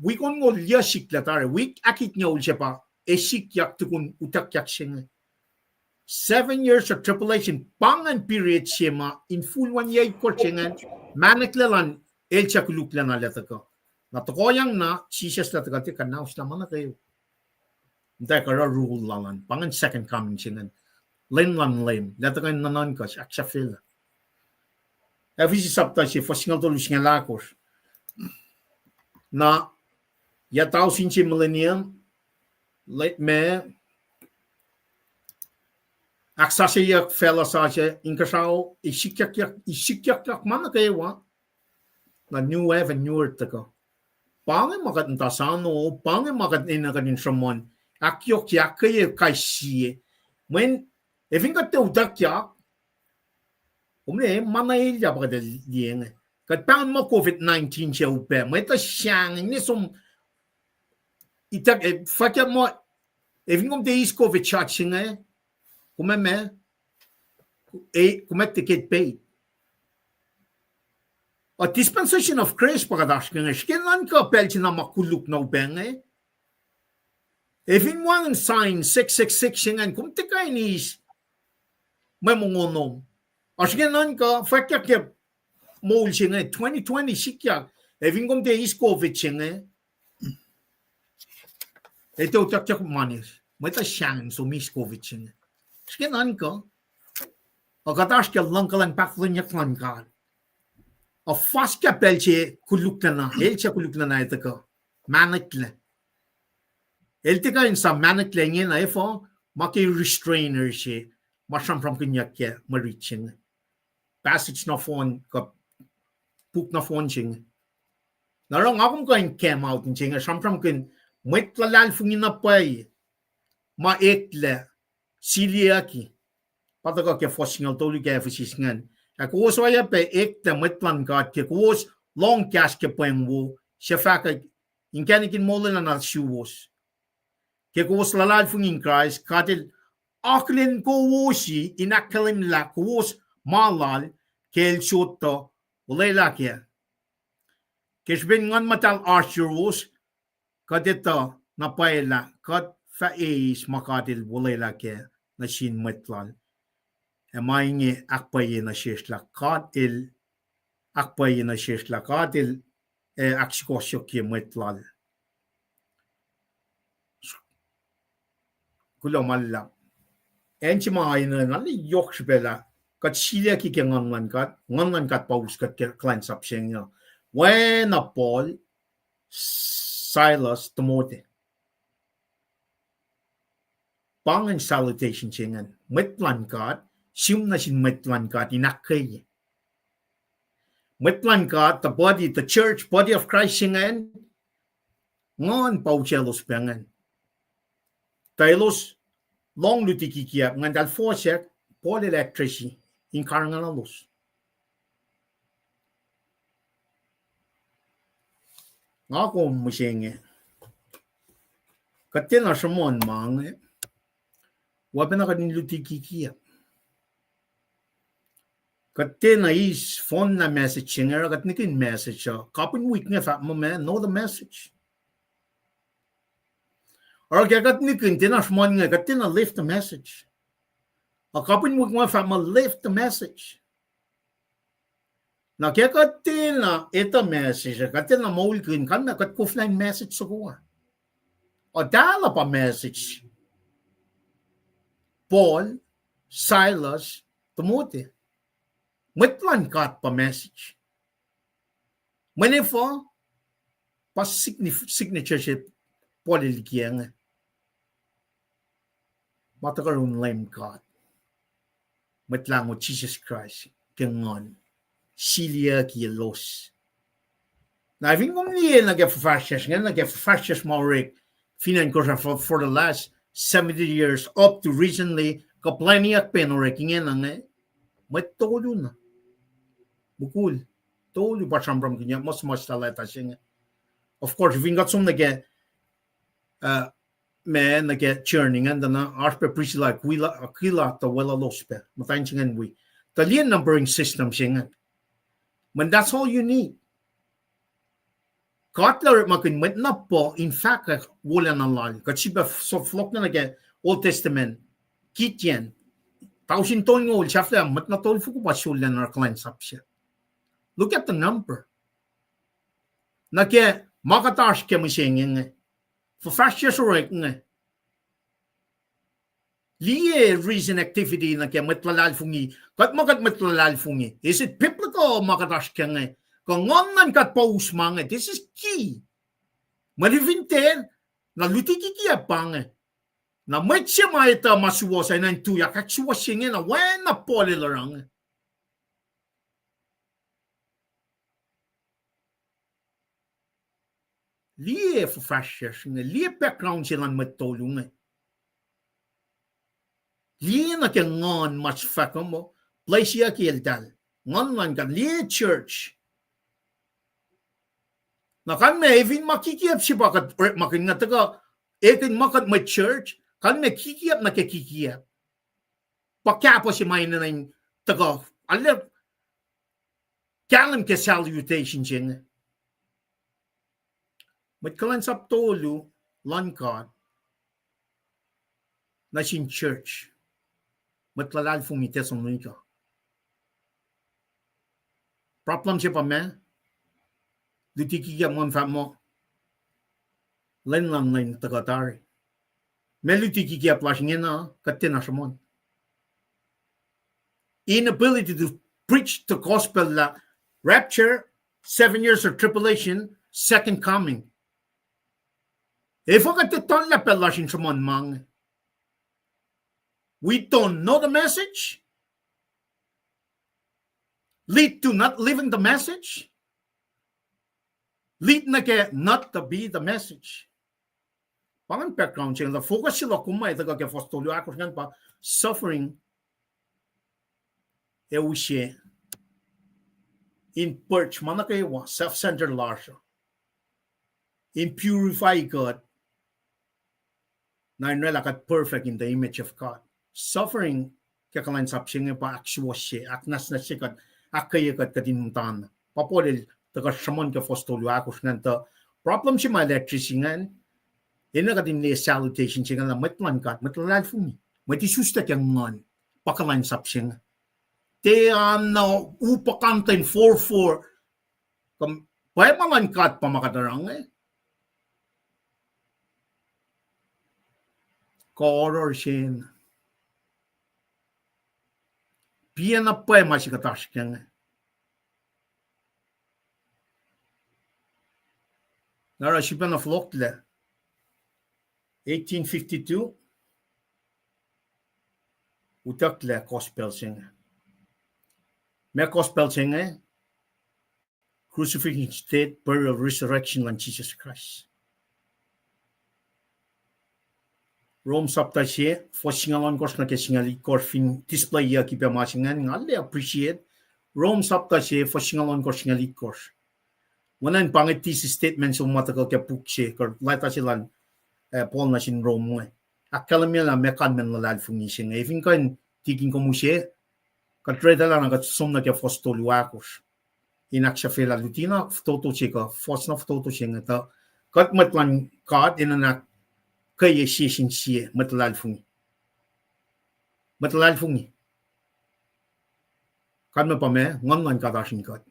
wik onngoul yac sikyak tari, wik ahkitngoul se pa, ac sikyak tukun utuckyak se inge. Seven years of tribulation, pa ingacn period se ma infulwen yac itkohsr se ingacn, mahneklac luhn el suc koluklac na lah tuhkuh. Na tohkohyang na Jisus lah tuhkuh tiac kuhnauslah ma nuh kwewa. Muhtwacwacack oruh rule lal an, pa ingacn second coming se ingacn. Leum luhn Leum, lah tuhkuh in nuhnuhnkuh, ahksahfyelah. Ephesus sapta se, fuhs singucul tolu singucul ahkosr. Na, yac tausin se millennium, le-, ma, ahksasucyeyuck facluh sasuc, inkuhsrao, isikyak, isikyak ma nuh kwewa. Na new heaven, new earth tuhkuh. Pa inge ma kuht muhta sano, pa inge ma kuht enenuh kuht in sruhmuhn, ahkyohkye, ahkkweye kais sie. Mweyen, efin kuht tiac utuckyak, kom liye ma na elyah pa kuht liye inge. Kuht pahngon muh COVID nineteen se upac, mwet uh sahngweng ne som, ituck, eh, fahkyak muh, efin kom tiac eis COVID shot se inge, kom ac ma, eh, kom ac tiac get paid. A dispensation of grace pa kuht oasr ke inge, srihke nuhnkuh pacl se na ma koluk na upac inge. Efin wacngihn sign six six six se ingacn, kom tiac kuh in eis mwe mongo lom. Oasr inge nuhnkuh, fwackyuck ke moul se inge, twenty twenty sikyak, efin kom tiac eis COVID se inge, ac tiac utuckyak mani, mwet uh sahngweng som eis COVID se inge. Oasr inge nuhnkuh, a kuht oasr ke luhngkuhlwacng pahkotwenyuck luhn God. A fuhs ke pacl se koluklacna, el se koluklacna ac tuhkuh, mahneklac. El tiac kuh in sang mahneklac ingena efuh, ma ke restrainer se, ma sramsramkihnyuck ke mwe rit se inge. Passage nohfohn, kuh puk nohfohn se inge. Na oruh nga kom kuh in come out in se inge, sramsramkihn mwet luhlahlfongi na pwacye, ma eklac, siliyucki. Pa tuhkuh ke fuhs singucul tolu ke Ephesus ingacn. Ac kowos oacyacpac eklac mwet luhn God ke kowos lohng kahs ke pweng wo, suc fahkwack inkacnek in molwelah nuh suwos. Ke kowos luhlahlfongi in Kraist, God El akihlen kowos in ahkkahlwemlah kowos ma Lal ke El sot tuh olwelah kac. Ke srihpen Nguhn Muhtahl oasr yuruwos, kuht etuh na pwacye lah kuht fah eis ma God El olwelah kac nuh sin mwet Lal. Ac ma inge ahkpwacye nuh sesr lah God El, ahkpwacye nuh sesr lah God El, eh, ahksukohsohkye mwet Lal. Kuloh ma luhlahp. Acn se ma enenuh na yohk srihpac lah kuht siliyucki ke Nguhn luhn God, Nguhn luhn God pa us kuht ke kuhlwacnsap se inge. Oacna Paul, Silas, Timothy. Pa ingacn salutation se ingacn. Mwet luhn God, sihm nuh sin mwet luhn God in ahkkweye. Mwet luhn God, the body, the church, body of Christ se ingacn, Nguhn pa usaclos pac ingacn. Tuh elos lohng luti kikiacp, ngan tahl fohsack, Paul el addressi in karihngihnuhlos. Nga kom mihsenge. Kuht tiacna sruhmuhn ma inge. Oacpacna kuht in luti kikiacp. Kuht tiacna eis fohnlah message se inge, oruh kuht nihkihn message uh. Kapihn wik inge fahk muh ma, know the message. Oruh ke kuht nihkihn tiacna sruhmuhn inge, kuht tiacna live the message. Ac kapihn wik inge fahk muh live the message. Na ke kuht tiacna etuh message, kuht tiacna moulkihn, kalmac kuht koflah in message soko ah. Ac tahl uh pa message. Paul, Silas, Timothy. Mwet luhn God pa message. Mweyen efuh, pa signif-, signature se Paul el likiyac inge. Ma tuhkuh yurin Leum God. Mwet Lahngo Jisus Kraist ke Nguhn. Siliyucki elos. Na fin kom liye nuh ke fuhfahsryucsr, inge nuh ke fuhfahsryucsr ma orek, fin acn Kosrae for, for the last seventy years, up to recently, kuh plwacniyuck pac in orek ingena inge, mwet tolu na. Mukul, tolu pa sramsramkihnyuck, muhsamuhslah leta se inge. of course, fin kuht som nuh ke, uh, ma nuh ke journey ingacn tuh na oasr pac Priscilla, Aquila, Aquila tuh weluhlos pac, muhtwacn se ingacn wi. Tuh liye numbering system se ingacn. When that's all you need. God El orekmakihn mwet na puh in fahkwack wolacna Lal. Kuht sifilpac fohlohk nuh ke Old Testament, Gideon, tausin tolngoul sahflah, mwet na tolfoko pa sollac in oruh kuhlwacnsap se. Look at the number. Nuh ke ma kuht oasr ke mihsenge inge, fuhfahsryucsr orek inge. Liye recent activity nuh ke mwet luhlahlfongi. Kuht ma kuht mwet luhlahlfongi, is it biblical ma kuht oasr ke inge? Kuh Nguhn luhn God pa us ma inge? This is key. Mweyen fin tiac, na luti kikiacp pa inge. Na mwet se ma etuh ma suwohs an in tuyak, ahksuwohsye inge na oacna Paul el oruh inge. Liye fuhfahsryucsr inge, liye background se luhn mwet tolu inge. Liye nuh ke nguhn ma fahk muh, place-iyucki eltahl. Nguhn luhn God, liye church. Na kalmac, efin ma kikiacp se pa kuht orekmakihn inge tuhkuh, ekihn ma kuht mwet church, kalmac kikiacp nuh ke kikiacp. Pa kahpuh se ma enenuh in tuhkuh, arlac kahlwem ke salutation se inge. Mwet kuhlwacnsap tolu luhn God nuh sin church, mwet luhlahlfongi Thessalonica. Problem se pa ma, luti kikiacp ma fahk muh, lwen luhn Leum tuhkuh tari. Ma luti kikiacp lasr ingena, kuht tiacna sruhmuhn. Inability to preach the gospel lah rapture, seven years of tribulation, second coming. Efuh kuht tiac tuhlac pacl lasr in sruhmuhn ma inge? We don't know the message, lead to not living the message, lead nuh ke not to be the message. Pa ingacn background se inge, tuh focus se luhk kom ma tuhkuh ke fuhs tolu ahkosr ingacn pa suffering ac use in purge ma nuh kwewa self-centered lasr uh, in purify kuht, na in oraclah kuht perfect in the image of God. Suffering ke kuhlwacnsap se inge pa ahksuwohsye, ahknwacsnwacs se kuht, ahkkweye kuht, kuht in muhta na. Pa Paul el tuhkuh sruhmuhn ke fuhs tolu ahkosr ingacn tuh problem se ma el address ingacn, enenuh kuht in liye salutation se ingacn lah mwet luhn God, mwet luhlahlfongi, mwet isuslac ke nguhn, pa kuhlwacnsap se inge. Tiac na upac kanten forfor, kom, pwacma luhn God pa ma kuht oruh inge. Kuh oruh sacn, piac na pwacma se kuht oasr ke inge. Na oruh sifilpacna fohlohklac, eighteen fifty-two, utucklac gospel se inge. Ma gospel se inge? Crucifixion, death, burial, resurrection luhn Jisus Kraist. Rom sapta se, fuhs singucul ohnkohsr nuh ke singucul itkohsr, fin displayyucki pac ma se ingacn, nga arlac appreciate. Rom sapta se, fuhs singucul ohnkohsr, singucul itkohsr. Oacna in pa inge thesis statement se ma tuhkuh ke puk se, kuh leta se lal, eh, Paul nuh sin Rom inge. Ahkkahlwemye lah meac kalmacn luhlahlfongi se inge. Efin kuh in tikin kom use, kuht read lah na kuht som nuh ke fuhs tolu ahkosr. In ahksahfyelah luti na fototo se kuh fuhs na fototo se inge tuh, kuht mwet luhn God enenuh in ahkkweye sie sin sie mwet luhlahlfongi. Mwet luhlahlfongi. Kalmac pa ma, nguhn luhn God oasr in kuht.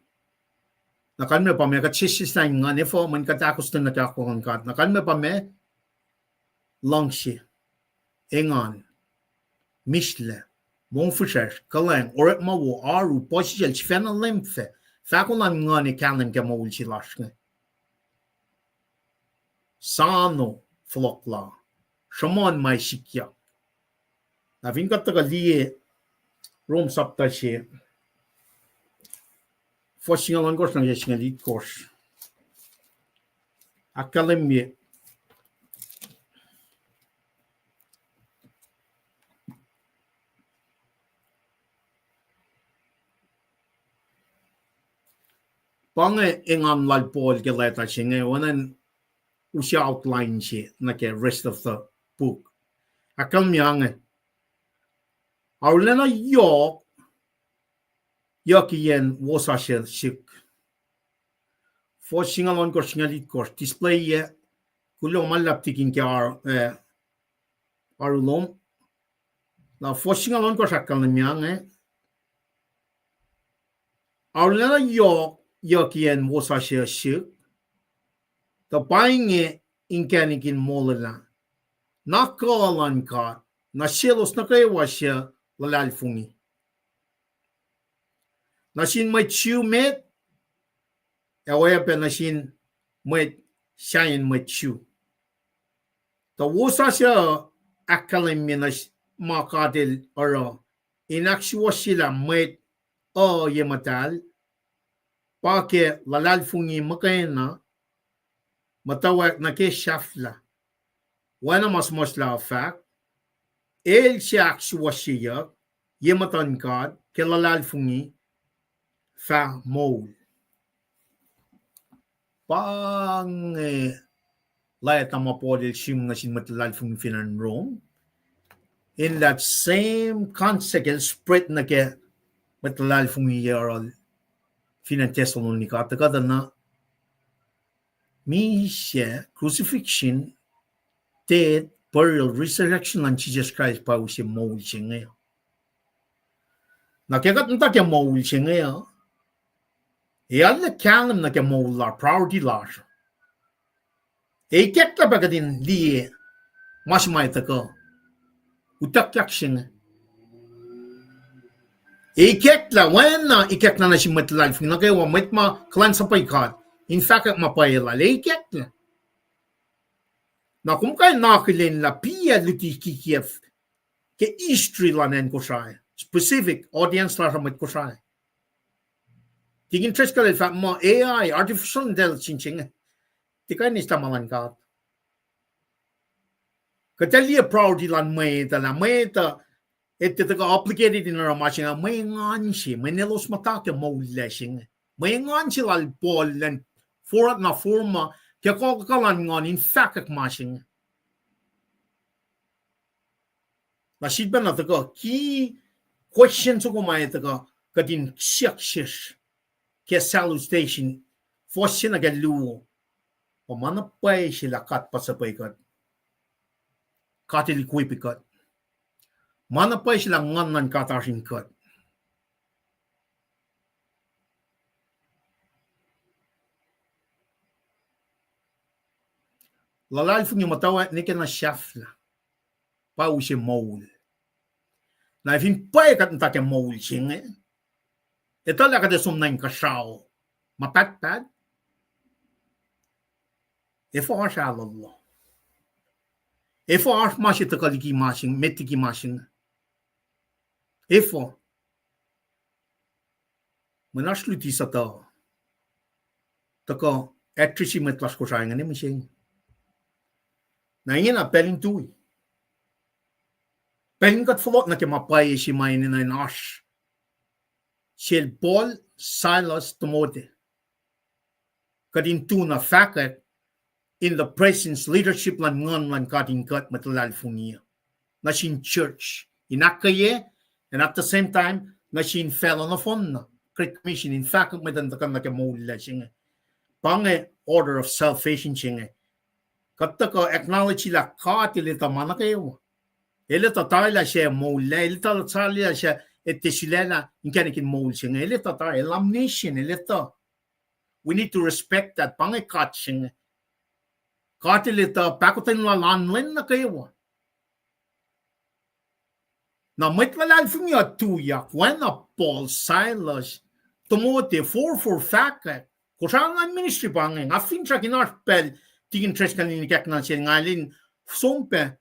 Na kalmac pa ma, kuht sesseslah in nguhn, efuh? Mweyen kuht ahkostwen nuh ke akwuck luhn God. Na kalmac pa ma, luhngse, engan, mihslac, mongfihsrwacsr, kuhlwacng, orekma wo, oaru, puhsisacl, sifacna leum fac, fahko luhn nguhn ac kahlwem ke moul se lasr inge. Soano fohlohk la, sruhmuhn ma sikyak. Na fin kuht tuhkuh liye Rom sapta se, fuhs singucul ohnkohsr nuh ke singucul itkohsr. Ahkkahlwemye pa inge engan lal Paul ke leta se inge, oacna in use outline se nuh ke rest of the book. Ahkkahlwemye inge. Arulacna yohk, yohkiyacn wosasuc sihk. Fuhs singucul ohnkohsr, singucul itkohsr, display-iyac, kuloh ma luhlahp tikin ke ar-, eh, aru lom. Na fuhs singucul ohnkohsr ahkkahlwemye inge. Arulacna yohk, yohkiyacn wosasuc sihk, tuh pa inge inkacnek in molwelah, na kuh luhn God nuh selos nuh kwewa suc luhlahlfongi. Nuh sin mwet Jew met, ac oacyacpac nuh sin mwet sahyacn mwet Jew. Tuh wosasuc ahkkahlwemye nuh s-, ma God El oruh in ahksuwohsyelah mwet uh ye muhtahl, pa ke luhlahlfongi muhkwena, muhtwacwacack nuh ke sahflah. Oacna ma suhmuhslah uh fahk, el suc ahksuwohsyeyuck ye muhtuhn God ke luhlahlfongi fah moul. Pa inge leta ma Paul el sihm nuh sin mwet luhlahlfongi fin acn Rome. In that same context, el spread nuh ke mwet luhlahlfongi ye oruh fin acn Thessalonica, tuhkuh tuh na misac, crucifixion, death, burial, resurrection luhn Jisus Kraist pa use moul se inge. Na ke kuht muhta ke moul se inge uh, e arlac kahlwem nuh ke moul la priority lasr. Ikacklah pac kuht in liye ma se ma tuhkuh utuckyak se inge. Ikacklah, oacna ikacklah nuh sin mwet luhlahlfongi nuh kwewa, mwet ma kuhlwacnsapuh God, in fahkwack ma pwacye lal, ikacklah. Na kom kuh in akihlen lah piac luti kikiacp ke history luhn acn Kosrae, specific audience lasr uh mwet Kosrae. Tikin Driscoll el fahk muh A I, artificial intelligence se inge, tiac kuh in eis ma luhn God. Kuht ac liye priority luhn mwet uh, lah mwet uh, etuh tuhkuh obligated in oruh ma se inge, mwe engan se, mweyen elos muhta ke moul lac se inge. Mwe engan se lal Paul lacn forward na forma ke kuh luhn nguhn in fahkwack ma se inge. Na sifilpacna tuhkuh ki question soko ma tuhkuh kuht in siyuck sesr ke salutation, fuhs se nuh ke luo. Pa ma na pwacye se lah God puhsisacl kuht. God el equip kuht. Ma na pwacye se lah nguhn luhn God oasr in kuht. Luhlahlfongi muhtwacwacack nwe ke na sahflah, pa use moul. Na fin pwacye kuht muhta ke moul se inge, etuh lah kuht ac som nuh inkuhsrao ma pahtpaht. Efuh oasr ahlolo? Efuh oasr ma se tuhkuh liki ma se inge, met liki ma se inge? Efuh? Mweyen oasr luti suhtuh tuhkuh address-i mwet lasr Kosrae inge ne mihsenge. Na ingena pacl in tui. Pacl in kuht fohlohk nuh ke ma pwacye se ma enenuh in oasr sel Paul, Silas, Timothy. Kuht in tu na fahkwack in the presence, leadership luhn nguhn luhn God in kuht mwet luhlahlfongi uh, nuh sin church in ahkkweye, and at the same time nuh sin facluh nohfohn na, Great Commission, in fahkwack mwet uh in tuhkuh nuh ke moul lac se inge. Pa inge order of salvation se inge. Kuht tuhkuh acknowledge lah God El etuh ma nuh kwewa. El etuh tari lah suc moul lac, El etuh tari lah suc etuh sulaclah inkacnek in moul se inge. El etuh tari, El omniscient, El etuh. We need to respect that. Pa inge God se inge. God El etuh pahkotwen lal an lwen nuh kwewa. Na mwet luhlahlfongi uh tuyak, oacna Paul, Silas, Timothy, forfor fahkwack. Kosrae luhn ministry pa inge, nga finsrak in oasr pacl tikin Driscoll in ikackna sel nga lin som pac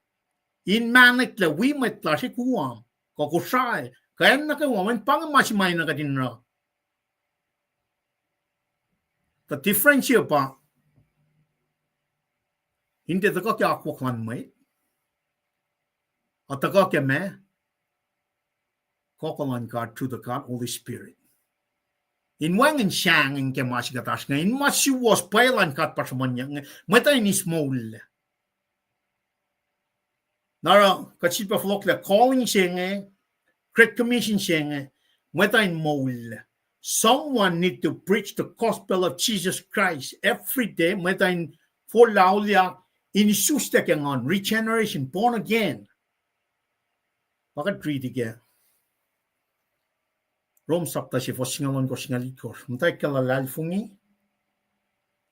in mahneklac wi mwet lasr Guam, kuh Kosrae, kuh acn nuh kwewa, mweyen pa inge ma se ma enenuh kuht in oruh. Tuh difference pa, in tiac tuhkuh ke akwuck luhn mwet, a tuhkuh ke ma, kuh luhn God through the God Holy Spirit. In wacngihn sahngweng ke ma se kuht oasr inge, in ma suwohs pwacye luhn God pa sruhmuhnyuck inge, mwet uh in eis moul. Na oruh, kuht sifilpac fohlohklac calling se inge, Great Commission se inge, mwet uh in moul. Someone need to preach the gospel of Jesus Christ every day, mwet uh in forlah auliyak, in isuslac ke nguhn, regeneration, born again. Pa kuht riti ke Rom sapta se fuhs singucul ohnkohsr, singucul itkohsr. Muhtwacwacack ke luhlahlfongi,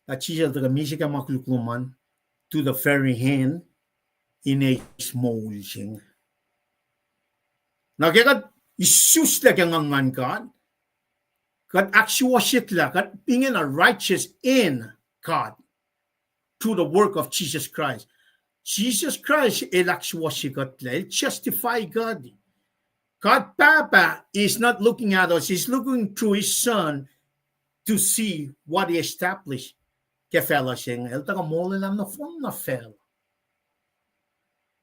lah Jisus El tuhkuh misac ke ma koluk lom an, to the very end, in eis moul se inge. Na ke kuht isuslac ke nguhn luhn God, kuht ahksuwohsyetlac, kuht ingena righteous in God through the work of Jesus Christ. Jisus Kraist El ahksuwohsye kuhtlac, El justify kuht. God Pahpah is not looking at us, He's looking through His Son to see what He established ke facluh se inge. El tuhkuh molwelah nohfohn na facl.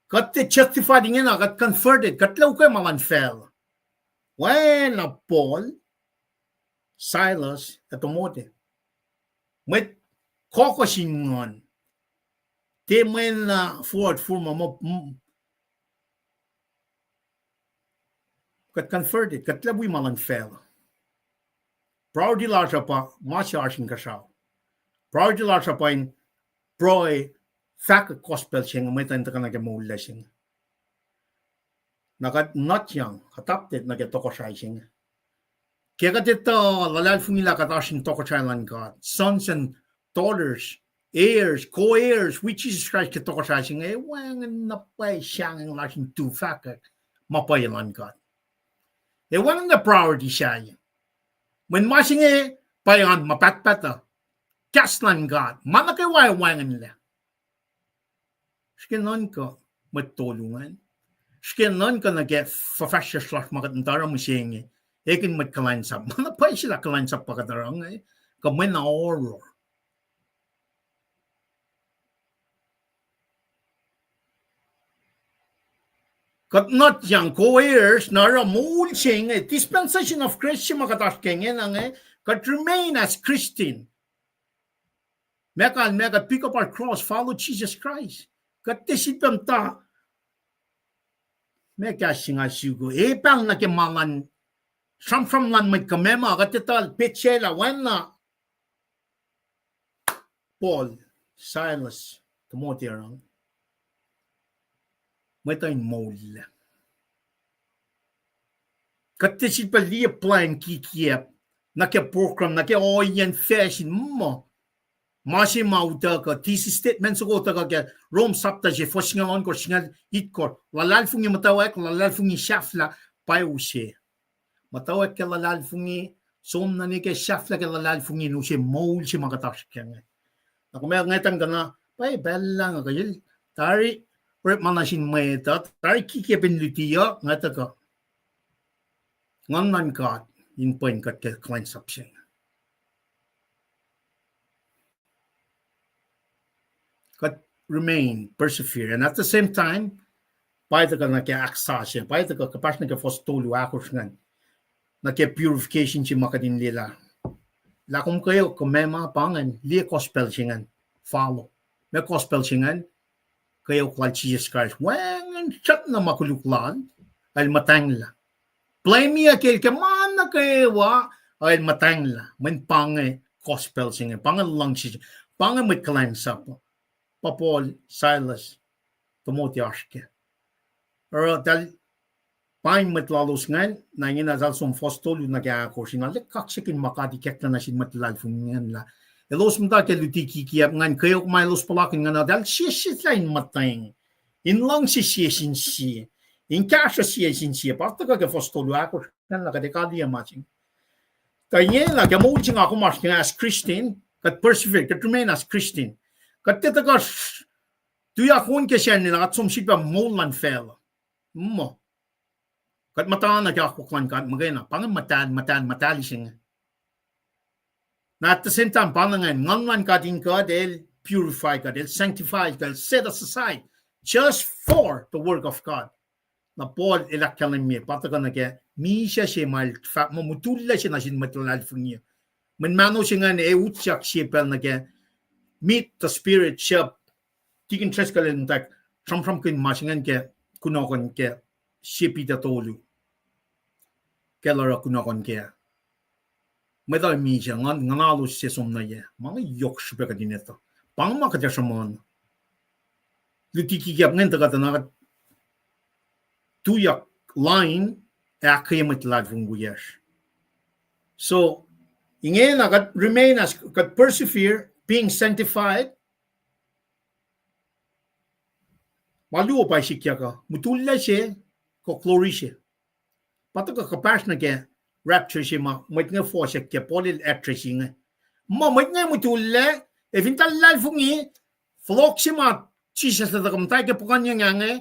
Kuht tiac justified ingena, kuht converted, kuht tiac ukwe ma luhn facl. Oacna Paul, Silas, ac Timothy. Mwet kohkohsin nguhn. Tiac mwena forward forma, kuht converted, kuht tiac wi ma luhn facl. Priority lasr uh pa ma se oasr inkuhsrao. Priority lasr uh pa in pruhe, fahkwack gospel se inge, mwet uh in tuhkuh nuh ke moul lac se inge. Na kuht not young, kuht adopted nuh ke tohkohsrahi se inge. Ke kuht etuh luhlahlfongi lah kuht oasr in tohkohsrahi luhn God, sons and daughters, heirs, co-heirs with Jesus Christ ke tohkohsrahi se inge, wacngihn na pwacye sahngweng lasr in tu fahkwack ma pwacye luhn God. Ac wacngihn na priority sahyac. Mweyen ma se inge pwacye an ma pahtpaht uh, kahs luhn God, ma nuh kwewa wacngihnlac. Srihke nuhnkuh mwet tolu ingacn. Srihke nuhnkuh nuh ke fuhfahsryucsr lasr ma kuht muhta oruh mihsenge. Ekihn mwet kuhlwacnsap. Ma na pwacye se lah kuhlwacnsap pa kuht oruh inge, kuh mwe na horror. Kuht not young, co-heirs, na oruh moul se inge, dispensation of grace se ma kuht oasr ke ingena inge, kuht remain as Christian. Meac kalmac, kuht pick up our cross, follow Jesus Christ. Kuht tiac sifilpac muhta, meac kahs se nga suk uh, e pahng nuh ke ma luhn, sramsram luhn mwet kuh meac ma, kuht etuh petsac lah oacna Paul, Silas, Timothy oruh, mwet uh in moul. Kuht tiac sifilpac liye plwacn kikiacp nuh ke program, nuh ke ohiyacn facsin muh, ma se ma utuckuh, thesis statement soko utuckuh ke Rom sapta se fuhs singucul ohnkohsr, singucul itkohsr, luhlahlfongi muhtwacwacack, luhlahlfongi sahflah, pwacye use. Muhtwacwacack ke luhlahlfongi, som nuh ke sahflah ke luhlahlfongi in use moul se ma kuht oasr ke inge. Na kom ac ngwetacng kuh na, pwacye pacl lah nga kuh el, tari orekma nuh sin mwet uh, tari kikiacp in luti uh, nga tuhkuh. Nguhn luhn God in pwen kuht ke kuhlwacnsap se inge. Kuht remain, persevere, and at the same time, pa tuhkuh nuh ke ahksasuc, pa tuhkuh kuhpahsr nuh ke fuhs tolu ahkosr ingacn, nuh ke purification se ma kuht in liyelah. Lah kom kweok kuh meac ma, pa ingacn, liye gospel se ingacn, follow. Meac gospel se ingacn? Kweok lal Jisus Kraist. Wacngihn srackna ma koluk lal, el muhtwacnglah. Blame-i ke el ke ma nuh kwewa, el muhtwacnglah. Mweyen pa inge gospel se inge, pa inge luhngse, pa inge mwet kuhlwacnsap. Pa Paul, Silas, Timothy oasr ke. Oruh eltahl pain mwet lalos ingacn, na ingena eltahl som fuhs tolu nuh ke ahkosr, na liye kaksakihn ma God ikacklah nuh sin mwet luhlahlfongi ingacn lah elos muhta ke luti kikiacp ingacn, kweok ma elos puhlakihn ingacn, eltahl sesseslah in muhtweng, in luhngse sie sin sie, in kahsruh sie sin sie. Pa tuhkuh ke fuhs tolu ahkosr ingacn lah kuht ac kaliyac ma se inge. Tuh ingena ke moul se nga kom oasr ke inge as Christian, kuht persevere, kuht remain as Christian. Kuht tiac tuhkuh tuyak on ke sacnri lah kuht som sifilpac moul luhn facluh. Muh kuht muhta nuh ke akwuck luhn God muhkwena, pa inge muhtahl, muhtahl, muhtahl se inge. Na at the same time, pa na ingacn, nguhn luhn God in kuht, el purify kuht, el sanctify kuht, el set us aside just for the work of God. Na Paul el ahkkahlwemye, pa tuhkuh nuh ke misac se ma el fahk muh mutullac se nuh sin mwet luhlahlfongi uh. Mweyen mahno se ingacn ac utyak sie pacl nuh ke meet the spirit, sahp Tikin Driscoll el muhtwacwacack sramsramkihn ma se ingacn ke kunohkohn ke sie Peter tolu. Ke el oruh kunohkohn kac. Mwet uh misac, nguhn, nguhnalos se som nuh yac. Ma inge yohk srihpac kuht in etuh. Pa inge ma kuht ac sruhmuhn. Luti kikiap ingacn tuhkuh tuh na kuht tuyak lain ac ahkkweye mwet luhlahlfongi wiyacsr. So, ingena kuht remain as, kuht persevere, being sanctified. Ma luo pa sikyak uh, mutullac se, kuh glory se. Pa tuhkuh kuhpahsr nuh ke rapture se ma mwet inge fohsack ke Paul el address inge. Ma mwet inge mutullac, ac fin tuh luhlahlfongi, fohlohk se ma Jisus el tuhkuh muhta ke puhkuhnyeng inge,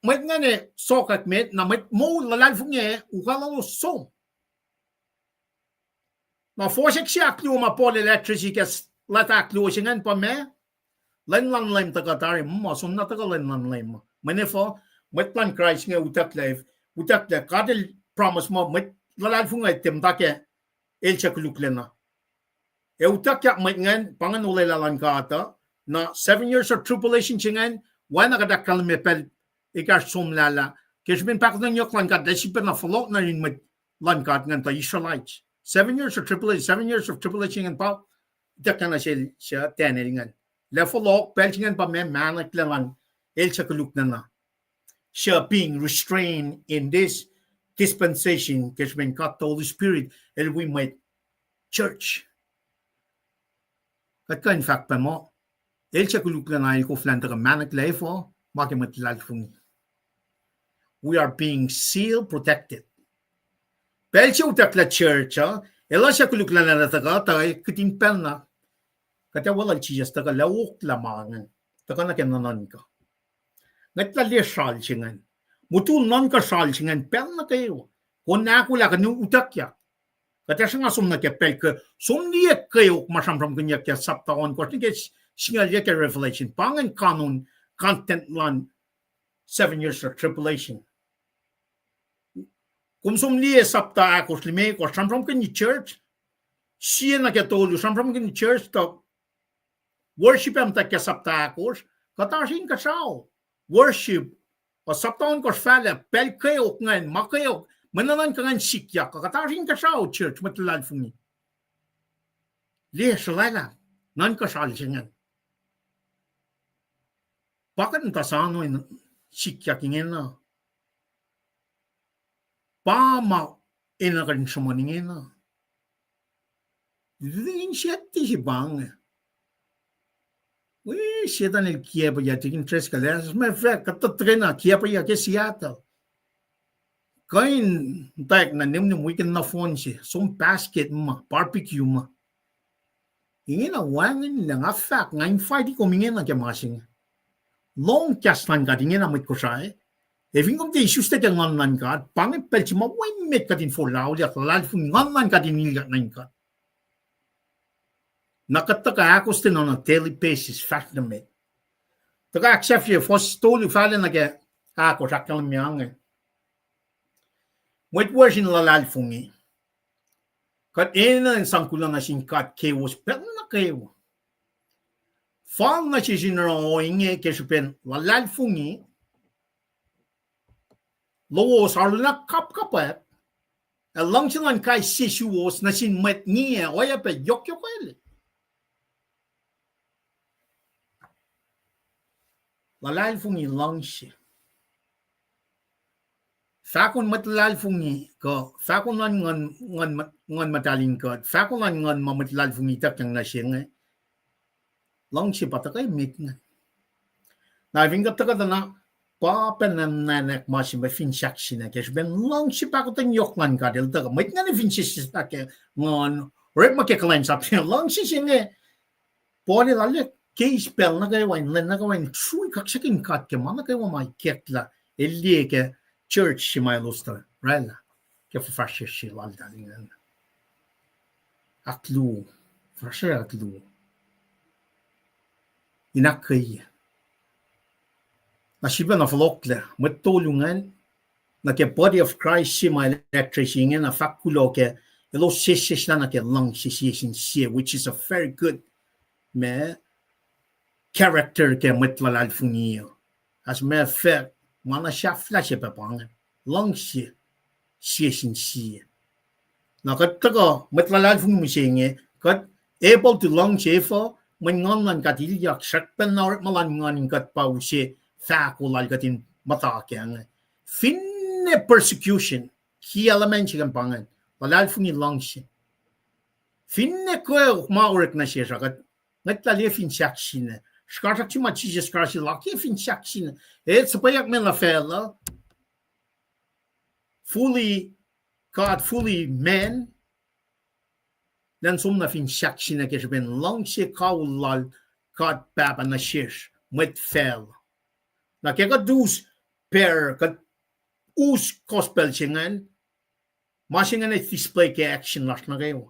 mwet ingacn sokwack met, na mwet moul luhlahlfongi ac ukwaclos som. Na fohsack se ahkluo ma Paul el address ke s-, leta ahkluo se ingacn pa ma, lwen luhn Leum tuhkuh tari, ma som na tuhkuh lwen luhn Leum. Mweyen efuh, mwet luhn Kraist inge utucklac, utucklac, God el promise muh mwet luhlahlfongi tiac muhta ke el suc koluklacna. Ac utuckyak mwet ingacn, pa ingacn olwelah luhn God uh, na seven years of tribulation se ingacn, oacna kuht ahkkahlwemye pacl ekahsr somlah lah, ke srihpen pahkotwen yohk luhn God, lah sifilpac na fohlohk nuh yurin mwet luhn God ingacn tuh Israelites. Seven years of tribulation, seven years of tribulation ingacn pa, ituckyang nuh sel, suc Daniel ingacn. Lah fohlohk, pacl se ingacn pa ma, mahneklac luhn el suc koluklacna. Suc being restrained in this dispensation, ke srihpen God the Holy Spirit el wi mwet church. Kuht kuh in fahk pac muh, el suc koluklacna el koflah in tuhkuh mahneklac efuh, ma ke mwet luhlahlfongi. We are being seal protected. Pacl se utucklah church uh, elos suc koluklacna tuhkuh, tuh kihtin pacl na, kuht ac weluhl Jisus tuhkuh, lah oklah ma ingacn, tuhkuh nuh ke nuhnuhnkuh. Ngwetlah liye sral se ingacn. Mutul nuhnkuhsral se ingacn pacl nuh kwewa. Kom ahkolah kuh in utuckyak. Kuht ac sruhnga som nuh ke pacl ke, som liye kweok ma sramsramkihnyuck ke sapta ohnkohsr nuh ke singucul yac ke Revelation. Pa ingacn kanon content luhn seven years of tribulation. Kom som liye sapta ahkosr, limekohsr, sramsramkihn church. Sie nuh ke tolu, sramsramkihn church tuh worship ac muhta ke sapta ahkosr, kuht oasr inkuhsrao. Worship, uh, sapta ohnkohsr fahlac, pacl kweok ingacn, ma kweok, mwe nuhnuhnkuh ingacn sikyak, kuht oasr inkuhsrao church, mwet luhlahlfongi. Liye srolwaclah, nuhnkuhsral se ingacn. Pa kuht muhta soano in sikyak ingena. Pa ma enenuh kuht in sruhmuhn ingena. Tutu in siyuck tisi pa inge. Wi, Setan el kiacpweyac, Tikin Driscoll, as a matter of fact, kuht tuhkena kiacpweyac ke Seattle. Kuh in tack na nimnim weekend nohfohn se, som basket ma, barbecue ma. Ingena wacngihnlac, nga fahk, nga invite kom ingena ke ma se inge. Lohng kahs luhn God ingena mwet Kosrae. Ac fin kom tiac isuslac ke nguhn luhn God, pa inge pacl se ma wo emet kuht in forlah auliyak, luhlahlfongi, nguhn luhn God in ilyak nuh in kuht. Na kuht tuhkuh ahkostwen on a daily basis, fahsr nuh met. Tuhkuh Acts chapter four, fuhs tolu fahlac nuh ke ahkosr, ahkkahlwemye inge. Mwet wiyacsr in luhlahlfongi. Kuht enenuh in sang kuloh nuh sin God kowos pacl nuh kwewa. Fal nuh sesr in oruh ohinge ke srihpen luhlahlfongi lowos arulacna kapkapwack, ac luhngse luhn kais sie suwos nuh sin mwet ngiac oacyacpac yohkyohkwelihk. Luhlahlfongi luhngse. Fahko luhn mwet luhlahlfongi kuh fahko luhn Nguhn, Nguhn, Nguhn Muhtahl in God, fahko luhn nguhn ma mwet luhlahlfongi ituckyang nuh se inge. Luhngse pa tuhkuh emet ingacn. Na fin kuht tuhkuh tuh na, pa pacna nuhnak ma se ma fin sahk se na ke srihpen luhngse pahkotwen yohk luhn God el tuhkuh. Mwet ingacn fin sesseslah ke nguhn, orekma ke kuhlwacnsap se, luhngse se inge, Paul el arlac case pacl nuh kwewa in lwen nuh kwewa in srui kaksakihn God ke ma nuh kwewa ma ikacklah, el liye ke church se ma elos tuh oraclah ke fuhfahsryucsr se laltahl ingacn. Ahkluo, fuhfahsryucsr ahkluo. In ahkkweye. Na sifilpac na fohlohklac, mwet tolu ingacn, nuh ke body of Christ se ma el address ingena, fahk kuloh ke Elos sesseslah nuh ke luhngse sie sin sie, which is a very good, ma, character ke mwet luhlahlfongi uh. As a matter of fact, ma na sahflah se pa pa inge, luhngse sie sin sie. Na kuht tuhkuh mwet luhlahlfongi mihsenge, kuht able to luhngse efuh? Mweyen Nguhn luhn God ilyak, srackpacna orekma luhn Nguhn in kuht pa use fahko lal kuht in muhta kac inge. Finne persecution, key element se ingacn pa ingacn, luhlahlfongi, luhngse. Finne kweok ma orek nuh sesr uh, kuht ngwetlah liye fin sahk sina. Srihkasrak se ma Jisus Kraist el oakiyac fin sahk sina. El suhpweyuck me nuh facluh, fully God, fully man, elan som nuh fin sahk sina ke srihpen luhngse kawihl lal God Pahpah nuh sesr mwet facluh. Na ke kuht us bearer, kuht us gospel se ingacn, ma se ingacn display ke action lasr nuh kwewa.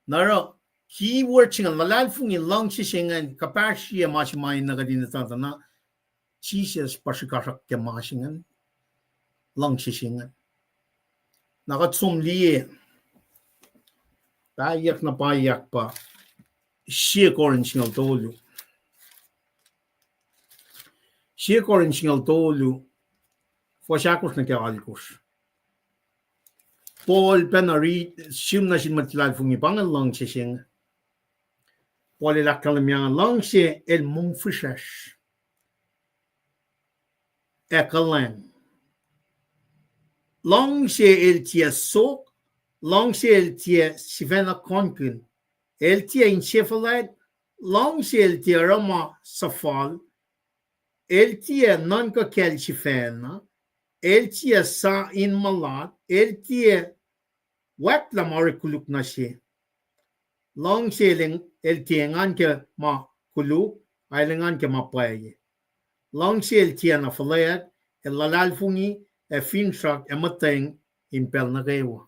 Na oruh, key word se ingacn, luhlahlfongi, luhngse se ingacn, kuhpahsrye ma se ma in na kuht in etuh tuh na Jisus pa srihkasrak ke ma se ingacn, luhngse se ingacn. Na kuht som liye, pahyuck na pahyuck pa, sie Korin singucul tolu. Sie Korin singucul tolu, fuhs ahkosr nuh ke alkosr. Paul pacna ri-, sihm nuh sin mwet luhlahlfongi pa inge luhngse se inge. Paul el ahkkahlwemye, luhngse el mongfihsrwacsr ac kuhlwacng. Luhngse el tiac sok, luhngse el tiac sifacna kohnkihn, el tiac insefuhlwact, luhngse el tiac oruh ma suhfal, el tiac nuhnkuh kacl sifacna, el tiac sa in mulat, el tiac wactlah ma orek koluk nuh se. Luhngse el, el tiac engan ke ma koluk, ac el engan ke ma pwacye. Luhngse el tiacna fuhlweack, el luhlahlfongi, ac finsrak, ac muhtweng in pacl nuh kwewa.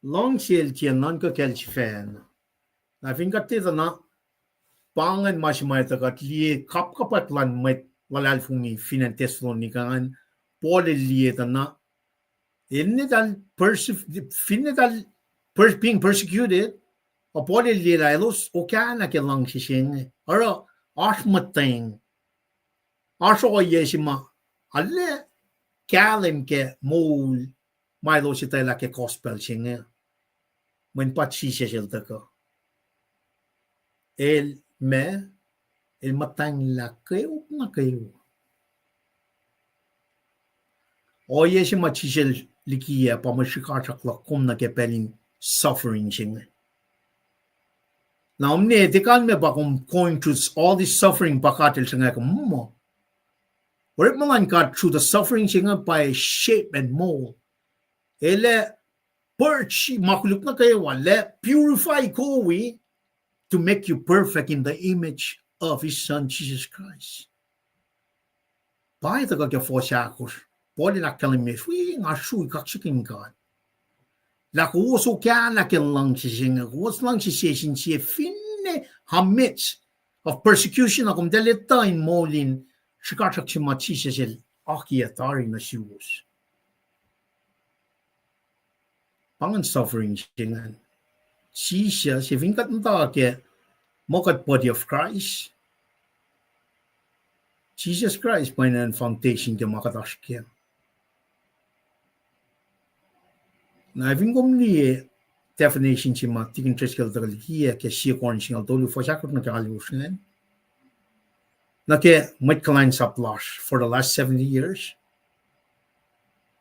Luhngse el tiac nuhnkuh kacl sifacna. Na fin kuht etuh na, pa ingacn ma se ma etuh kuht liye kapkapwack luhn mwet luhlahlfongi fin acn Thessalonica ingacn, Paul el liye tuh na, el netal perse-, fin netal per-, being persecuted, a Paul el liye lah elos okahna ke luhngse se inge. Oruh, oasr muhtweng, oasr ohiyac se ma arlac kahlwem ke moul ma elos etwaclah ke gospel se inge. Mweyen pa Jisus el tuhkuh, el ma, el muhtwacnglah kweok nuh kwewa. Ohiyac se ma Jisus el likiyac pa mwe srihkasrak luhk kom nuh ke pacl in suffering se inge. Na omne tiac kalmac pa kom going through all this suffering pa God el sruhnga kom muh. Orekma luhn God through the suffering se inge pa shape and mold. El ac purge ma koluk nuh kwewa, el ac purify kowos to make you perfect in the image of his Son, Jesus Christ. Pa etuh kuh ke fuhs ahkosr, Paul el ahkkahlwemye, wi nga srui kaksakihn God, lah kowos okahna ke luhngse se inge, kowos luhngse sie sin sie finne amidst of persecution, a kom tiac etuh in moul in srihkasrak se ma Jisus el akiyac tari nuh suwos. Pa ingacn suffering se ingacn. Jisus, fin kuht muhta ke muh kuht body of Christ, Jisus Christ pa ingacn foundation ke ma kuht oasr kac. Na fin kom liye definition se ma Tikin Driscoll el tuhkuh likiyac ke Sie Korin singucul tolu, fuhs ahkosr nuh ke alkosr ingacn, nuh ke mwet kuhlwacnsap lasr for the last seventy years.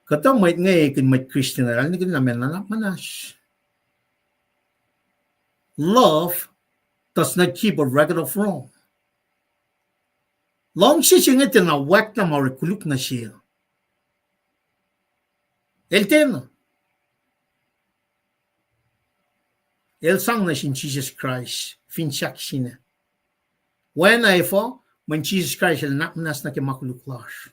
Kuhtuh mwet inge, ekihn mwet Christian, arulacna nuhnak muhnahs. Love does not keep a record of wrong. Luhngse se inge tiacna wactna ma orek koluk nuh se. El tiacna. El sang nuh sin Jisus Kraist fin sahk sina. Oacna efuh? Mweyen Jisus Kraist el nuhnak muhnahs nuh ke ma koluk lasr.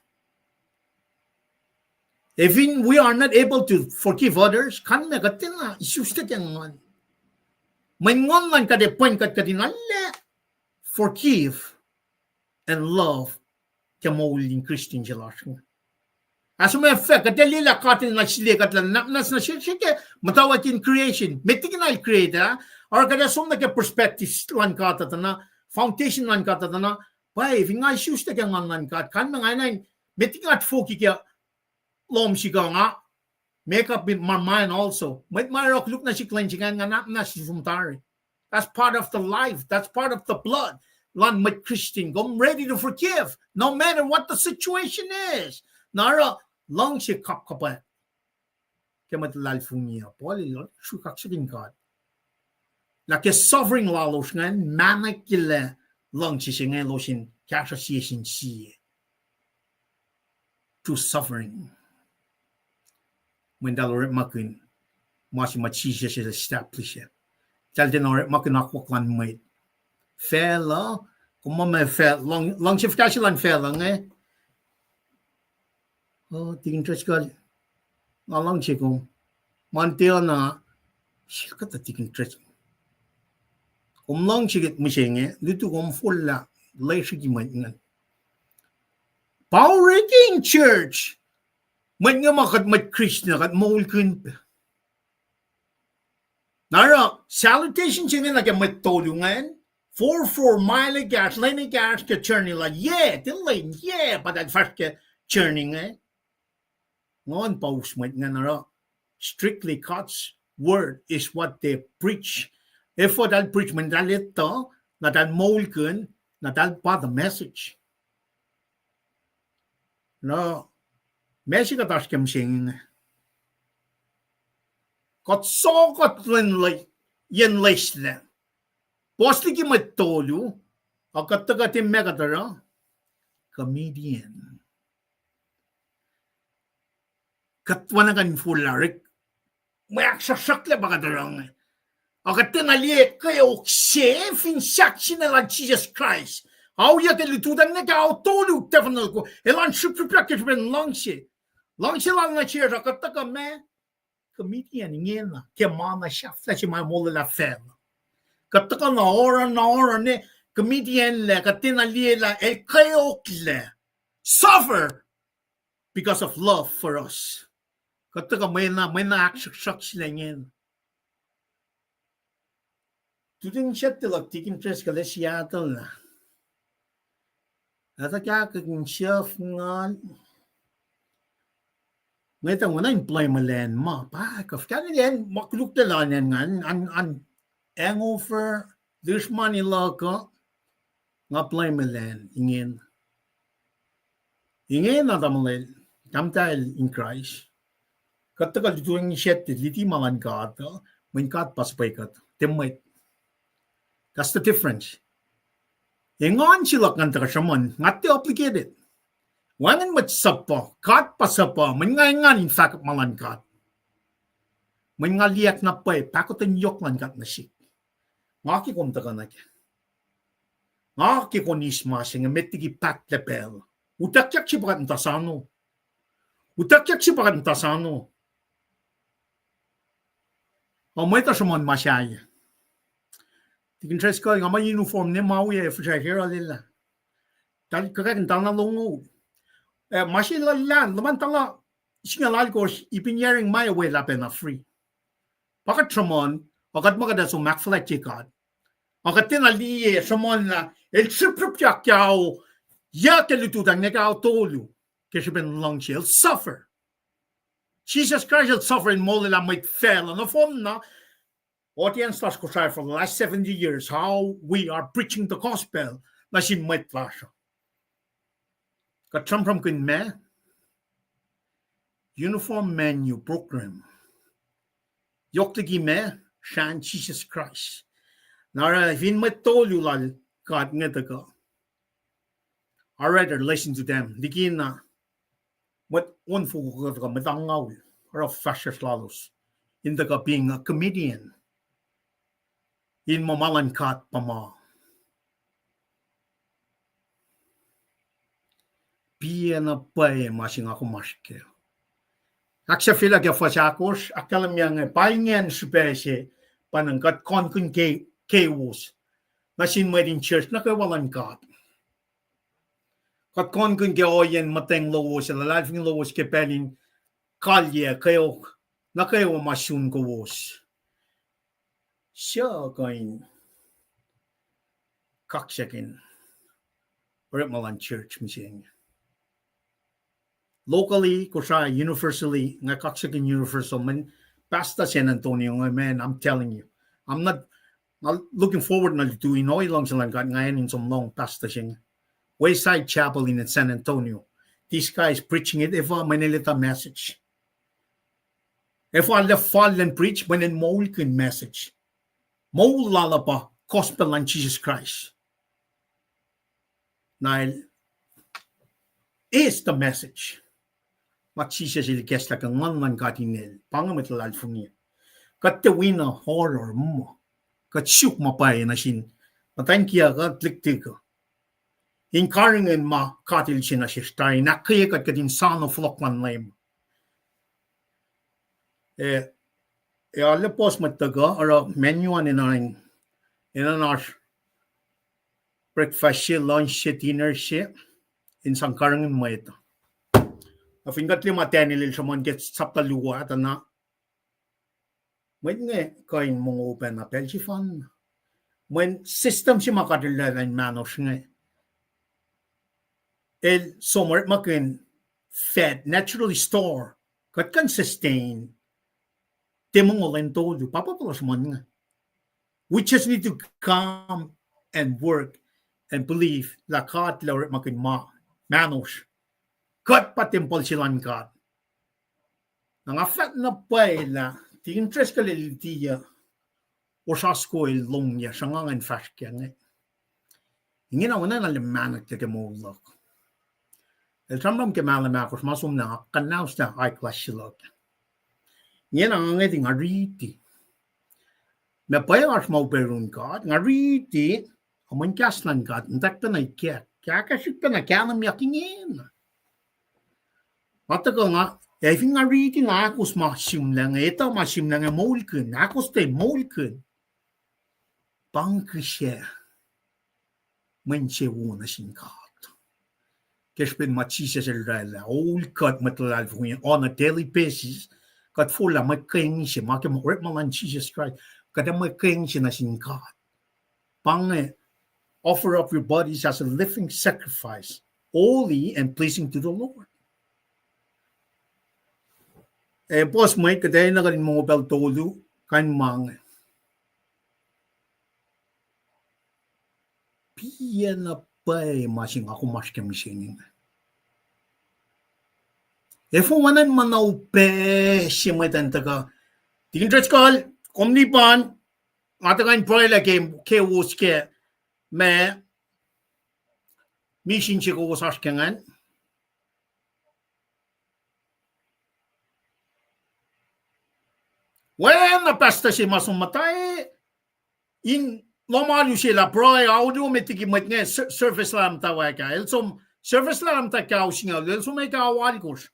If we are not able to forgive others, kalmac kuht tiacna isuslac ke Nguhn. Mweyen Nguhn luhn God ac pwen kuht kuht in arlac forgive and love ke moul in Christian se lasr inge. As a matter of fact, kuht ac liye lah God El na sile kuht lah nuhnak muhnahs nuh sesr ke muhtwacwacack in creation. Met liki na El create ah, oruh kuht ac som nuh ke perspective luhn God uh tuh na, foundation luhn God uh tuh na, pwacye, fin nga isuslac ke Nguhn luhn God, kalmac nga enenuh in, met liki nga tufoki ke lohm sika nga, make up in my mind also. Mwet ma oruh koluk nuh sihk lwen se ingacn, nga nuhnak muhnahs som tari. That's part of the life. That's part of the blood. Luhn mwet Christian, kom ready to forgive, no matter what the situation is. Na oruh luhngse kapkapwack ke mwet luhlahlfongi uh. Paul el sruhk kaksakihn God lah ke suffering lalos ingacn, mahno ke lah luhngse se inge elos in kahsruh sie sin sie. Through suffering. Mweyen eltahl orekmakihn ma se ma Jisus el establish ah. Eltahl tiacna orekmakihn akwuck luhn mwet. Facluh, kom muh ma facl-, luhng-, luhngse fuhkah se luhn facluh inge. Oh, Tikin Driscoll, nga luhngse kom. Ma tiacna, sel kuhtuh Tikin Driscoll. Kom luhngse kuht mihsenge, lutu kom forlah, lesriki mwet ingacn. Pa orek in church, mwet inge ma kuht mwet Christian, kuht moulkihn pac. Na oruh salutation se inge nuh ke mwet tolu ingacn, four four, mael ekahsr, lwen ekahsr ke journey lal, yac, tiac lwen, yac, pa eltahl fahsr ke journey inge. Nguhn pa us mwet ingacn oruh, strictly God's word is what they preach. Efuh eltahl preach, mweyen eltahl etuh, na eltahl moulkihn, na eltahl pa the message. Na, ma se kuht oasr ke mihsenge. Kuht suk kuht lwen le-, yen leslac. Puhs liki mwet tolu, a kuht tuhkuh tiac ma kuht oruh, comedian. Kuht oacna kuh in forlah orek, mwe ahksruhksruhklac pa kuht oruh inge. A kuht tiacna liye kweok se fin sahk se na lal Jisus Kraist. Auliyak ke lututacng nuh ke ao tolu, tafunuko, elan srihpsrihpyak ke srihpen luhngse. Luhngse lal nuh sesr, a kuht tuhkuh ma comedian ingena, ke ma na sahflah se ma molwelah facluh. Kuht tuhkuh na oruh, na oruh ne comedian lac, kuht tiacna liye lah el kweoklac. Suffer because of love for us. Kuht tuhkuh mwe na, mwe na ahksruhksruhk se lac ingena. Tutin siyuck luhk Tikin Driscoll ke Seattle ah. Etuh kahkihn siyuck ngal. Nge tuh ngona in blame elan ma. Pa kuh fuhkah elan ma koluk elan ngan, an, an hangover, lihsr mani luhk uh, nga blame elan, ingena. Ingena tamuhlwel, tahmtahel in Kraist. Kuht tuhkuh lututacng siyuck, liti ma luhn God uh, mweyen God pa suhpwe kuht. Tiac mwet. That's the difference. Engan se luhk ngan tuhkuh sruhmuhn, nga tiac obligated. Wacngihn mwet suhpuh, God pa suhpuh, mweyen nga engan in fahk ma luhn God. Mweyen nga liyacack na pwacye pahkotwen yohk luhn God nuh sihk. Nga ke kom tuhkuh nuh kac. Nga ke kom eis ma se inge met liki paht lepacl. Utuckyak se pa kuht muhta sano. Utuckyak se pa kuht muhta sano. Ac mwet uh sruhmuhn ma sahyac. Tikin Driscoll, nga ma uniform ne ma wi ac fihsracsr oruh lwelah. Tal kuhkakihn tana longoul. Eh, ma se luhlah, luhman tala singucul alkosr, I've been hearing ma welah pacna free. Pa kuht sruhmuhn, a kuht ma kuht ac som ahkfuhlwactye God. A kuht tiacna liye sruhmuhnlah, el srihpsrihpyak ke ao, yac ke lututacng nuh ke ao tolu, ke srihpen luhngse, el suffer. Jesus Christ el suffer in molwelah mwet facluh, nohfohn na, audience lasr Kosrae for the last seventy years, how we are preaching the gospel nuh sin mwet lasr. Kuht sramsramkihn ma, uniform menu program. Yohk liki ma, srahn Jisus Kraist. Na oruh fin mwet tolu lal God inge tuhkuh, I rather listen to them. Likina mwet onfoko kuh tuhkuh mwet angngaul, oruh fahsr lalos in tuhkuh being a comedian in muh ma luhn God pa ma. Piyac na pwacye ma se nga kom oasr kac. Ahksahfyelah ke fuhs ahkosr, ahkkahlwemye inge, pa ingacn srihpac se, pa na kuht kohnkihn ke, kowos nuh sin mwet in church nuh kwewa luhn God. Kuht kohnkihn ke ohiyacn muhtweng lowos ac luhlahlfongi lowos ke pacl in kalyac kweok, nuh kwewa ma sun kowos. Suc kuh in kaksakihn orekma luhn church mihsenge? Locally, Kosrae, universally, nga kaksakihn universal, mweyen pastor San Antonio inge, man, I'm telling you. I'm not, I'm looking forward na lutu in ohiyac luhngse luhn God, nga enenuh in som lohng pastor se inge. Wayside Chapel in San Antonio. This guy is preaching it, efuh mweyen el etuh message. Efuh arlac fal in preach, mweyen el moulkihn message. Moul lal uh pa gospel luhn Jisus Kraist. Na el is the message. Ma Jisus el ikacslah ke Nguhn luhn God in el, pa inge mwet luhlahlfongi. Kuht tiac wina horror muh, kuht suk ma pwacye nuh sin muhtwacn kiyuck uh, tuhlihk tikuh, in karihngihn ma God El use nuh sesr tari, in ahkkweye kuht, kuht in soano fohlohk luhn Leum. Eh, eh, arlac puhs mwet tuhkuh, oruh menu an enenuh in, enenuh in oasr breakfast se, lunch se, dinner se, in sang karihngihn mwet. Na fin kuht liye ma Daniel el sruhmuhn ke sapta luo ah, tuh na mwet inge kuh in mongo pacna pacl sefanna. Mweyen system se ma God El oraclah in mahnosr inge, el som orekmakihn fed, naturally store, kuht kuh in sustain. Tiac mongo lwen tolu, pahpah puhla sruhmuhn inge. We just need to come and work and believe lah God El orekmakihn ma, mahnosr. Kuht pa tempuhl se luhn God. Na nga fahk na pwacye lah, tikin Driscoll el tiac, osra soko el longyac, sruhnga in fahsr kac inge. Ingena oacna na el mahnak ke moul luhk. El sramsram ke mahlwem ahkosr ma som na nga kuhnauslah aik lasr se luhk. Ingena nga ngwet nga riti. Ma pwacye oasr ma upac yurin God, nga riti, a mweyen kahs luhn God muhtwacwacack pacna ikack, kahkahsrihk pacna kahlwemyak ingena. Ma tuhkuh nga, ac fin nga riti na ahkos ma sihmlac inge, etuh ma sihmlac inge moulkihn, ahkos tuh moulkihn. Pa inge kihsac mwe insewowo nuh sin God. Ke srihpen ma Jisus El oraclah, ohl kuht mwet luhlahlfongi on a daily basis, kuht forlah mwe kengse, ma ke orekma luhn Jisus Kraist, kuht ac mwe kengse nuh sin God. Pa inge, offer up your bodies as a living sacrifice, holy and pleasing to the Lord. Eh, puhs mwet, kuht enenuh kuht in mongo pacl tolu, kain ma inge. Piyac na pwacye ma se nga kom oasr ke mihsenge? Efuh oacna ma na upac se mwet an tuhkuh, tikin Driscoll, kom nipan, nga tuhkuh in pruhelah ke kowos ke ma misin se kowos oasr ke ingacn. Oacna pastor se ma som muhta in lohm alu se lah pruhe, alu met liki mwet inge, service lah muhtwacwacack ah. El som service lah muhtwacwacack ah, singucul, el som ekah alkosr.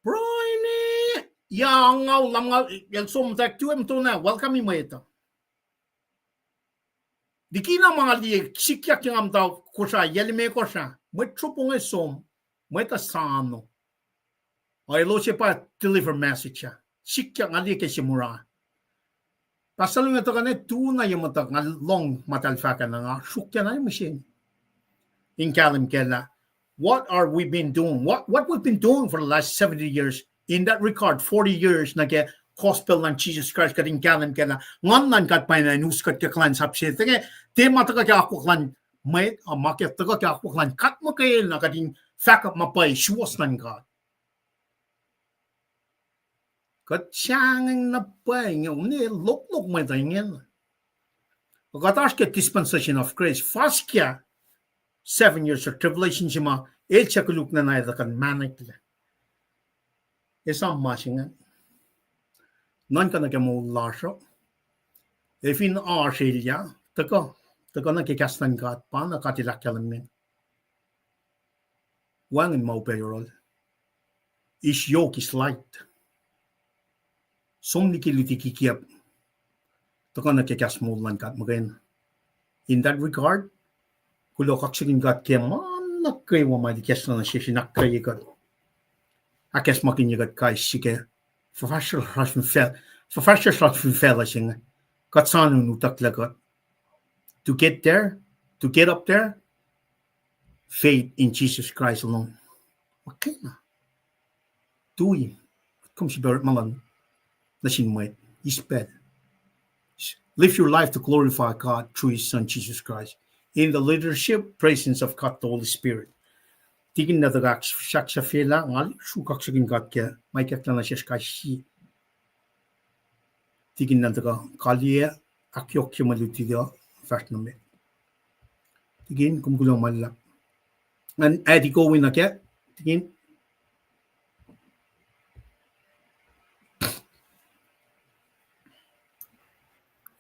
Pruhe ne, ya nga, lumngaul, el som muhtwacwacack, tu em tona, welcome-i mwet uh. Likina ma nga liye, sikyak ke nga muhta Kosrae, yac limekohsr ah, mwet sropo inge som, mwet uh sano. Ac elos ac pa deliver message ah. Sikyak nga liye ke Simura. Pastor inge tuhkuh na tu na ye muhtuhk, nga lohng ma eltahl fahk ah, na nga sruokyac na mihsenge in kahlwem kac lah, what are we been doing? What, what we've been doing for the last seventy years in that regard, forty years nuh ke gospel luhn Jesus Christ, kuht in kahlwem kac lah Nguhn luhn God pa in us kuht ke kuhlwacnsap se. Tuh ke, tiac ma tuhkuh ke akwuck luhn mwet, uh, ma ke tuhkuh ke akwuck luhn God muhkwena, kuht in fahk ma pwacye suwohs luhn God. Kuht sahngweng na pwacye inge, kom ne loklok mwet uh ingena. Kuht oasr ke dispensation of grace. Fuhs ke seven years of tribulation se ma el suc koluk na na etuh kuh in mahneklac. Esam ma se ingacn. Nuhnkuh nuh ke moul lasr uh. Ac fin oasr elyah, tuhkuh, tuhkuh nuh ke kahs luhn God, pa na God El ahkkahlwemye. Wacngihn ma upac yohrohl. His yoke is light. Som liki luti kikiacp. Tuhkuh nuh ke kahs moul luhn God muhkwena. In that regard, Kuloh kaksakihn God ke ma nuh kwewa ma El ikacslah nuh sesr in ahkkweye kuht, ahkacsmakihnye kuht kais sie ke fuhfahsryucsr lasr fin facl-, fuhfahsryucsr lasr fin facluh se inge. Kuht soano in utucklac kuht. To get there, to get up there, faith in Jesus Christ alone. Okay na. Tui, kom sifilpac orekma luhn nuh sin mwet, eis pacl. Live your life to glorify God through His Son Jesus Christ in the leadership, presence of God the Holy Spirit. Tikin na tuhkuh sahksahfyelah, nga sruhkaksakihn God ke ma ikacklah nuh sesr kais sie. Tikin na tuhkuh kaliyac, ahkyohkye mwe luti uh, fahsr nuh met. Tikin, kom kuloh ma luhlahp. An adi ko wina ke, tikin.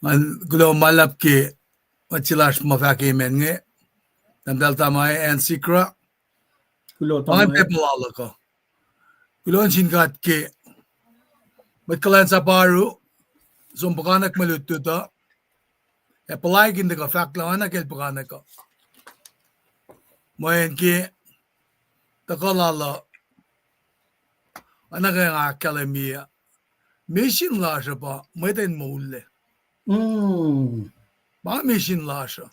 An kuloh ma luhlahp ke mwet se lasr ma fahk amen inge. Tahmtahel Tamae, Ansikra. Kuloh, Tamae. Pacl lal uh kuh. Kuloh nuh sin God ke mwet kuhlwacnsap oaru, som puhkantwen mwe lutlut uh, ac puhlaik in tuhkuh fahk lah oacna ke el puhkantwen uh. Mweyen ke tuhkuh lal uh, oacna ke nga ahkkahlwemye uh, misin lasr uh pa mwet in moullac. Mm. Pa misin lasr uh.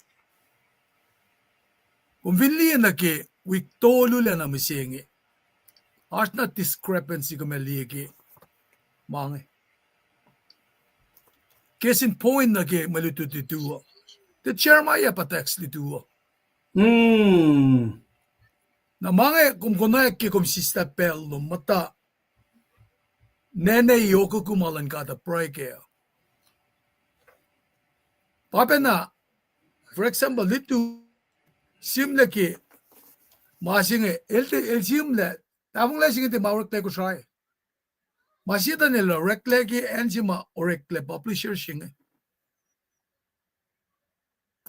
Kom fin liye nuh ke wik tolu lac na mihsenge, oasr na discrepancy kom ac liye ke ma inge. Case in point nuh ke mwe lutlut lutu uh, tuh Jeremiah pa text lutu uh. Mm. Na ma inge kom konwacack ke kom sislah pacl lom muhta nene yohkuhkuh ma luhn God uh pruhe kac. Pa pacna, for example, lutu, sihmlac ke ma se inge, el, el sihmlac, tahfonglac se inge tiac ma oreklac Kosrae. Ma Setuhn el oreklac ke acn se ma oreklac publisher se inge.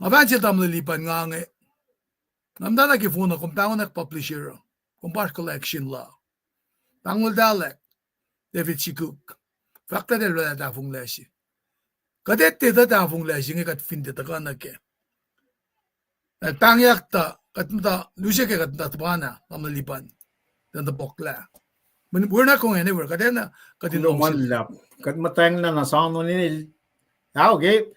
Nga fahk sel tamuhlwel Lipan nga inge, nga muhtana ke phone uh, kom pahngonak publisher uh, kom pa oasr collection la. Pahngonultahlac David Sikuk, fahk lah el oraclah tahfonglac se. Kuht etuh tuh tahfonglac se inge kuht fin tiac tuhkuh nuh kac. El pahngyak tuh kuht muhta luhse ke kuht muhta tuhpan ah, tamuhlwel Lipan, tuh tuhpohklah. We're not going anywhere. Kuht enenuh kuht in luhngse. Kuht muhtwacnglah na soano nil. Ah, okay.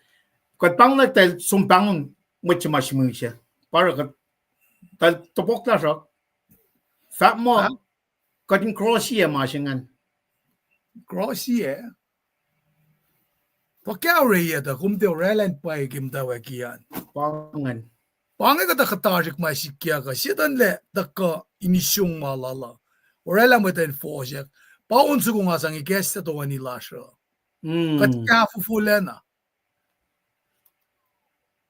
Kuht pahngonlah tahl som pahngon mwet se ma sihmihs ah. Pa oruh kuht, tahl tuhpohklah sruhk. Fahk muh, kuht in cross-i ma se ingacn. Cross-i? Fuhkah orwaclah tuh kom tiac orwaclah in pwacye ke muhtwacwacack an? Pa ingacn. Pa inge kuhtuh kuhtasrihk ma sikyak uh, Setuhn lac tuhkuh in isong ma lal uh, orwaclah mwet in fohsack. Pa on soko nga sang ikacslah toeni lasr uh. Kuht kahfofolac na.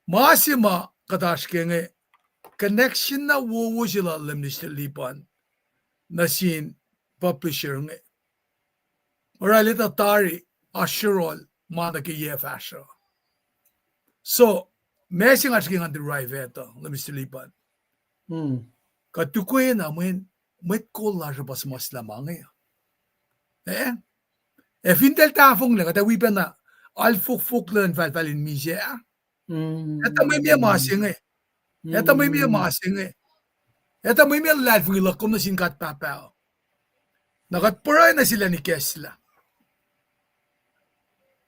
Ma se ma kuht oasr ke inge, connection na wowo se lal Minister Lipan nuh sin publisher inge. Orwaclah tuh tari oasr yohrohl ma nuh ke yac fahsruh. So, ma se nga srihke ngan derive at uh, Minister Lipan, kuht tukwena mweyen mwet kol lasr uh pa suhmuhslah ma inge. Eh? Ac fin tahl tahfonglac, kuht ac wi pacna alfokfok luhn falfal in misac ah. Etuh mwe meac ma se inge. Etuh mwe meac ma se inge. Etuh mwe meac luhlahlfongi luhk kom nuh sin God Pahpah uh. Na kuht pruhe nuh sel in ikacslah.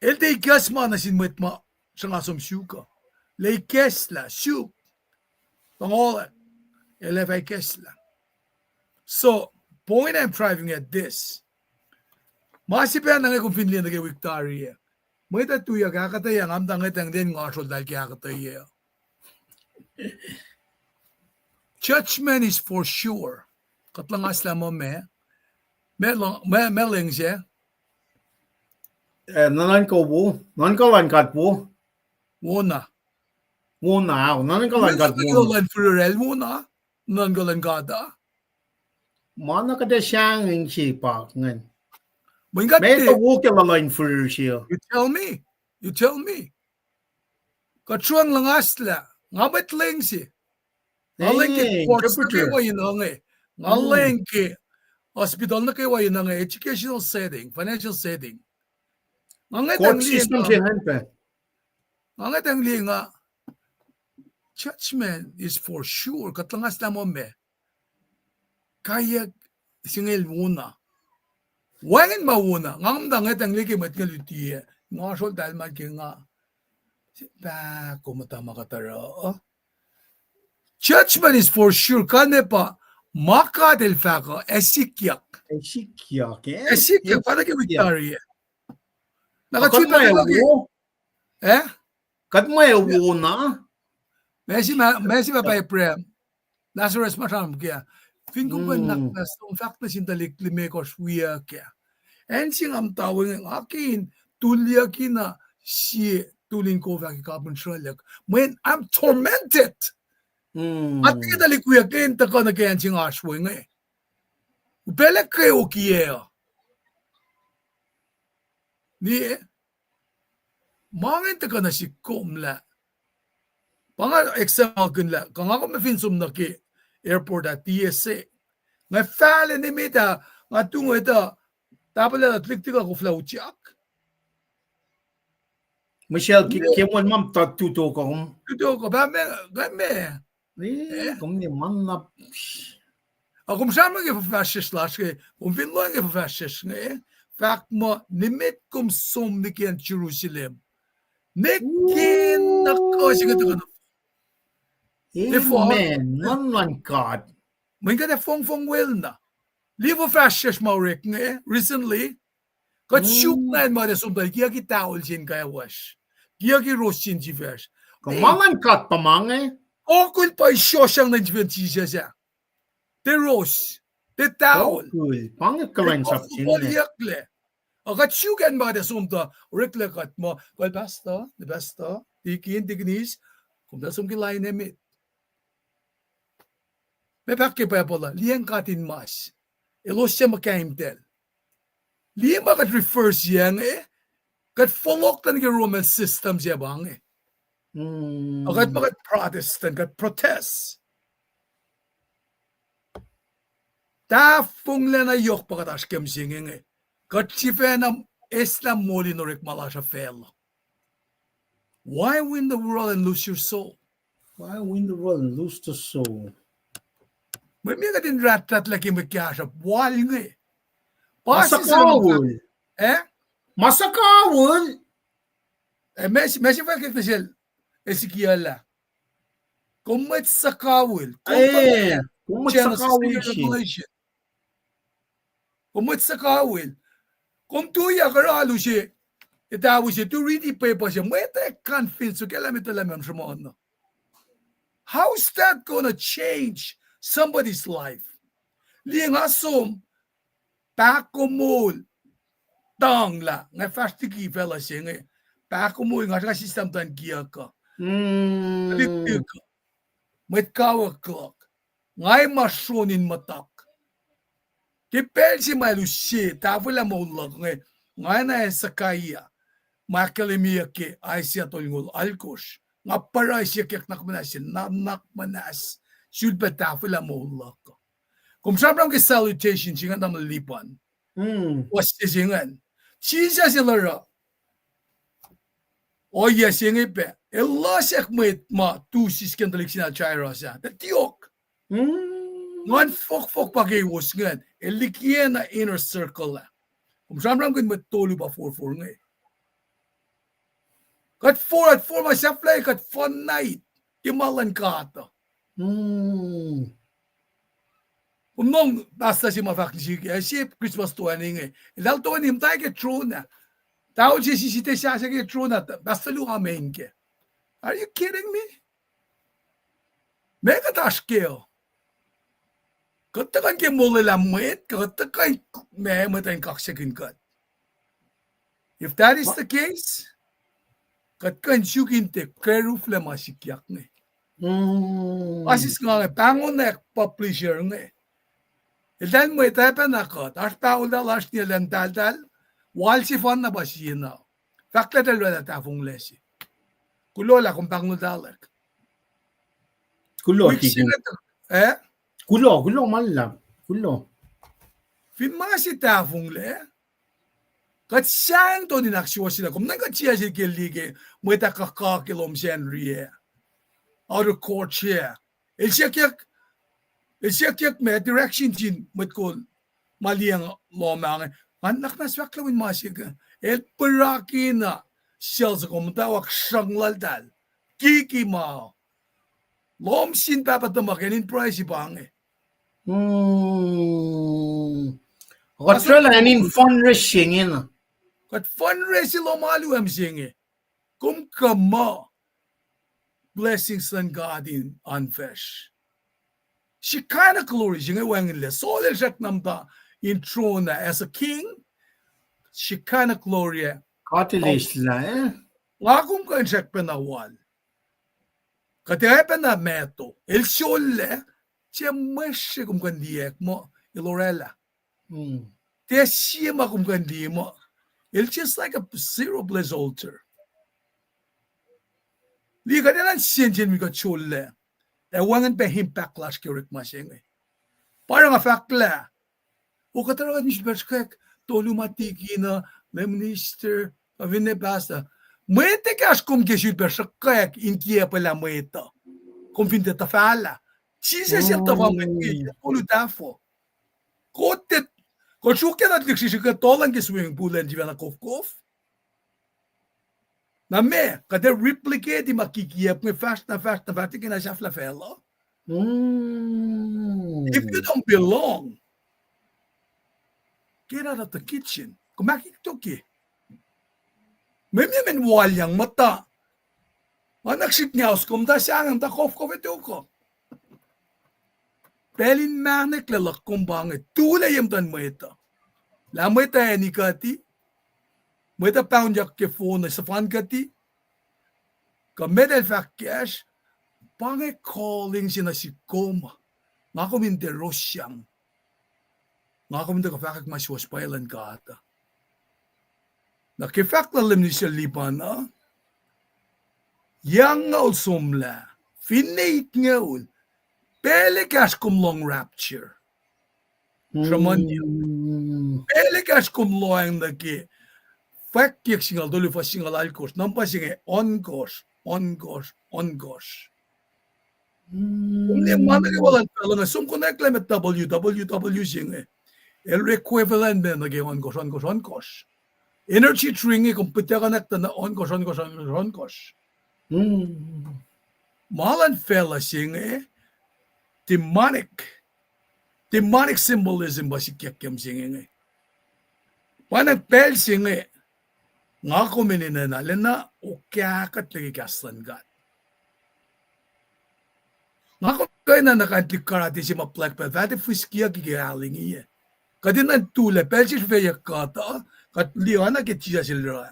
El tiac ikacs ma nuh sin mwet ma sruhnga som suk uh. El ikacslah, suk. Pahngol, el ac fah ikacslah. So, point I'm driving at this. Ma se pacna inge kom fin liye nuh ke wik tari ah, mwet uh tuyak ahkuhtweyac, nga muhta ngwetacng lwen ngasrol tahl ke ahkuhtweyac. Judgment is for sure. Kuht luhngaslah muh meac, meac, meac lwen se? Eh, nuhnuhnkuh wo, nuhnkuh luhn God wo. Wona. Wona, ao, nuhnuhnkuh luhn God wona. Lwen firir el wona, nuhnuhnkuh luhn God uh. Ma na kuht ac sahngweng se pa ingacn. Mweyen kuht, meac tuh wo ke luhluh in firir se uh? You tell me. You tell me. Kuht sruhng luhngaslah, nga mwet lwen se. Nga lwen ke courts nuh kwewa in inge. Nga lwen ke hospital nuh kwewa in inge, educational setting, financial setting. Nga ngwetacng liye nga, nga ngwetacng liye nga judgment is for sure. Kuht luhngaslah muh meac? Kaiyuck singucul wona. Wacngihn ma wona. Nga muhta ngetang liki mwet nge luti, nga sroltahl ma ke nga. Pahkomuhta ma kuht oruh. Judgment is for sure. Kalmac pa, ma God El fahk uh, ac sikyak. Ac sikyak, eh? Ac sikyak, pa nuh ke wik tari ah. Na kuht sifilpac wo, eh? Kuht ma wona. Meac se ma, meac se ma pa Abraham, Lazarus ma sramsram kac. Fin kom kuh in nuhnak nuh sum, fahk nuh sin tuhlihk limekohsr wiyuck ah. Acn se nga muhta we inge, nga ke in tulyucki na sie tuli in kof ah ke kapin sruhluhk. Mweyen I'm tormented. Nga tiac tuhlihk wiyuck in tuhkuh nuh ke acn se nga oasr we inge. Upaclac kweok iyac uh. Liye, ma inge tuhkuh nuh sihk kom lah. Pa nga example lah, kuh nga kom fin som nuh ke airport ah T S A. Nga fahlac nimet ah, nga tu inge tuh, tahpuhlah tuhlihk tuhkuh koflah utyak. Michelle, ke, ke mol ma tuh tutok uh, kom tutok uh, pa meac, nga meac. Eh, kom ne manna. Ac kom sramsram ke fuhfahsryucsr lasr ke, kom fin lohacng ke fuhfahsryucsr inge, fahk muh nimet kom som nuh ke acn Jerusalem, ne ke na kuh se inge tuhkuh nuh, amen, nguhn luhn God. Mweyen kuht ac fongfong wel na. Liye fuhfahsryucsr ma orek inge recently. Kuht suk na in ma kuht ac som tuh kiyucki towel se in kawacsr, kiyucki ros se in sifacsr. Kuh ma luhn God pa ma inge. Okul pa isosang nuh in sifen Jisus ah. Tiac ros, tiac towel. Okul pa inge kuhlwacnsap se inge. Ac kuht suk acn ma kuht ac som tuh oreklac kuht muh, kuh pastor, ne pastor, tikin, tikinis, kom tuh som ke lain emet. Meac fahk ke Bible uh, liyacacng katinmas. Elos suc muhkahimtacl. Liye ma kuht refer se inge, kuht fohlohk nuh ke Roman system se pa inge. Ac kuht ma kuht Protestant, kuht protest. Tahfonglac na yohk pa kuht oasr ke mihsenge inge. Kuht sifacna eslah moul in orekma lasr uh facluh. Why win the world and lose your soul? Why win the world and lose the soul? Mwe, mwe kuht in rahtratlah ke mwe kahsruhp wal inge. Ma suhkawihl. Eh? Ma suhkawihl. Eh, ma se, ma se fal ke nuh sel Ezekiel ah. Kom mwet suhkawihl. Kom mwet suhkawihl. Kom mwet suhkawihl. Kom tuyak oruh alu se, etawi se, tu riti paper se, mwet ac convince suk elah me tuh lah me sruhmuhn. How's that gonna change somebody's life? Liye nga som, pahkomuhl, tanglah, nga fahsr liki facluh se inge, pahkomuhl, nga srihke sislah muhtwacn kiyuck uh. Tuhlihk uh, mwet kawuck luhk, nga ma sron in muhtuhk. Ke pacl se ma el use tahfwelah moul luhk inge, nga na ac suhkaiyuc ma ahkkahlwemyeyuck ke Isaiah tolngoul alkosr. Nga pruhe siyuck nuhnak muhnahs, nuhnak muhnahs, sulpac tahfwelah moul luhk. Kom sramsram ke salutation se ingacn tamuhlwel Lipan. Fuhs se ingacn. Jisus el oruh ohiyac se inge pac, el losack mwet ma tu sisken tuhlihk sin Jairus ah, tuh tiok. Nguhn fohkfohk pa keiwos ingacn, el likiyacna inner circle ah. Kom sramsramkihn mwet tolu pa forfor inge. Kuht for, kuht for ma sahflah, kuht fon na it ke ma luhn God uh. Kom lohng pastor se ma fahk nuh sihk, eh, sie Christmas toeni inge, eltahl toeni muhta ke tron ah. Towel se sisite sahsah ke tron ah, pastor luo amen kac. Are you kidding me? Meac kuht oasr kac uh? Kuht tuhkuh nuh ke molwelah mwet, kuht tuhkuh in, meac, mwet in kaksakihn kuht. If that is the case, kuht kuh in suk in tiac karihngihn ma sikyak inge. Asis nga inge, pahngonwack publisher inge. Eltahl mwet ac pacna kuht, oasr pahngontahl, oasr nien eltahl, wal sefanna pa sie na. Fahk lah eltahl orwaclah tahfonglac se. Kuloh lah kom pahngontahlack. Kuloh, wik se inge, eh? Kuloh, kuloh ma luhlahp. Kuloh. Fin ma se tahfonglac, kuht sahngweng in ahksuwohsyelah, kom nuhnkuh sie sel ke liye ke mwet ah kuhkak ke lohm Sacnri ah. outer court se. El siyuckyak, el siyuckyak ma direction sin mwet kol ma liyacacng lohm ah inge. Ngan nuhnak muhnahs fahk lah win ma se ke, el puraki na sel soko muhtwacwacack sruhng laltahl. Kiki ma lohm sin pahpah tuhmuhk acn in pruhe se pa inge. Kuht oraclah acn in fundraise se inge na. Kuht fundraise lohm alu ah mihsenge. Kom kuh muh blessings luhn God in oan fahsr. Shekinah glory se inge wacngihnlac. Saul el srackna muhta in throne ah as a king. Shekinah glory ah. Kuht eislah, eh? Nga kom kuh in srackpacna wal. Kuht ac pacna mahtuh. El sollac, se mwe sre kom kuh in liyacack muh el oraclah. Tiac sie ma kom kuh in liye muh el just like a zero place altar. Liye kuht enenuh in sensen wi kuht sollac. Ac wacngihn pac impact lasr ke orekma se inge. Pa oruh nga fahk lah, o kuht oruh kuht in sifilpac sruhkwack tolu ma tikina, lay minister, kuh finne pastor. Mwet ekahsr kom ke sifilpac sruhkwack in kiacpwelah mwet uh. Kom fin tiac tuhfahlah. Jisus el tuhfah mwet ke tolu tahfuh. Kot, kuht sruokyac na tuhlihk srihsrihk inge tolan ke swimming pool an sifacna kofkof. Na meac, kuht ac replicate ma kikiacp inge fahsr na fahsr na fahsr ke na sahflah facluh. If you don't belong, get out of the kitchen. Kom ahkiktoki. Mwe mwe men walyang muhta. Nga nuh sihk ngaos kom muhta sahngweng muhta kofkof e tok uh. Pacl in mahneklac luhk kom pa inge, tulac ye muhtuhn mwet uh. Lah mwet uh acni kuhti, mwet uh paunyak ke phone uh suhfan kuhti, kuh met el fahk kacsr, pa inge calling se nuh sihk kom. Nga kom in tiac rosyang. Nga kom in tuhkuh fahkwack ma suwohs pwacye luhn God uh. Na ke fahk lah lem nuh sel Lipan uh, yac angngaul somlah, finne itngoul, pacl ekahsr kom lohng rapture. Sruhmuhn, pacl ekahsr kom lohacng nuh ke Fwackyuck singucul tolu fuhs singucul alkosr, number se inge ohnkohsr, ohnkohsr, ohnkohsr. Kom liye ma nuh kwewa luhn facluh inge, som konwacack lah met W W W se inge, el equivalent me nuh ke ohnkohsr, ohnkohsr, ohnkohsr. Energy drink inge kom pihtuckonwacack tuh na ohnkohsr, ohnkohsr, ohnkohsr, ohnkohsr. Ma luhn facluh se inge, demonic, demonic symbolism pa sikyak ke mihsenge inge. Pa na pacl se inge, nga kom enenuh na lacna okah kuht nuh ke kahs luhn God. Nga kom kuh in nuhnak in tuhlihk karate se ma black belt, fah tiac fihsrkiyucki ke ahl inge. Kuht enenuh in tulac, pacl se srihfeyuck kuht uh, kuht liye oacna ke Jisus el oruh.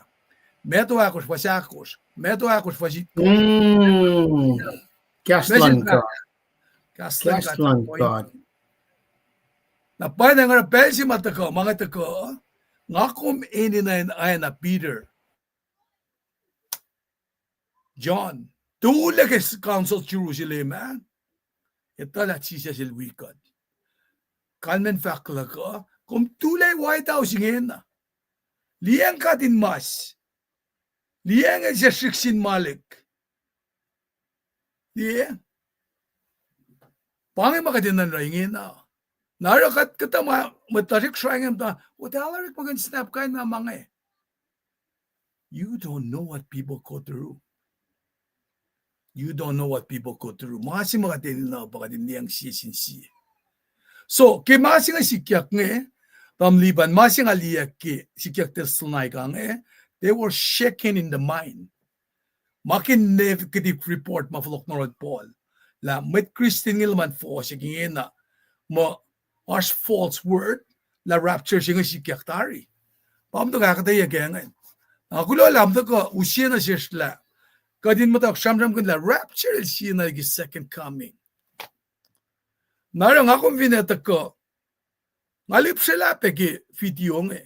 Matthew ahkosr fuhs ahkosr, Matthew ahkosr fuhs itkohsr. Kahs luhn God. Kahs luhn God. Na pa na nga oruh pacl se ma tuhkuh, ma nga tuhkuh, nga kom enenuh in oacna Peter, John, tulac ke council Jerusalem ah, etuh lah Jisus el wi kuht. Kalmacn fahk luhk uh, kom tulac White House ingena. Liyacacng katin mas. Liyacacng el sesrihk sin malik. Liye. Pa inge ma kuht enenuh in oruh ingena. Na oruh kuht, kuhtuh ma, mwet lasr srihke muhta, o, tahl orekmakihn snap kain na ma inge. You don't know what people go through. You don't know what people go through. Ma se ma kuht enenuh pa kuht in liyacacng sie sin sie. So ke ma se inge sikyak inge, tamuhlwel Lipan, ma se nga liye ke sikyak Thessalonica inge, they were shaken in the mind. Ma ke negative report ma fohlohk nuh yohrohl Paul, lah mwet Christian inge luhman fohsack ingena, muh oasr false word, lah rapture se inge sikyak tari. Pa muhtuhk ahkuhtweyac ke inge. Na kuloh lah muhtuhk uh use nuh sesr lah kuht in muhtuhk sramsramkihn lah rapture el sie na liki second coming. Na oruh nga kom fin etuh kuh, nga lihpsrelah pac ke video inge.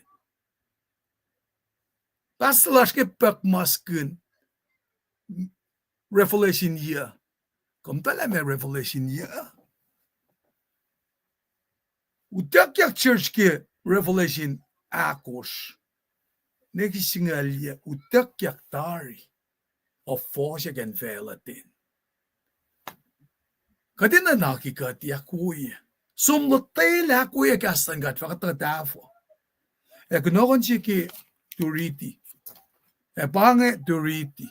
Pastor lasr ke puk maskihn Revelation yac. Kom tuh lah ma Revelation yac. Utuckyak church ke Revelation ahkosr, nwe ke singucul yac, utuckyak tari. Of fohsack an facluh ten. Kuht enenuh nuhnak kuht ahkwoye. Som lotwelah ahkwoye kahs luhn God, fahkwack tuh tahfuh. Ac kunohkohn se ke Turiti. Ac pa inge Turiti.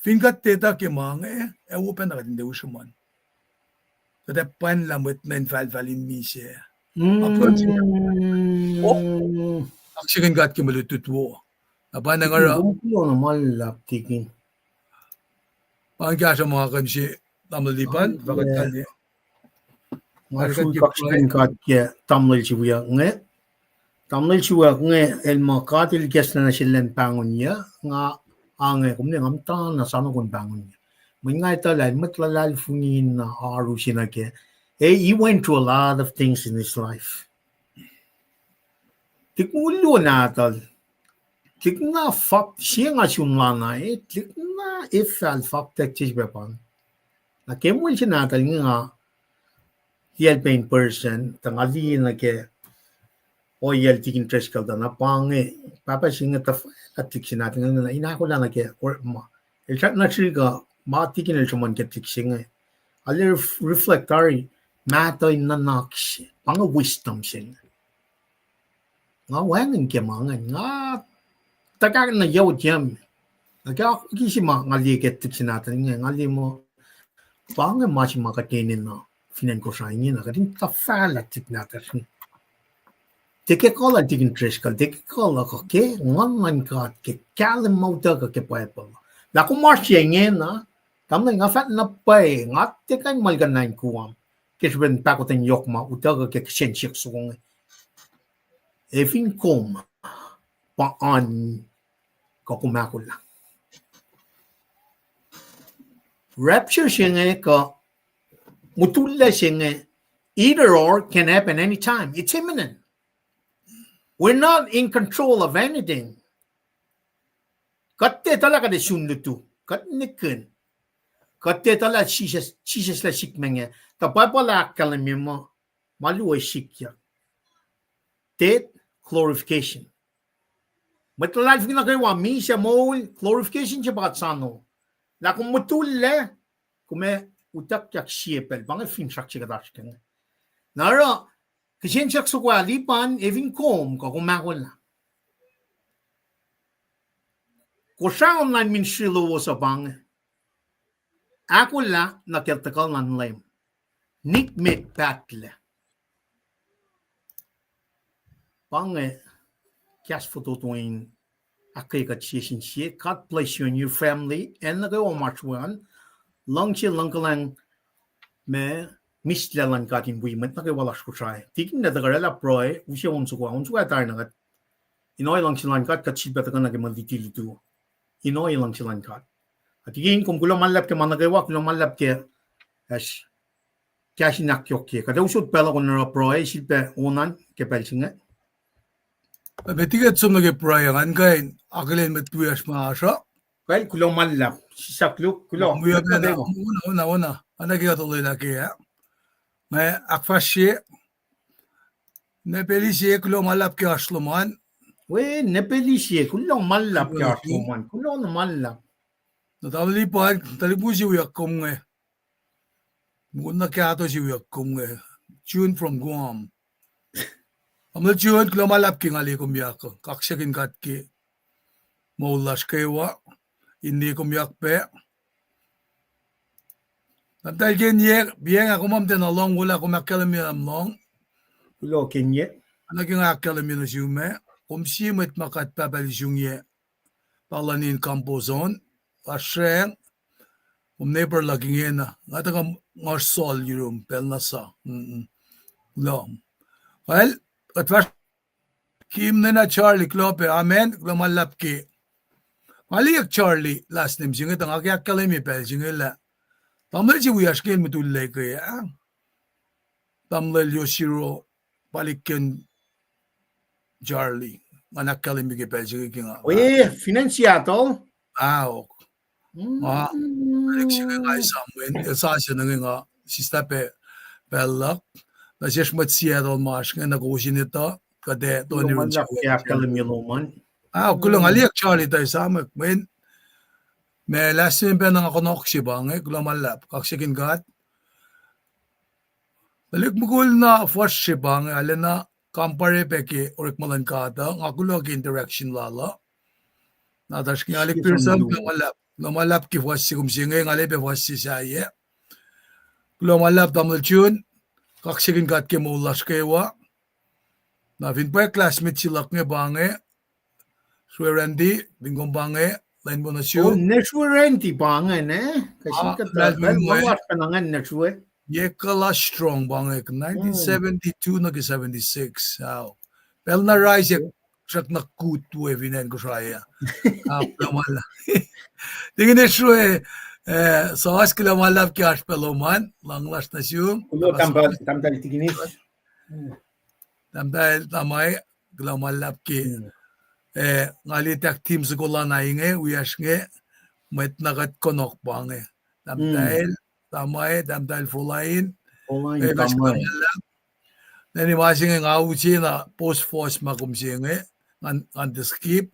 Fin kuht etuh ke ma inge, ac wo pacna kuht in tiac usruhmuhn. Kuht ac pwacnlah mwet nuh infahlfahl in misac. Kaksakihn God ke mwe lutlut wo. Na pa inge oruh. Kuloh na ma luhlahp tikin. Pa inge kahsruh ma kuh in se tamuhlwel Lipan, fahkwack kalye. Nga sruhk kaksakihn God ke tamuhlwel se wiyuck inge. Tamuhlwel se wiyuck inge el muh God El ikacslah nuh sel elan pahngonyuc, nga ange, kom ne nga muhtana soano kom pahngonyuc. Mweyen nga etuh lah el mwet luhlahlfongi na oaru se nuh kac. Eh, he went through a lot of things in his life. Tuhlihk mukul luo nahtuhl. Tuhlihk na fap, sie nga sun lana, eh, tuhlihk na efal fap tak sesr pac pan. Na ke mwe el se nahtuhl inge nga liyacl pac in person, tuh nga liye nuh ke, oh, liyacl tikin Driscoll tuh na pa inge, pahpah se inge tuh fahlah tuhlihk se nahtuhl inge, in ahkolah nuh ke, or ma, el srackna srihk uh, ma tikin el sruhmuhn ke tuhlihk se inge. Arlac ref-, reflect tari, mahtuh in nuhnak se, pa inge wisdom se inge. Nga wacngihn ke ma ingacn, nga tuhkahkihn na yotyam. Nuh ke akwuck se ma nga liye ke tuhlihk se nahtuhl inge, nga liye muh, pa inge ma se ma kuht enenuh fin acn Kosrae inge na, kuht in tuhfahlah tuhlihk nahtuhsr inge. Tiac ke kuh lal tikin Driscoll, tiac ke kuh luhk uh, ke Nguhn luhn God, ke kahlwem ma utuckuh ke Bible. Lah kom oasr sie ingena, tamuhlwel, nga fahk na pwacye, nga tiac kuh in muhlkuhnlah in Guam ke srihpen pahkotwen yohk ma utuckuh ke kihsen siyuck soko inge. Ac fin kom pa an, kuh kom ahkolah. Rapture se inge kuh mutullac se inge, either or can happen anytime. It's imminent. We're not in control of anything. Kuht tiac etuh lah kuht ac sun lutu. Kuht nihkihn. Kuht tiac etuh lah Jisus, Jisus lah sikme inge. Tuh Bible ahkkahlwemye muh, ma luo sikyak. Death, glorification. Mwet luhlahlfongi nuh kwewa, misac, moul, glorification se pa kuht soano. Lah kom mutullac, kom ac utuckyak sie pacl, pa inge finsrak se kuht oasr ke inge. Na oruh, kihsen siyuck soko ah, Lipan, ac fin kom, kuh kom ahkolah. Kosrae online ministry lowos uh pa inge. Ahkolah nuh ke tuhkuh luhn Leum. Nikmet pahtlac. Pa inge kahs fototo in ahkkweye kuht sie sin sie. God bless you and your family. Acn nuh kwewa ma oasr we an, luhngse, luhngkuhlwacng, ma mihslac luhn God in wi mwet nuh kwewa lasr Kosrae. Tikin na tuhkuh oraclah pruhe, use on soko, on soko tari na kuht in ohiyac luhngse luhn God, kuht sifilpac tuhkuh nuh ke mwe luti lutu. In ohiyac luhngse luhn God. Ac tikin kom kuloh ma luhlahp ke ma nuh kwewa, kuloh ma luhlahp ke, as, kahs in ahkyohkye. Kuht ac usot pacl uh kom in oruh pruhe, sifilpac on an ke pacl se inge. Ac tiac kuht som nuh ke pruhe, ngan kuh in akihlen mwet wiyacsr ma oasr uh. Kal, kuloh ma luhlahp. Sisaklu, kuloh. Ona, ona, ona. Oacna ke kuht olwelah ke ah, nga ahkfahsrye. Nepeli sie, kuloh ma luhlahp ke oasr lom an. We, Nepeli sie, kuloh ma luhlahp ke oasr lom an. Kuloh na ma luhlahp. Na tamuhlwel Lipan, tuhlihk mukul se wiyuck kom inge. Mukul na kahto se wiyuck kom inge. June from Guam. Tamuhlwel June, kuloh ma luhlahp ke nga liye kom wiyuck uh. Kaksakihn God ke moul lasr kwewa in liye kom wiyuck pac. Tahmtahel Kenye, piacng ah, kom muhtwacta lohng, wo lah kom ahkkahlwemye lah lohng. Kuloh Kenye. Oacna ke nga ahkkahlwemye nuh sum ah, kom sie mwet ma kuht pahpah lusungiyac, pa luhn in compose on, lasr sracng, kom neighbor luhk ingena, nga tuhkuh ngohsr sol yurum pacl na sa. Kuloh. Well, kuht fahsr Kim nena Charlie, kuloh pac, amen, kuloh ma luhlahp ke. Nga liye Charlie last name se inge, tuh nga ke ahkkahlwemye pacl se inge lah tamuhlwel se wiyacsr inge el mutullac ke ah. Tamuhlwel Yoshiro, Palikin Charlie. Nga ahkkahlwemye ke pacl se inge ke nga. We, fin acn Seattle. Ahok. Nga, alik se inge nga esam mweyen el sasuc nuh inge, nga sislah pac pacl luhk. Na sesr mwet Seattle ma oasr inge na kowos in etuh, kuht ac toeni run se. Ah, kuloh, nga liye Charlie tuh esamwack mweyen ma last name pacna nga kunohkohn se pa inge, kuloh ma luhlahp, kaksakihn God. Tuhlihk mukul na fuhsr se pa inge, arulacna compare pac ke orekma luhn God uh, nga kuloh ke interaction lal uh. Na tuhsruhk inge Alik Pearson, kuloh ma luhlahp, kuloh ma luhlahp ke fuhs se kom se inge, nga liye pac fuhs se sahyac. Kuloh ma luhlahp Tamuhlwel Jun, kaksakihn God ke moul lasr kwewa. Na fin pwacye classmate se luhk inge pa inge, Sue Randy, fin kom pa inge, lwen wo nuh sum. Ne Sue Randy pa inge, ne? Kais in kuhtuh, ma lasr pacna ngan ne Sue. Ye kuh lasr strong pa inge, nineteen seventy-two nuh ke seventy-six. Pacl na rise srackna kut we fin acn Kosrae ah. Kuloh ma luhlahp. Tikin ne Sue, eh, Sas, kuloh ma luhlahp ke oasr pac lom an, luhngse lasr nuh sum. Tahmtahel Tikinis. Tahmtahel Tamai, kuloh ma luhlahp ke, eh, nga liye tag team soko lana inge, wiyacsr inge, mwet na kuht konok pa inge. Tahmtahel Tamai, Tahmtahel Folain, Folain Tamai. Nani ma se inge nga use na post force ma kom se inge, ngan, ngan tiskip.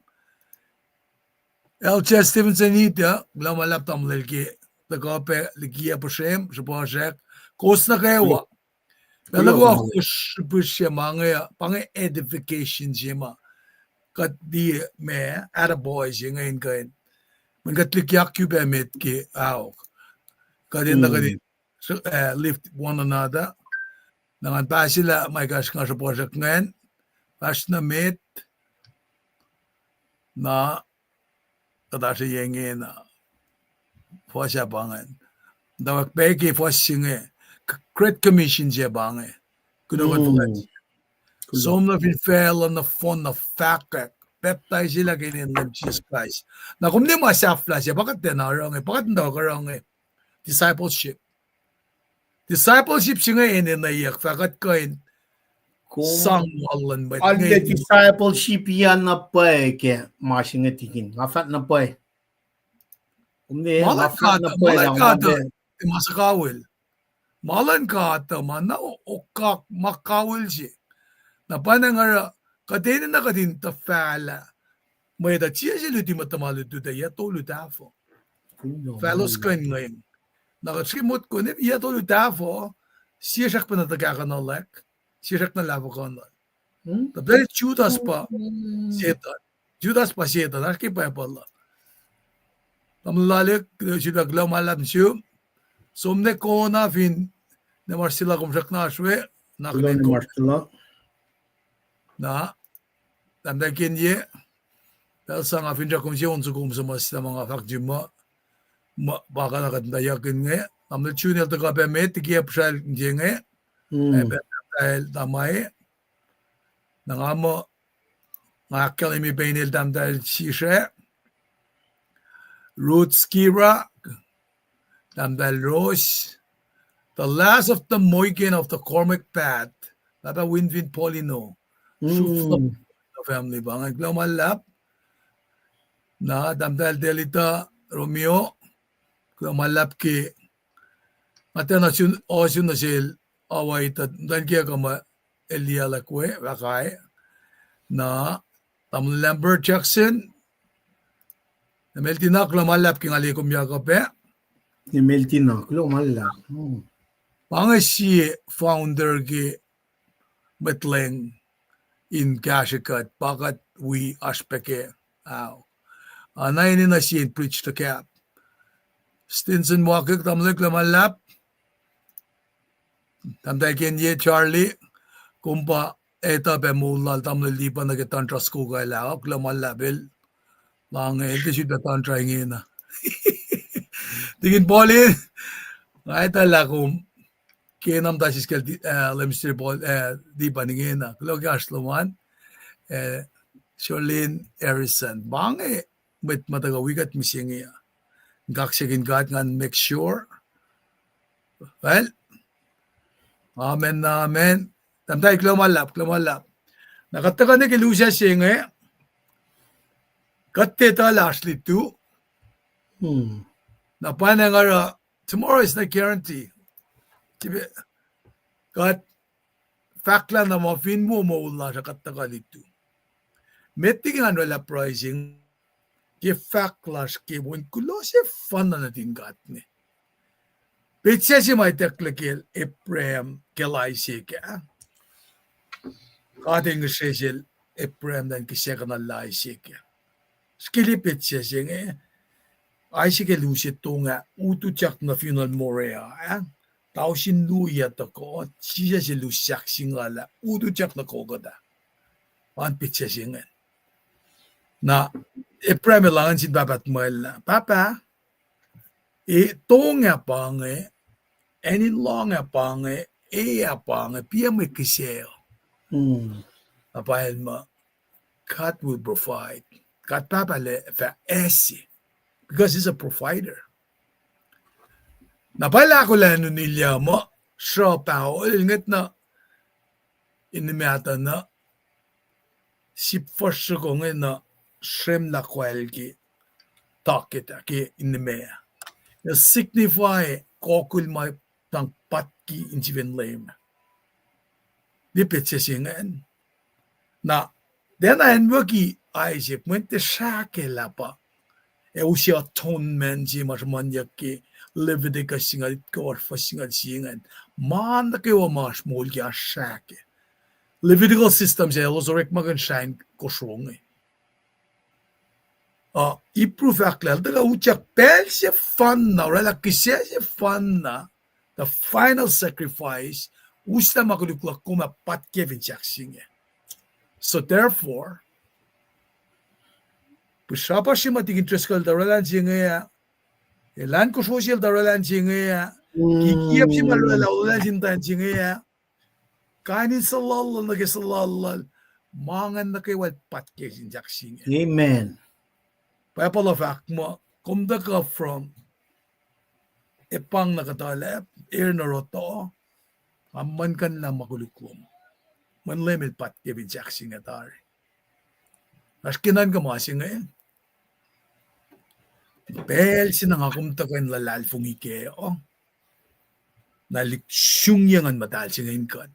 Elder Stevenson Ita, kuloh ma luhlahp tamuhlwel ke tuhkuh pac liki ah, puhsrem, srihpacsrak, kowos nuh kwewa. Pacl nuh kwewa kowos srihpihsrye ma inge, pa inge edification se ma kuht liye ma, attaboy se inge in kuh in, mweyen kuht likyak pac met ke aok. Kuht in, kuht in, uh, lift one another. Na ngan pahsilah ma ekahsr nga srihpacsrak ingacn, fahsr nuh met, na kuht oasr ye ingena. Fuhs ah pa ingacn. Tuh pac ke fuhs se inge, Great Commission se pa inge. Kunohkohn fuhkah. Som nuh fin facluh nohfohn na fahkwack, pacptaiselah ke inen Leum Jisus Kraist. Na kom ne ma sahflah se, pa kuht tiacna oruh inge, pa kuht in tuhkuh oruh inge. Discipleship. Discipleship se inge enenweyuck, fah kuht kuh in sang wal luhn mwet inge. Discipleship ah na pwacye ke ma se inge tikin. Nga fahk na pwacye. Kom ne, nga fahk na pwacye lah ma se kawihl. Ma luhn God uh ma na okak ma kawihl se. Na pa na nga oruh, kuht enenuh kuht in tuhfahlah mwet uh, sie se luti mwet tuhma lutlut ah yac tolu tahfuh. Fahlos kuh in ngweng. Na kuht srihke motko ne yac tolu tahfuh, sie srack pacna tuhkahkuhnuhlack, sie srack na lahfuhkuhnuhl. Tuh pacl Judas pa Setuhn. Judas pa Setuhn, oasr ke Bible uh. Tamuhlwel Alik, sifilpac kuloh ma luhlahp nuh sum. Som ne kona fin ne ma srihsrihk kom srackna oasr we, na kuloh ma srihsrihk. Na, tahmtahel Kenye, pacl sa nga finsrak kom sie on soko kom suhmuhslah ma nga fahk jima, ma pa kuh na kuht in tuyak inge, tamuhlwel Jun el tuhkuh pac met, tikiyac puhsral inge, eh, pacl tahmtahel Tamai, na nga muh, nga ahkkahlwemye pac inel tahmtahel Sisra, Ruth Skira, tahmtahel Rose, the last of the Mohican of the Cormack Path, Pahpah Winfin Paulino, Sufla family pa inge, kuloh ma luhlahp. Na tahmtahel Delita Romeo, kuloh ma luhlahp ke nga tiacna sun ohsun nuh sel Hawaii tuh, tuh ke kuh ma el liyacack we, fahk ah. Na tamuhlwel Lambert Jackson, na Meltina, kuloh ma luhlahp ke nga liye kom yac kuh pac. Na Meltina, kuloh ma luhlahp. Pa inge sie founder ke Mwet Lahngo in kahsrwe kuht, pa kuht wi oasr pac kac. Ao. Ana enenuh sie in bridge the gap. Stinson Wakik, tamuhlwel, kuloh ma luhlahp. Tahmtahel Kenye Charlie, kom pa etuh pac moul lal tamuhlwel Lipa nuh ke tundra soko kuh lah, kuloh ma luhlahp el. Lahngo el tiac sifilpac tundra ingena. Tikin Paulin, nga etuh lah kom ke namta siskacl, eh, Leicester Paul, eh, Lipa ingena. Kuloh ke oasr lom an, eh, Charlene Harrison. Pa inge mwet ma tuhkuh wi kuht mihsenge uh. Kaksakihn God ngan make sure. Well, amen, amen. Tahmtahel, kuloh ma luhlahp, kuloh ma luhlahp. Na kuht tuhkuh nuh ke lusac se inge, kuht tiac etuh lah oasr lutu. Na pa na nga oruh, tomorrow is not guarantee. Kuht fahklah na ma fin wo moul lasr uh kuht tuhkuh lutu. Met liki ngan orwaclah pruhe se inge, ke fahk lasr ke wen kuloh sefanna nuhtin God inge. Petsac se ma itucklac kacl Abraham kacl Isaac ah. God El ngihsre sel Abraham lah in kihsackuhnlah Isaac ah. Srihke petsac se inge, Isaac el use tong ah ututyak nuh fineol Moriah ah. Tausin luo yac tohkoh, Jisus el us sahk singucul ah ututyak nuh Golgotha. An petsac se ingacn. Na Abraham el lain sin pahpah tuhmwacl lah, Pahpah, e tong ah pa inge, acn in lohng ah pa inge, e ah pa inge, piac mwe kihsac uh? Na pa el muh, God will provide. God Pahpah El fah acse, because He's a provider. Na pa el ahkolah in unilyac muh sruh paho el ngwet na in nimet ah na sip fuhsr soko inge na sremlah koal ke tucket ah ke in nimet ah. El signify kokul ma tuhng patki in sifen Leum. Ni petsac se ingacn. Na, tiacna anwucki Isaac, mweyen tiac srahkelah pa ac use atonement se ma sruhmuhnyuck ke Leviticus singucul itkohsr fuhs singucul sie ingacn. Ma nuh kwewa ma oasr moul ke oasr srahke. Levitical system se elos orekmakihn srah in kosro inge. Uh, Hebrew fahk lah el tuhkuh utyak pacl sefanna, oraclah kihsac sefanna, the final sacrifice, uslah ma koluk luhk kom ah patke fin sahk se inge. So therefore, pihsrapasr se ma tikin Driscoll el tuh oraclah in se inge ah, elan kosro se el tuh oraclah in se inge ah, kikiap se ma el oraclah, oraclah in se inge ah, kain in suhluhluhl nuh ke suhluhluhl, ma ingacn nuh kwewa el patke sin sahk se inge. Amen. Bible uh fahk muh, kom tuhkuh from epang nuh kuhtuhlacp, er nuh rohtoh, a muhlkuhnlah ma koluk lom. Mweyen Leum El patke fin sahk se inge tari. Oasr ke nuhnkuh ma se inge. Pacl se na nga kom tuhkuh in luhlahlfongi kac uh, na lihksreni Nguhn Muhtahl se inge in kuht.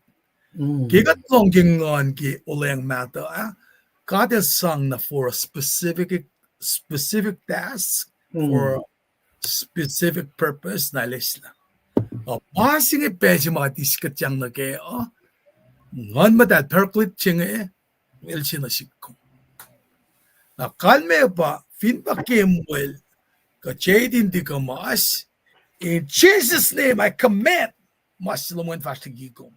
Ke kuht lohng ke nguhn ke olweacng mahtuh ah, God El sang na for a specific, specific task, for a specific purpose, na El eislah. Uh, ma se inge pacl se ma kuht eis kuhtyang nuh kac uh, Nguhn Muhtahl Paraclete se inge, El se nuh sihk kom. Na kalmac pa, fin pa ke mwel, kuht in tikuh mas, in Jesus' name I command, mas se lom an fahsr liki kom.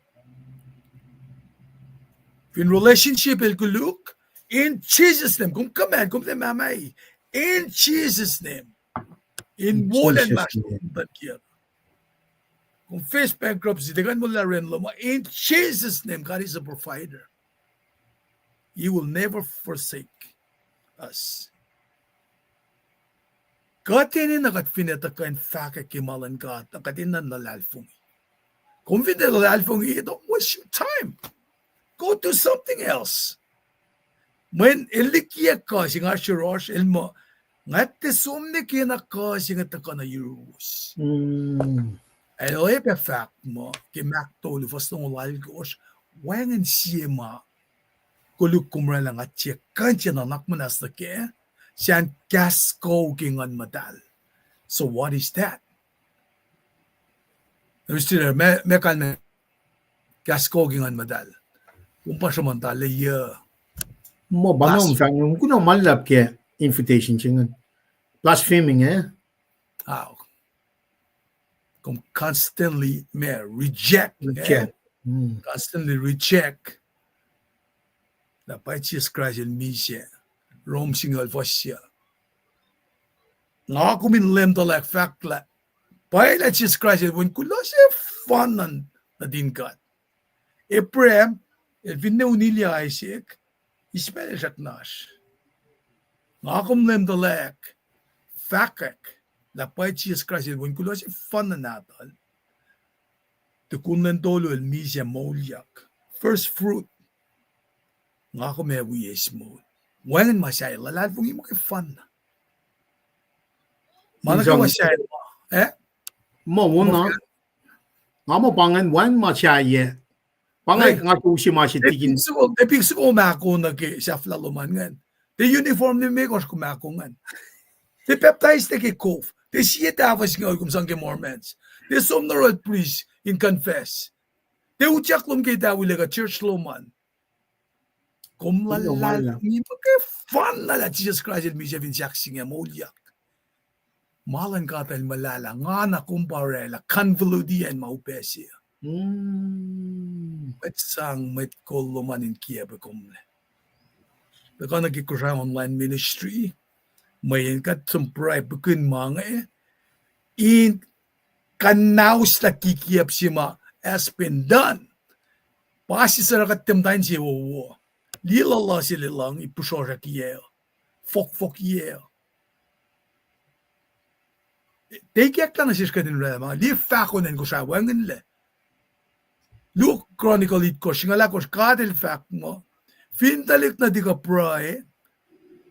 Fin relationship el koluk, in Jesus' name, kom command, kom tiac mahmah, in Jesus' name. In wolacna ma se lom an. Kom face bankruptcy, tiac kuh in molwelah ren lom, in Jesus' name, God is a provider. He will never forsake us. Kuht enenuh kuht finne tuhkuh in fahkwack ke ma luhn God, na kuht enenuh in luhlahlfongi. Kom finne luhlahlfongi, don't waste your time. Go do something else. Mweyen el likiyac kuh se nga srohsr, el muh, nga tiac som nuh ke na kuh se inge tuhkuh nuh yuruwos. El oacyacpac fahk muh, ke Mark tolu, fuhs longoul alkosr, wacngihn sie ma koluk kom oraclah nga tiac kuh in nuhnak muhnahs nuh kac, sahp kahs kuh ke Nguhn Muhtahl. So what is that? Mister, ma, ma kalmac kahs kuh ke Nguhn Muhtahl? Kom pa sruhmuhn tuhlac. Muh pa nom fahk, kuh na ma luhlahp ke invitation se ingacn. Blaspheming, eh? Kom constantly, ma, reject, eh? Constantly reject lah pwacye Jisus Kraist el misac. Rom singucul fuhs yac. Nga kom in leum tuhlac fahk lah pwacye lah Jisus Kraist el wen kuloh sefanna nuhtin God. Abraham el finne unilyac Isaac, Ishmael el srackna oasr. Nga kom leum tuhlac fahkwack lah pwacye Jisus Kraist el wen kuloh sefanna nahtuhl. Tukun lwen tolu el misac moulyak. First fruit. Nga kom ac wi eis moul. Wacngihn ma sahyac, luhlahlfongi muh ke fanna. Ma nuh kwewa sahyac, eh? Muh wona. Nga muh pa ingacn wacngihn ma sahyac. Pa ingacn nga use ma se tikin. Epic soko mahko nuh ke sahflah lom an ingacn. Tiac uniform limekohsr kom mahko ingacn. Tiac pacptais nuh ke kof. Tiac sie tahfuh singucul kom sang ke Mormons. Tiac som nuh yohrohl priest in confess. Tiac utyak lom ke tahfwelah kuh church lom an. Kom luhlahlfongi muhkwena lah Jisus Kraist el misac fin sahk se inge, moulyak. Ma luhn God el muhlahlah, nga na kom pa orwaclah, convolutian ma upac se. Mwet sang, mwet kol lom an in kiacpwe komlac. Tuhkuh nuh ke Kosrae Online Ministry, mweyen kuht som pruhe pukihn ma inge, in kuhnahoslah kikiacp se ma has been done. Pa sisora kuht tiac muhta insewowo. Liye luhluh se luhn lucng, ip puhsrohsrakiyac, fohkfohkyac. Tiac ikacklah nuh sesr kuht in orwaclah ma liye fahko nuh in Kosrae wacngihnlac. Luo Chronicle itkohsr, singucul ahkosr, God el fahk muh, fin tuhlihk nuhtin kuh pruhe,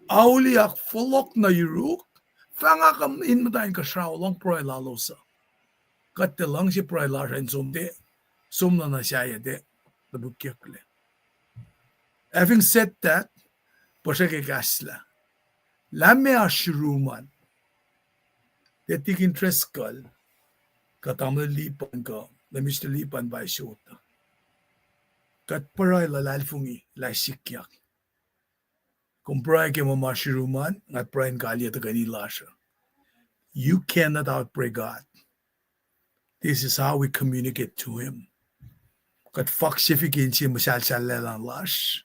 auliyak, fohlohk nuh yuruk, fahngak in muhta inkuhsrao, lohng pruhe lalos uh. Kuht tiac luhngse pruhe lasr uh in som tiac, som na nuh sahyac tiac, topukyucklac. Having said that, puhsra ke kahslah, lah meac oasr yurum an, tiac Tikin Driscoll, kuh Tamuhlwel Lipan kuh, lah Mister Lipan pa sot. Kuht pruhe luhlahlfongi lah sikyak. Kom pruhe ke ma ma oasr yurum an, nga pruhe in kaliyac tuhkweni lasr uh. You cannot outpray God. This is how we communicate to him. Kuht fakse fiki inse muhsahlsahllah lasr.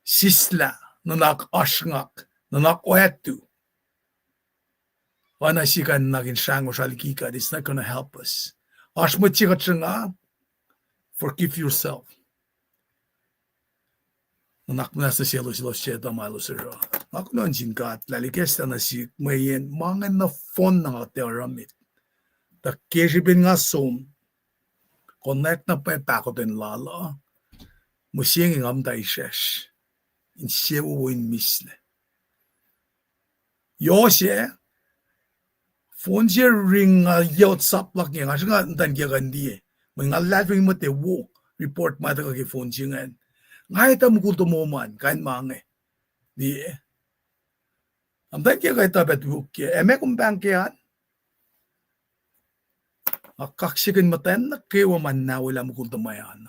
Sislah, nuhnak oasr ngak, nuhnak oatu. Oacna sie kuh nuhnak in srangosra liki God, it's not gonna help us. Oasr mwet se kuht sruhnga, forgive yourself. Nuhnak muhnahs nuh selos, elos setuh ma elos oruh. Nga kuloh nuh sin God lah el ikacslah nuh sihk mweyen ma inge nohfohn na nga tiac oruh met. Tuh ke srihpen nga som, konwacack na pwacye pahkotwen lal uh, mihsenge nga muhta israsr, insewowo in mihslac. Yohk se, phone se ring, nga yot sap luhk inge, nga sruhnga muhtwacn kiyuhk an liye. Mweyen nga luhlahlfongi muh tiac wo report ma tuhkuh ke phone se ingacn. Nga etuh mukul tomom an, kain ma inge. Liye. Muhtwacn kiyuhk an etuh pac topuk ke, ac meac kom pahng ke an? Nga kaksakihn muhtwacn nuh kwewa ma nawelah mukul tuhmwacn an.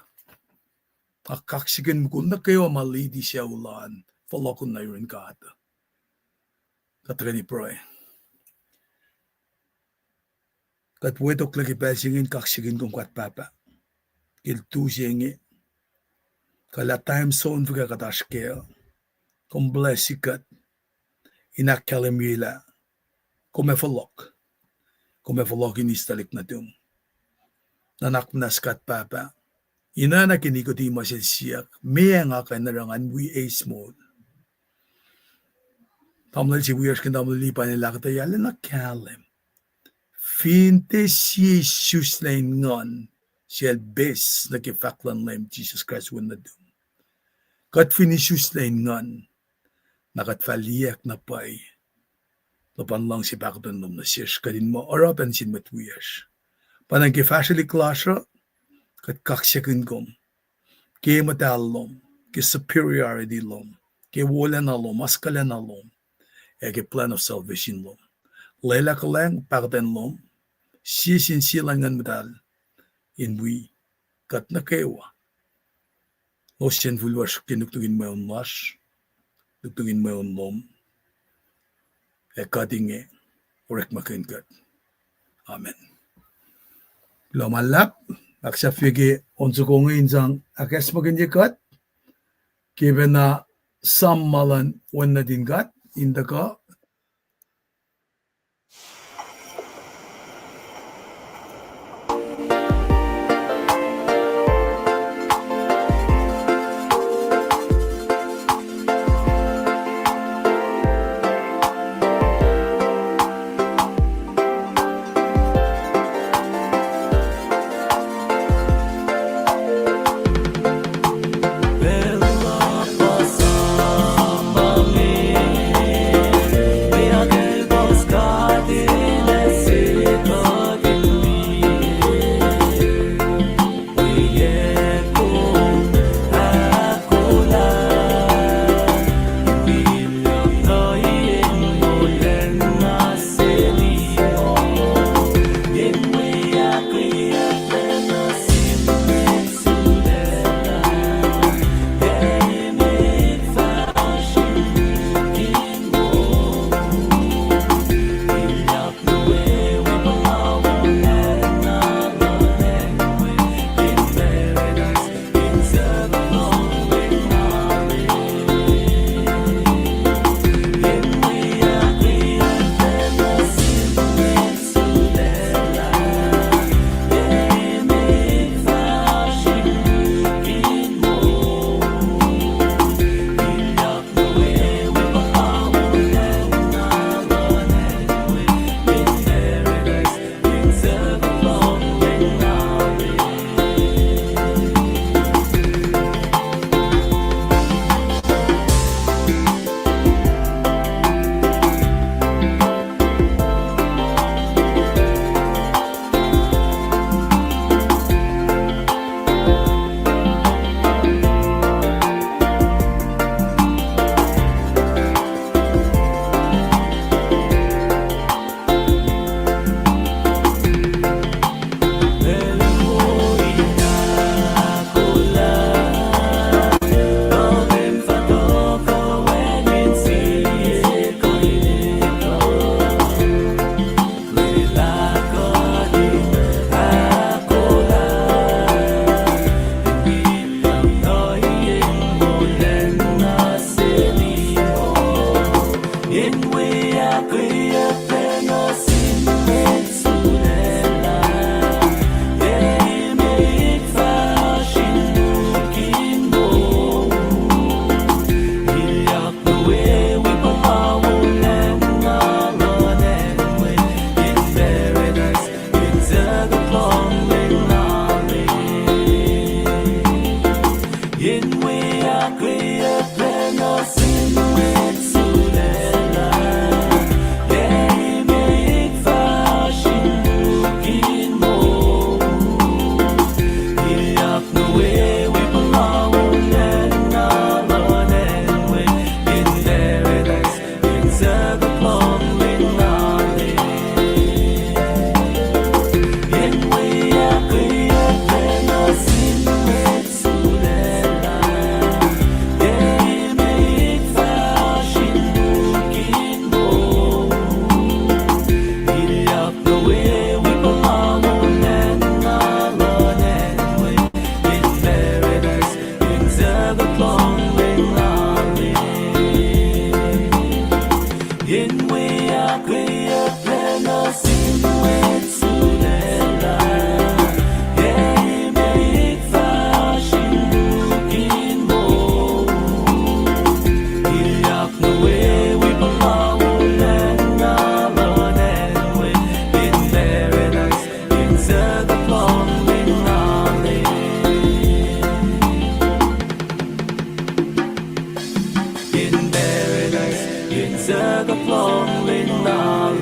Nga kaksakihn mukul nuh kwewa ma liti sucu lal an fohlohkihn nuh yurin God. Kuht tuhkweni pruhe. Kuht wetoklac ke pacl se inge in kaksakihn kom God Pahpah. Ke lwen se inge, kuh lah time zone fuhkah kuht oasr kac, kom bless kuht in ahkkahlwemye lah kom ac fohlohk. Kom ac fohlohk in eis tuhlihk nuhtum. Nuhnak muhnahs God Pahpah. Ina na ke Nicodemus el siyuck, meac nga kuh in oruh ngan wi eis moul? Tamuhlwel se wiyacsr kihn Tamuhlwel Lipan el ahkuhtweyac lah na kahlwem, fin tiac sie isuslac in nguhn, sel pes nuh ke fahk luhn Leum Jisus Kraist wen nuhtum. Kuht fin isuslac in nguhn, na kuht fah liyacack na pwacye luhpan luhngse pahkotwen lom nuh sesr, kuht in muh oruh pacna sin mwet wiyacsr. Pa na ke fahsrwelihk lasr uh, kuht kaksakihn kom ke muhtahl lom, ke superiority lom, ke wolacna lom, askuhlacna lom, ac ke plan of salvation lom. Lwelah kuhlwacng pahkotwen lom, sie sin sie luhn Nguhn Muhtahl, in wi kuht nuh kwewa. Los sacn fihl lasr ke nuknuk in mweun lasr, nuknuk in mweun lom, ac kuht inge orekmakihn kuht. Amen. Kuloh ma luhlahp, ahksahfye ke on soko inge in sang ahkacsmakihnye kuht ke pacna Sam ma luhn wen nuhtin God in tuhkuh